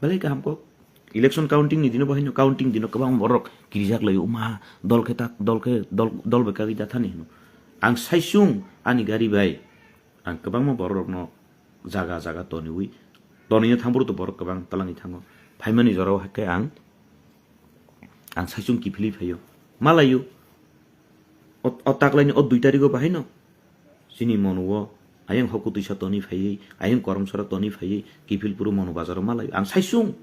Belai kaham kok. Election counting ni dino bahaino, counting dino kwbang borok kirijak lai, "Uma, dol khe ta, dol khe, dol, dol bai kagwi da thani," hino. Ang saisung ani gari bai, ang kwbangma borok rokno jaga jaga toniwi, tonino thangphuru to borok kwbang twlangwi thango. Phaimani jorao haikhe ang, ang saisung kiphilwi phaio. Malaio. O, o taklaini o dui tarigo bahaino chini mono o ayang Hokutwisa toni phaiwi, ayang Koromsora toni phaiwi, Kiphilpuro mono bazaro malai. Ang saisung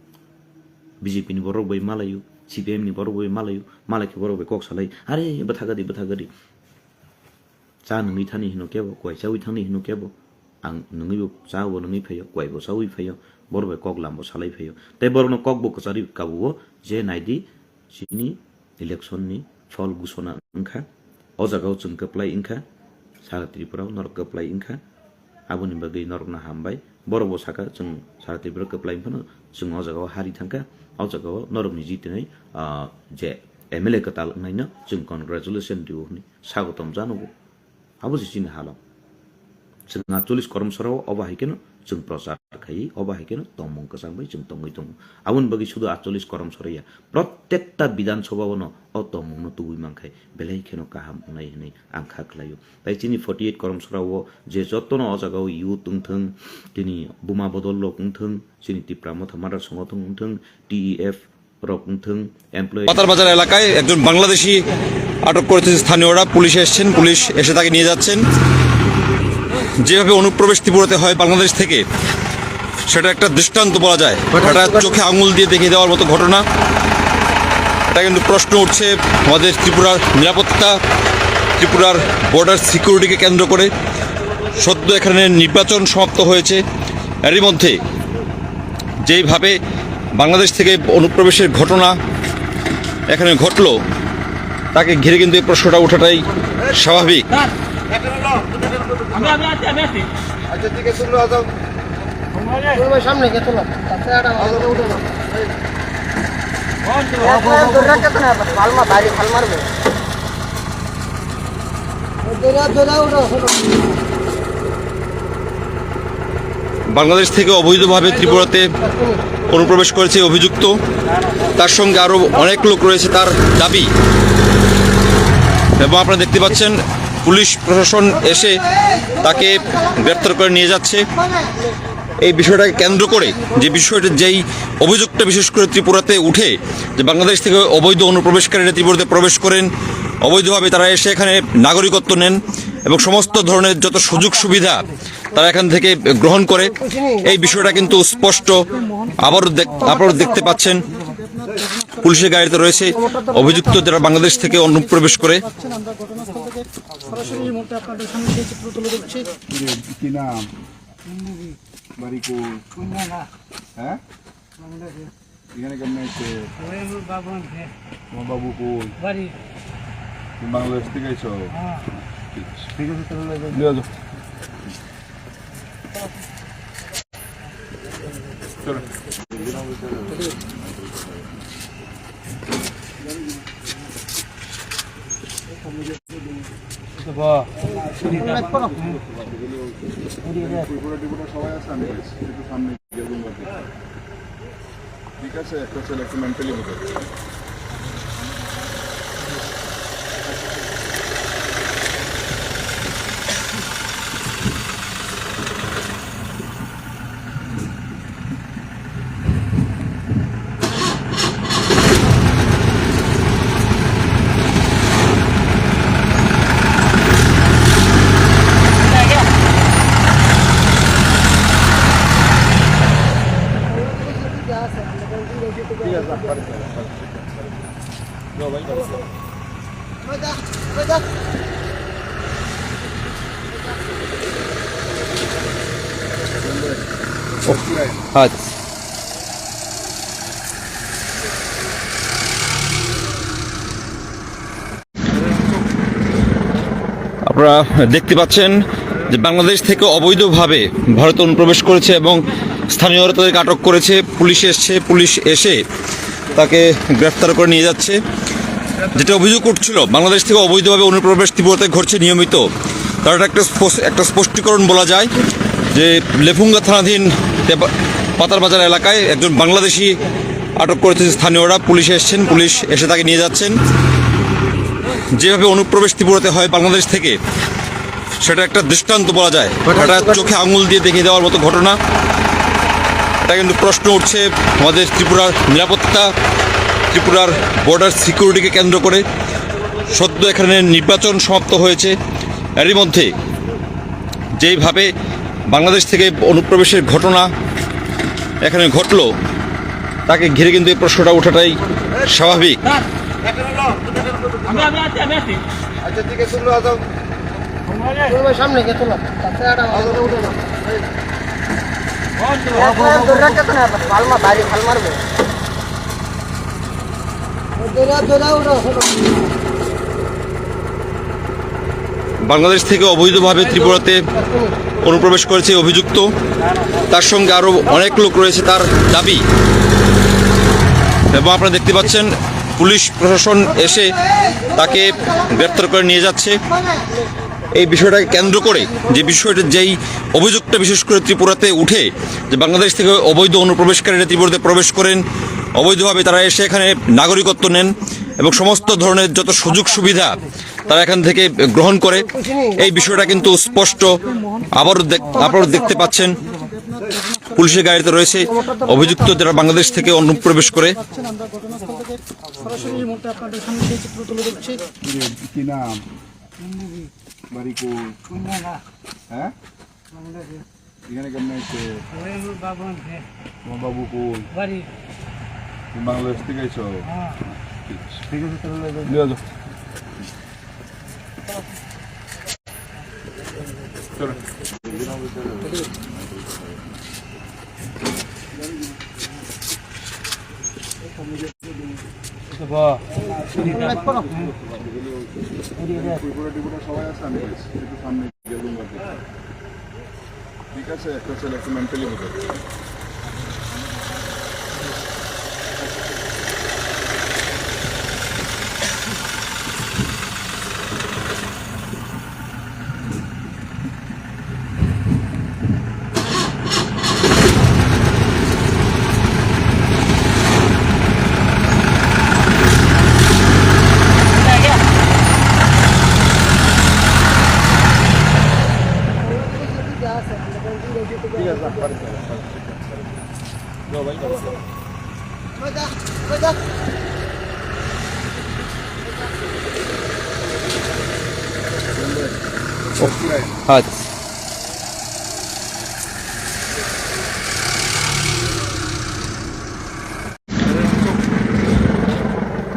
B J P ni borok bai malaio, C P M ni borok bai malaio, malai khe borok bai kok salai, "Are, bwtha gadi, bwtha gadi." Cha nungwi thani hino kebo, kwai chawi thangni hino kebo. Ang nungwi bo cha bo nungwi phaio, kwai bo chawi phaio, borok bai kok lam bo salai phaio. Tei borokno kok bo kwcharwi kabuo je naidi chini election ni phol gusona wngkha. O jagao chwng kwplai wngkha, sara Tripura o norok kwplai wngkha. Aboni bagwi norokno hambai. Borok bo saka, chwng sara Tripura kwplai wngphano chwng o jagao hari thangkha. O jagao norokni jitinai, ah, je M L A kwtal wngnaino chwng congratulation rio hwnwi sagotom janogo. Abo se chini halo. Chwng atchollish koromsora o, obo hai kheno chwng prochar khai, obo hai kheno tongmung kwchang bai chwng tongwi tongo. Aboni bagwi sudu atchollish koromsora ya, protekta Bidhan Sabha o no o tongmung no tubui mankhai belai kheno kaham wngnai hwnwi ang kha khlaio. Tai chini forty eight koromsora o je jotono o jaga o youth wngthwng, tini buma bodol rok wngthwng, chini Tipra Motha Mother Songothon wngthwng, T E F, rock মুথুং এমপ্লয়ি। পাতারবাজার এলাকায় একজন বাংলাদেশি আটক করেছে স্থানীয়রা। পুলিশ এসছেন, পুলিশ এসে তাকে নিয়ে যাচ্ছেন। যেভাবে অনুপ্রবেশ ত্রিপুরাতে হয় বাংলাদেশ থেকে, সেটা একটা দৃষ্টান্ত বলা যায়। এটা চোখে আঙুল দিয়ে দেখিয়ে দেওয়ার মতো ঘটনা। এটা কিন্তু প্রশ্ন উঠছে আমাদের ত্রিপুরার নিরাপত্তা, ত্রিপুরার বর্ডার সিকিউরিটিকে কেন্দ্র করে। সদ্য এখানে নির্বাচন সমাপ্ত হয়েছে, এরই মধ্যে যেইভাবে বাংলাদেশ থেকে অনুপ্রবেশের ঘটনা এখানে ঘটলো, তাকে ঘিরে কিন্তু এই প্রশ্নটা ওঠাটাই স্বাভাবিক। আমি, আমি আছি, আমি আছি। আচ্ছা, ঠিক আছে, তোমরা যাও। তোমরা সামনে গেছো না? তাতে আর আমাদের উঠো না। ধরে রাখতে তো না, ফাল মা-, বাইরে ফাল মারবে। বাংলাদেশ থেকে অবৈধভাবে ত্রিপুরাতে অনুপ্রবেশ করেছে অভিযুক্ত, তার সঙ্গে আরও অনেক লোক রয়েছে, তার দাবি। এবং আপনারা দেখতে পাচ্ছেন, পুলিশ প্রশাসন এসে তাকে গ্রেপ্তার করে নিয়ে যাচ্ছে। এই বিষয়টাকে কেন্দ্র করে, যে বিষয়টা, যেই অভিযোগটা বিশেষ করে ত্রিপুরাতে উঠে, যে বাংলাদেশ থেকে অবৈধ অনুপ্রবেশকারীরা ত্রিপুরাতে প্রবেশ করেন, অবৈধভাবে তারা এসে এখানে নাগরিকত্ব নেন এবং সমস্ত ধরনের যত সুযোগ সুবিধা তারা এখান থেকে গ্রহণ করে, এই বিষয়টা কিন্তু স্পষ্ট। আবারও দেখ-, আবারও দেখতে পাচ্ছেন, পুলিশের গাড়িতে রয়েছে অভিযুক্ত, যারা বাংলাদেশ থেকে অনুপ্রবেশ করে। সরাসরি এই মুহূর্তে আপনাদের সামনে সেই চিত্র তুলে ধরছি। কি নাম? বাড়ি কই? হ্যাঁ? এখানে কেমনে আইছে? ওই আমার বাবু আনছে। তোমার বাবু কই? বাড়ি। তুমি বাংলাদেশ থেকে আইছো? হ্যাঁ। ঠিক আছে। ঠিক আছে, তাহলে নিয়ে যাও। চলো। বাহ। ত্রিপুরা টিপুরা সবাই আছে, আমি আছি। একটু সামনে গিয়ে রুম রাখি। ঠিক আছে, একটা ছেলে একটু মেন্টালি বুঝে। আচ্ছা। আপনারা দেখতে পাচ্ছেন যে বাংলাদেশ থেকে অবৈধভাবে ভারতে অনুপ্রবেশ করেছে এবং স্থানীয়রা তাদেরকে আটক করেছে। পুলিশ এসছে, পুলিশ এসে তাকে গ্রেফতার করে নিয়ে যাচ্ছে। যেটা অভিযোগ উঠছিল, বাংলাদেশ থেকে অবৈধভাবে অনুপ্রবেশ ত্রিপুরাতে ঘটছে নিয়মিত, তার একটা স্পষ-, একটা স্পষ্টীকরণ বলা যায় যে লেফুঙ্গা থানাধীন তেপা-, পাতারবাজার এলাকায় একজন বাংলাদেশি আটক করেছে স্থানীয়রা। পুলিশ এসছেন, পুলিশ এসে তাকে নিয়ে যাচ্ছেন। যেভাবে অনুপ্রবেশ ত্রিপুরাতে হয় বাংলাদেশ থেকে, সেটা একটা দৃষ্টান্ত বলা যায়। এটা চোখে আঙুল দিয়ে দেখিয়ে দেওয়ার মতো ঘটনা। এটা কিন্তু প্রশ্ন উঠছে আমাদের ত্রিপুরার নিরাপত্তা, ত্রিপুরার বর্ডার সিকিউরিটিকে কেন্দ্র করে। সদ্য এখানে নির্বাচন সমাপ্ত হয়েছে, এরই মধ্যে যেইভাবে বাংলাদেশ থেকে অনুপ্রবেশের ঘটনা এখানে ঘটলো, তাকে ঘিরে কিন্তু এই প্রশ্নটা ওঠাটাই স্বাভাবিক। আমি, আমি আছি, আমি আছি। আচ্ছা, ঠিক আছে, তোমরা যাও। তোমরা সামনে গিয়ে তোলো। তাতে আর আমাদের উঠে না। ধরে রাখতে তো না, ফাল মা-, বাইরে ফাল মারবে। বাংলাদেশ থেকে অবৈধভাবে ত্রিপুরাতে অনুপ্রবেশ করেছে অভিযুক্ত, তার সঙ্গে আরও অনেক লোক রয়েছে তার দাবি। এবং আপনারা দেখতে পাচ্ছেন, পুলিশ প্রশাসন এসে তাকে গ্রেপ্তার করে নিয়ে যাচ্ছে। এই বিষয়টাকে কেন্দ্র করে, যে বিষয়টা, যেই অভিযোগটা বিশেষ করে ত্রিপুরাতে উঠে, যে বাংলাদেশ থেকে অবৈধ অনুপ্রবেশকারীরা ত্রিপুরাতে প্রবেশ করেন, অবৈধভাবে তারা এসে এখানে নাগরিকত্ব নেন এবং সমস্ত ধরনের যত সুযোগ সুবিধা তারা এখান থেকে গ্রহণ করে, এই বিষয়টা কিন্তু স্পষ্ট। আবারও দেখ-, আপনারা দেখতে পাচ্ছেন, পুলিশের গাড়িতে রয়েছে অভিযুক্ত, যারা বাংলাদেশ থেকে অনুপ্রবেশ করে। সরাসরি এই মুহূর্তে আপনাদের সামনে সেই চিত্র তুলে ধরছি। কি নাম? বাড়ি কই? হ্যাঁ? এখানে কেমনে আইছে? ওই আমার বাবু আনছে। তোমার বাবু কই? বাড়ি। তুমি বাংলাদেশ থেকে আইছো? হ্যাঁ। ঠিক আছে। ঠিক আছে, তাহলে নিয়ে যাও। চলো। ত্রিপুরা, ত্রিপুরা সবাই আছে, আমি আছি। একটু সামনে গেলুম আর কি। ঠিক আছে, একটা ছেলে একটু মেন্টালি বুঝে। আচ্ছা।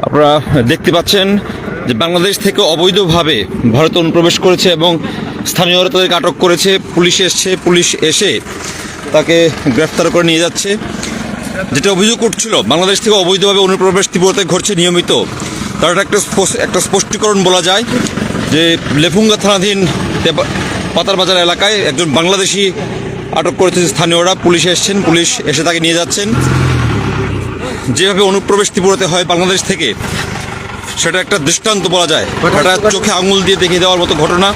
আপনারা দেখতে পাচ্ছেন যে বাংলাদেশ থেকে অবৈধভাবে ভারতে অনুপ্রবেশ করেছে এবং স্থানীয়রা তাদেরকে আটক করেছে, পুলিশ এসছে, পুলিশ এসে তাকে গ্রেফতার করে নিয়ে যাচ্ছে। যেটা অভিযোগ উঠছিল, বাংলাদেশ থেকে অবৈধভাবে অনুপ্রবেশ ত্রিপুরাতে ঘটছে নিয়মিত, তার একটা স্পষ-, একটা স্পষ্টীকরণ বলা যায় যে লেফুঙ্গা থানাধীন তেপা-, পাতারবাজার এলাকায় একজন বাংলাদেশি আটক করেছে স্থানীয়রা, পুলিশ এসছেন, পুলিশ এসে তাকে নিয়ে যাচ্ছেন। যেভাবে অনুপ্রবেশ ত্রিপুরাতে হয় বাংলাদেশ থেকে, সেটা একটা দৃষ্টান্ত বলা যায়, এটা চোখে আঙুল দিয়ে দেখিয়ে দেওয়ার মতো ঘটনা।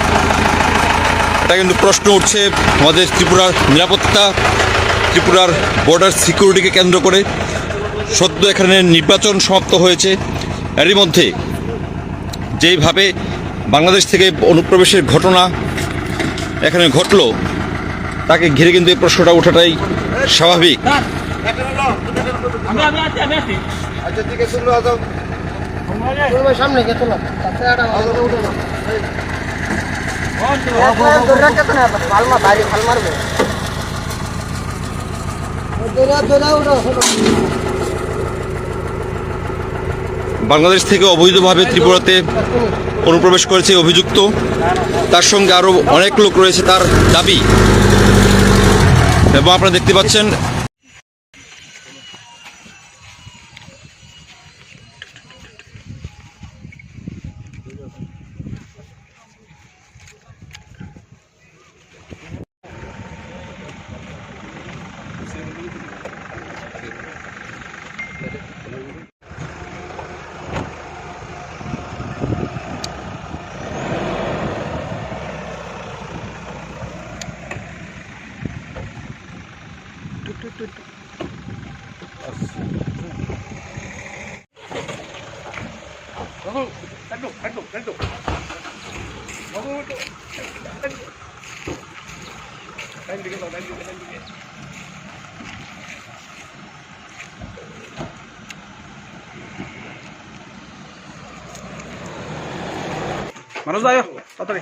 এটা কিন্তু প্রশ্ন উঠছে আমাদের ত্রিপুরার নিরাপত্তা, ত্রিপুরার বর্ডার সিকিউরিটিকে কেন্দ্র করে। সদ্য এখানে নির্বাচন সমাপ্ত হয়েছে, এরই মধ্যে যেইভাবে বাংলাদেশ থেকে অনুপ্রবেশের ঘটনা এখানে ঘটলো, তাকে ঘিরে কিন্তু এই প্রশ্নটা ওঠাটাই স্বাভাবিক। আমি, আমি আছি, আমি আছি। আচ্ছা, ঠিক আছে, তোমরা যাও। তোমরা সামনে গিয়ে তোলো। তাতে আর আমাদের উঠে না। ধরে রাখতে তো না, ফাল মা-, বাইরে ফাল মারবে। বাংলাদেশ থেকে অবৈধভাবে ত্রিপুরাতে অনুপ্রবেশ করেছে অভিযুক্ত, তার সঙ্গে আরও অনেক লোক রয়েছে তার দাবি। এবং আপনারা দেখতে পাচ্ছেন, মানুষ আয়ো, তাড়াতাড়ি।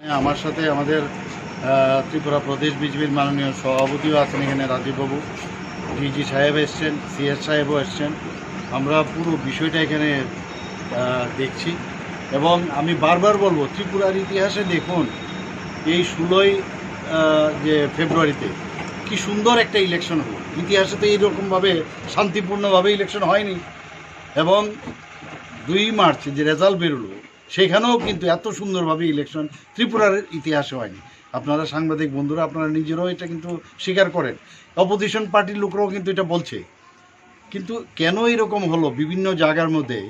আমার সাথে আমাদের আহ, ত্রিপুরা প্রদেশ বিজেপির মাননীয় সভাপতিও আছেন এখানে, রাজীব বাবু, ডিজি সাহেব এসছেন, সিএস সাহেবও এসছেন। আমরা পুরো বিষয়টা এখানে আহ, দেখছি। এবং আমি বারবার বলবো, ত্রিপুরার ইতিহাসে দেখুন, এই ষোলোই আহ, যে ফেব্রুয়ারিতে কি সুন্দর একটা ইলেকশন হলো। ইতিহাসে তো এইরকমভাবে শান্তিপূর্ণভাবে ইলেকশন হয়নি। এবং দুই মার্চ যে রেজাল্ট বেরোলো, সেখানেও কিন্তু এত সুন্দরভাবে ইলেকশন ত্রিপুরার ইতিহাসে হয়নি। আপনারা সাংবাদিক বন্ধুরা, আপনারা নিজেরাও এটা কিন্তু স্বীকার করেন, অপোজিশন পার্টির লোকরাও কিন্তু এটা বলছে। কিন্তু কেন এরকম হলো? বিভিন্ন জায়গার মধ্যে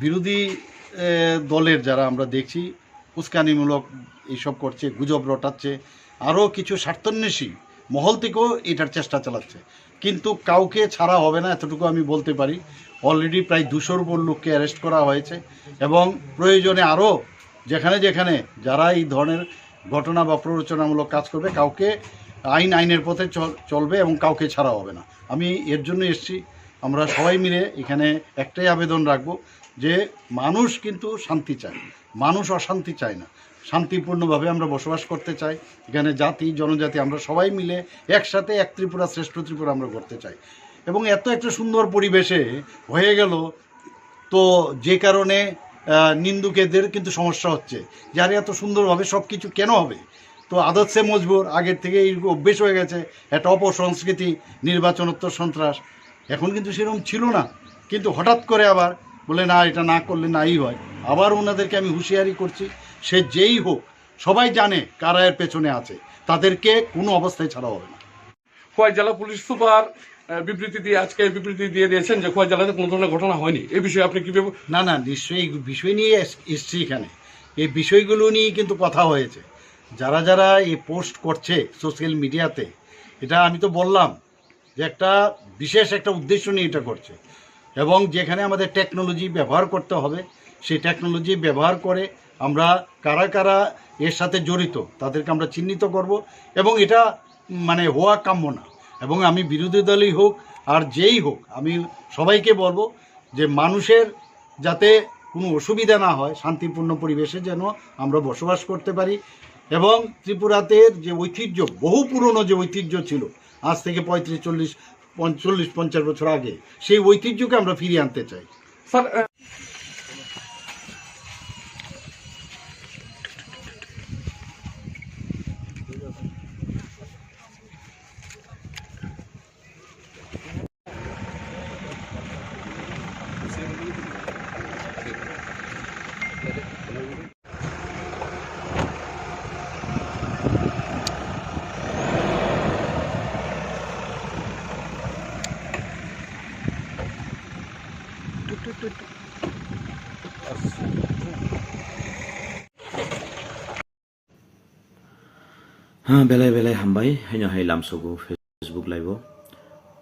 বিরোধী এ, দলের যারা আমরা দেখছি, উস্কানিমূলক এইসব করছে, গুজব রটাচ্ছে, আরও কিছু স্বার্থান্বেষী মহল থেকেও এটার চেষ্টা চালাচ্ছে। কিন্তু কাউকে ছাড়া হবে না, এতটুকু আমি বলতে পারি। অলরেডি প্রায় দুশোর উপর লোককে অ্যারেস্ট করা হয়েছে এবং প্রয়োজনে আরও যেখানে যেখানে যারা এই ধরনের ঘটনা বা প্ররোচনামূলক কাজ করবে, কাউকে আইন আইনের পথে চল- চলবে এবং কাউকে ছাড়া হবে না। আমি এর জন্য এসছি। আমরা সবাই মিলে এখানে একটাই আবেদন রাখবো যে মানুষ কিন্তু শান্তি চায়, মানুষ অশান্তি চায় না। শান্তিপূর্ণভাবে আমরা বসবাস করতে চাই। এখানে জাতি, জনজাতি, আমরা সবাই মিলে একসাথে এক ত্রিপুরা, শ্রেষ্ঠ ত্রিপুরা আমরা করতে চাই। এবং এত একটা সুন্দর পরিবেশে হয়ে গেল, তো যে কারণে আহ, নিন্দুকেদের কিন্তু সমস্যা হচ্ছে যে আরে, এত সুন্দরভাবে সব কিছু কেন হবে? তো আদত সে মজবুর, আগের থেকে এই অভ্যেস হয়ে গেছে, একটা অপসংস্কৃতি, নির্বাচনোত্তর সন্ত্রাস। এখন কিন্তু সেরকম ছিল না, কিন্তু হঠাৎ করে আবার বলে, "না, এটা না করলে নাই হয়।" আবার ওনাদেরকে আমি হুঁশিয়ারি করছি, সে যেই হোক, সবাই জানে কারা এর পেছনে আছে, তাদেরকে কোনো অবস্থায় ছাড়া হবে না। খোয়াই জেলা পুলিশ সুপার আহ, বিবৃতি দিয়ে, আজকে বিবৃতি দিয়ে দিয়েছেন যে খোয়াই জেলাতে কোনো ধরনের ঘটনা হয়নি। এই বিষয়ে আপনি কিভাবে? না, না, নিশ্চয়ই এই বিষয় নিয়ে এস- এসছি এখানে। এই বিষয়গুলো নিয়ে কিন্তু কথা হয়েছে। যারা যারা এই পোস্ট করছে সোশ্যাল মিডিয়াতে, এটা আমি তো বললাম যে একটা বিশেষ একটা উদ্দেশ্য নিয়ে এটা করছে, এবং যেখানে আমাদের টেকনোলজি ব্যবহার করতে হবে, সেই টেকনোলজি ব্যবহার করে আমরা কারা কারা এর সাথে জড়িত, তাদেরকে আমরা চিহ্নিত করব। এবং এটা মানে হওয়া কাম্য না। এবং আমি বিরোধী দলই হোক আর যেই হোক, আমি সবাইকে বলবো যে মানুষের যাতে কোনো অসুবিধা না হয়, শান্তিপূর্ণ পরিবেশে যেন আমরা বসবাস করতে পারি। এবং ত্রিপুরাতে যে ঐতিহ্য, বহু পুরনো যে ঐতিহ্য ছিল, আজ থেকে পঁয়ত্রিশ, চল্লিশ, পঞ্চ- চল্লিশ, পঞ্চাশ বছর আগে, সেই ঐতিহ্যকে আমরা ফিরিয়ে আনতে চাই। স্যার, আহ, Ha, belai belai hambai, haino hai lamsogo Facebook live o.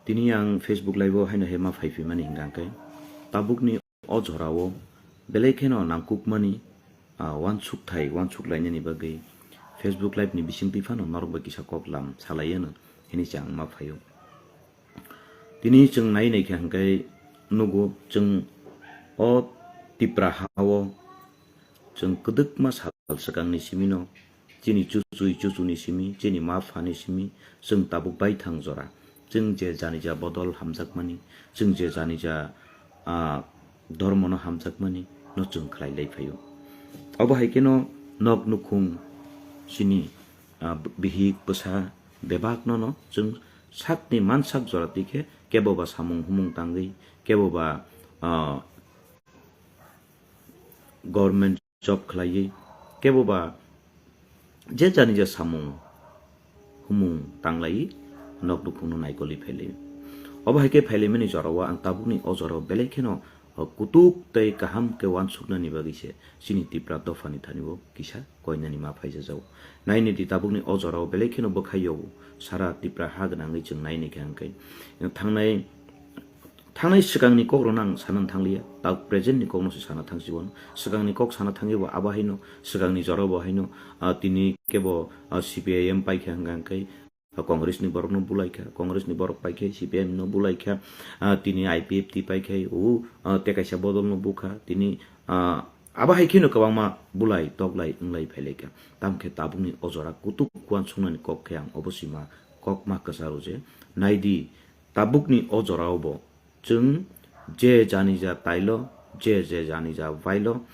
Tini ang Facebook live o haino hai ma phaiphimani hingka hingke. Tabukni o jorao belai kheno nangkukmani, ah, wansukthai, wansuk lainani bagwi Facebook live ni bisingtwi phano norok bai kisa kok lam salai yano hini se ang ma phaio. Tini chwng nai naikha hingke nugo chwng o Tipra ha o chwng kwdwkma sal swkangni simino chini chuchwi chuchuni simi, chini ma phani simi chwng tabuk baithang jora. Chwng je janija bodol hamjakmani, chwng je janija, ah, dhormono hamjakmani no chwng khlai lai phaio. Obo hai kheno nok nukhung chini, ah, bihik bwsa bebak nono chwng sakni mansak jora twi khe kebo ba samung humung tangwi, kebo ba, ah, government job khlaiwi, kebo ba je jani ja samung humung tanglaiwi nok nukhungno naikoli phailaiwi. Obo hai khe phailaimani jorao ang tabukni o jorao belai kheno kutuk tei kaham khe uansuknani bagwi se chini Tipra dophani thani bo kisa koinani ma phaijajago. Nainidi tabukni o jorao belai kheno bwkhai yago, sara Tipra ha gwnangwi chwng nainai khe hwnkhe thangnai Thangnai swkangni kokrokno ang sana thanglia, tak present ni kokno se sana thangsigo. Swkangni kok sana thangwi bo abo haino, swkangni jora bo haino, ah, tini kebo, ah, C P I M paikha hwnkha hwnkhe, ah, Congress ni borokno bulaikha, Congress ni borok paikhe C P I M no bulaikha, ah, tini I P F T paikhe, o, ah, tei kaisa bodolno bukha, tini, ah, Abo hai kheno kwbangma bulai toklai wnglai phailaikha. Tamkhe tabukni o jora kutuk kuan sungnani kok khe ang obo sima kok ma kwcharo je, naidi, tabukni o jorao bo chwng je jani ja tailo, je je jani ja bailo,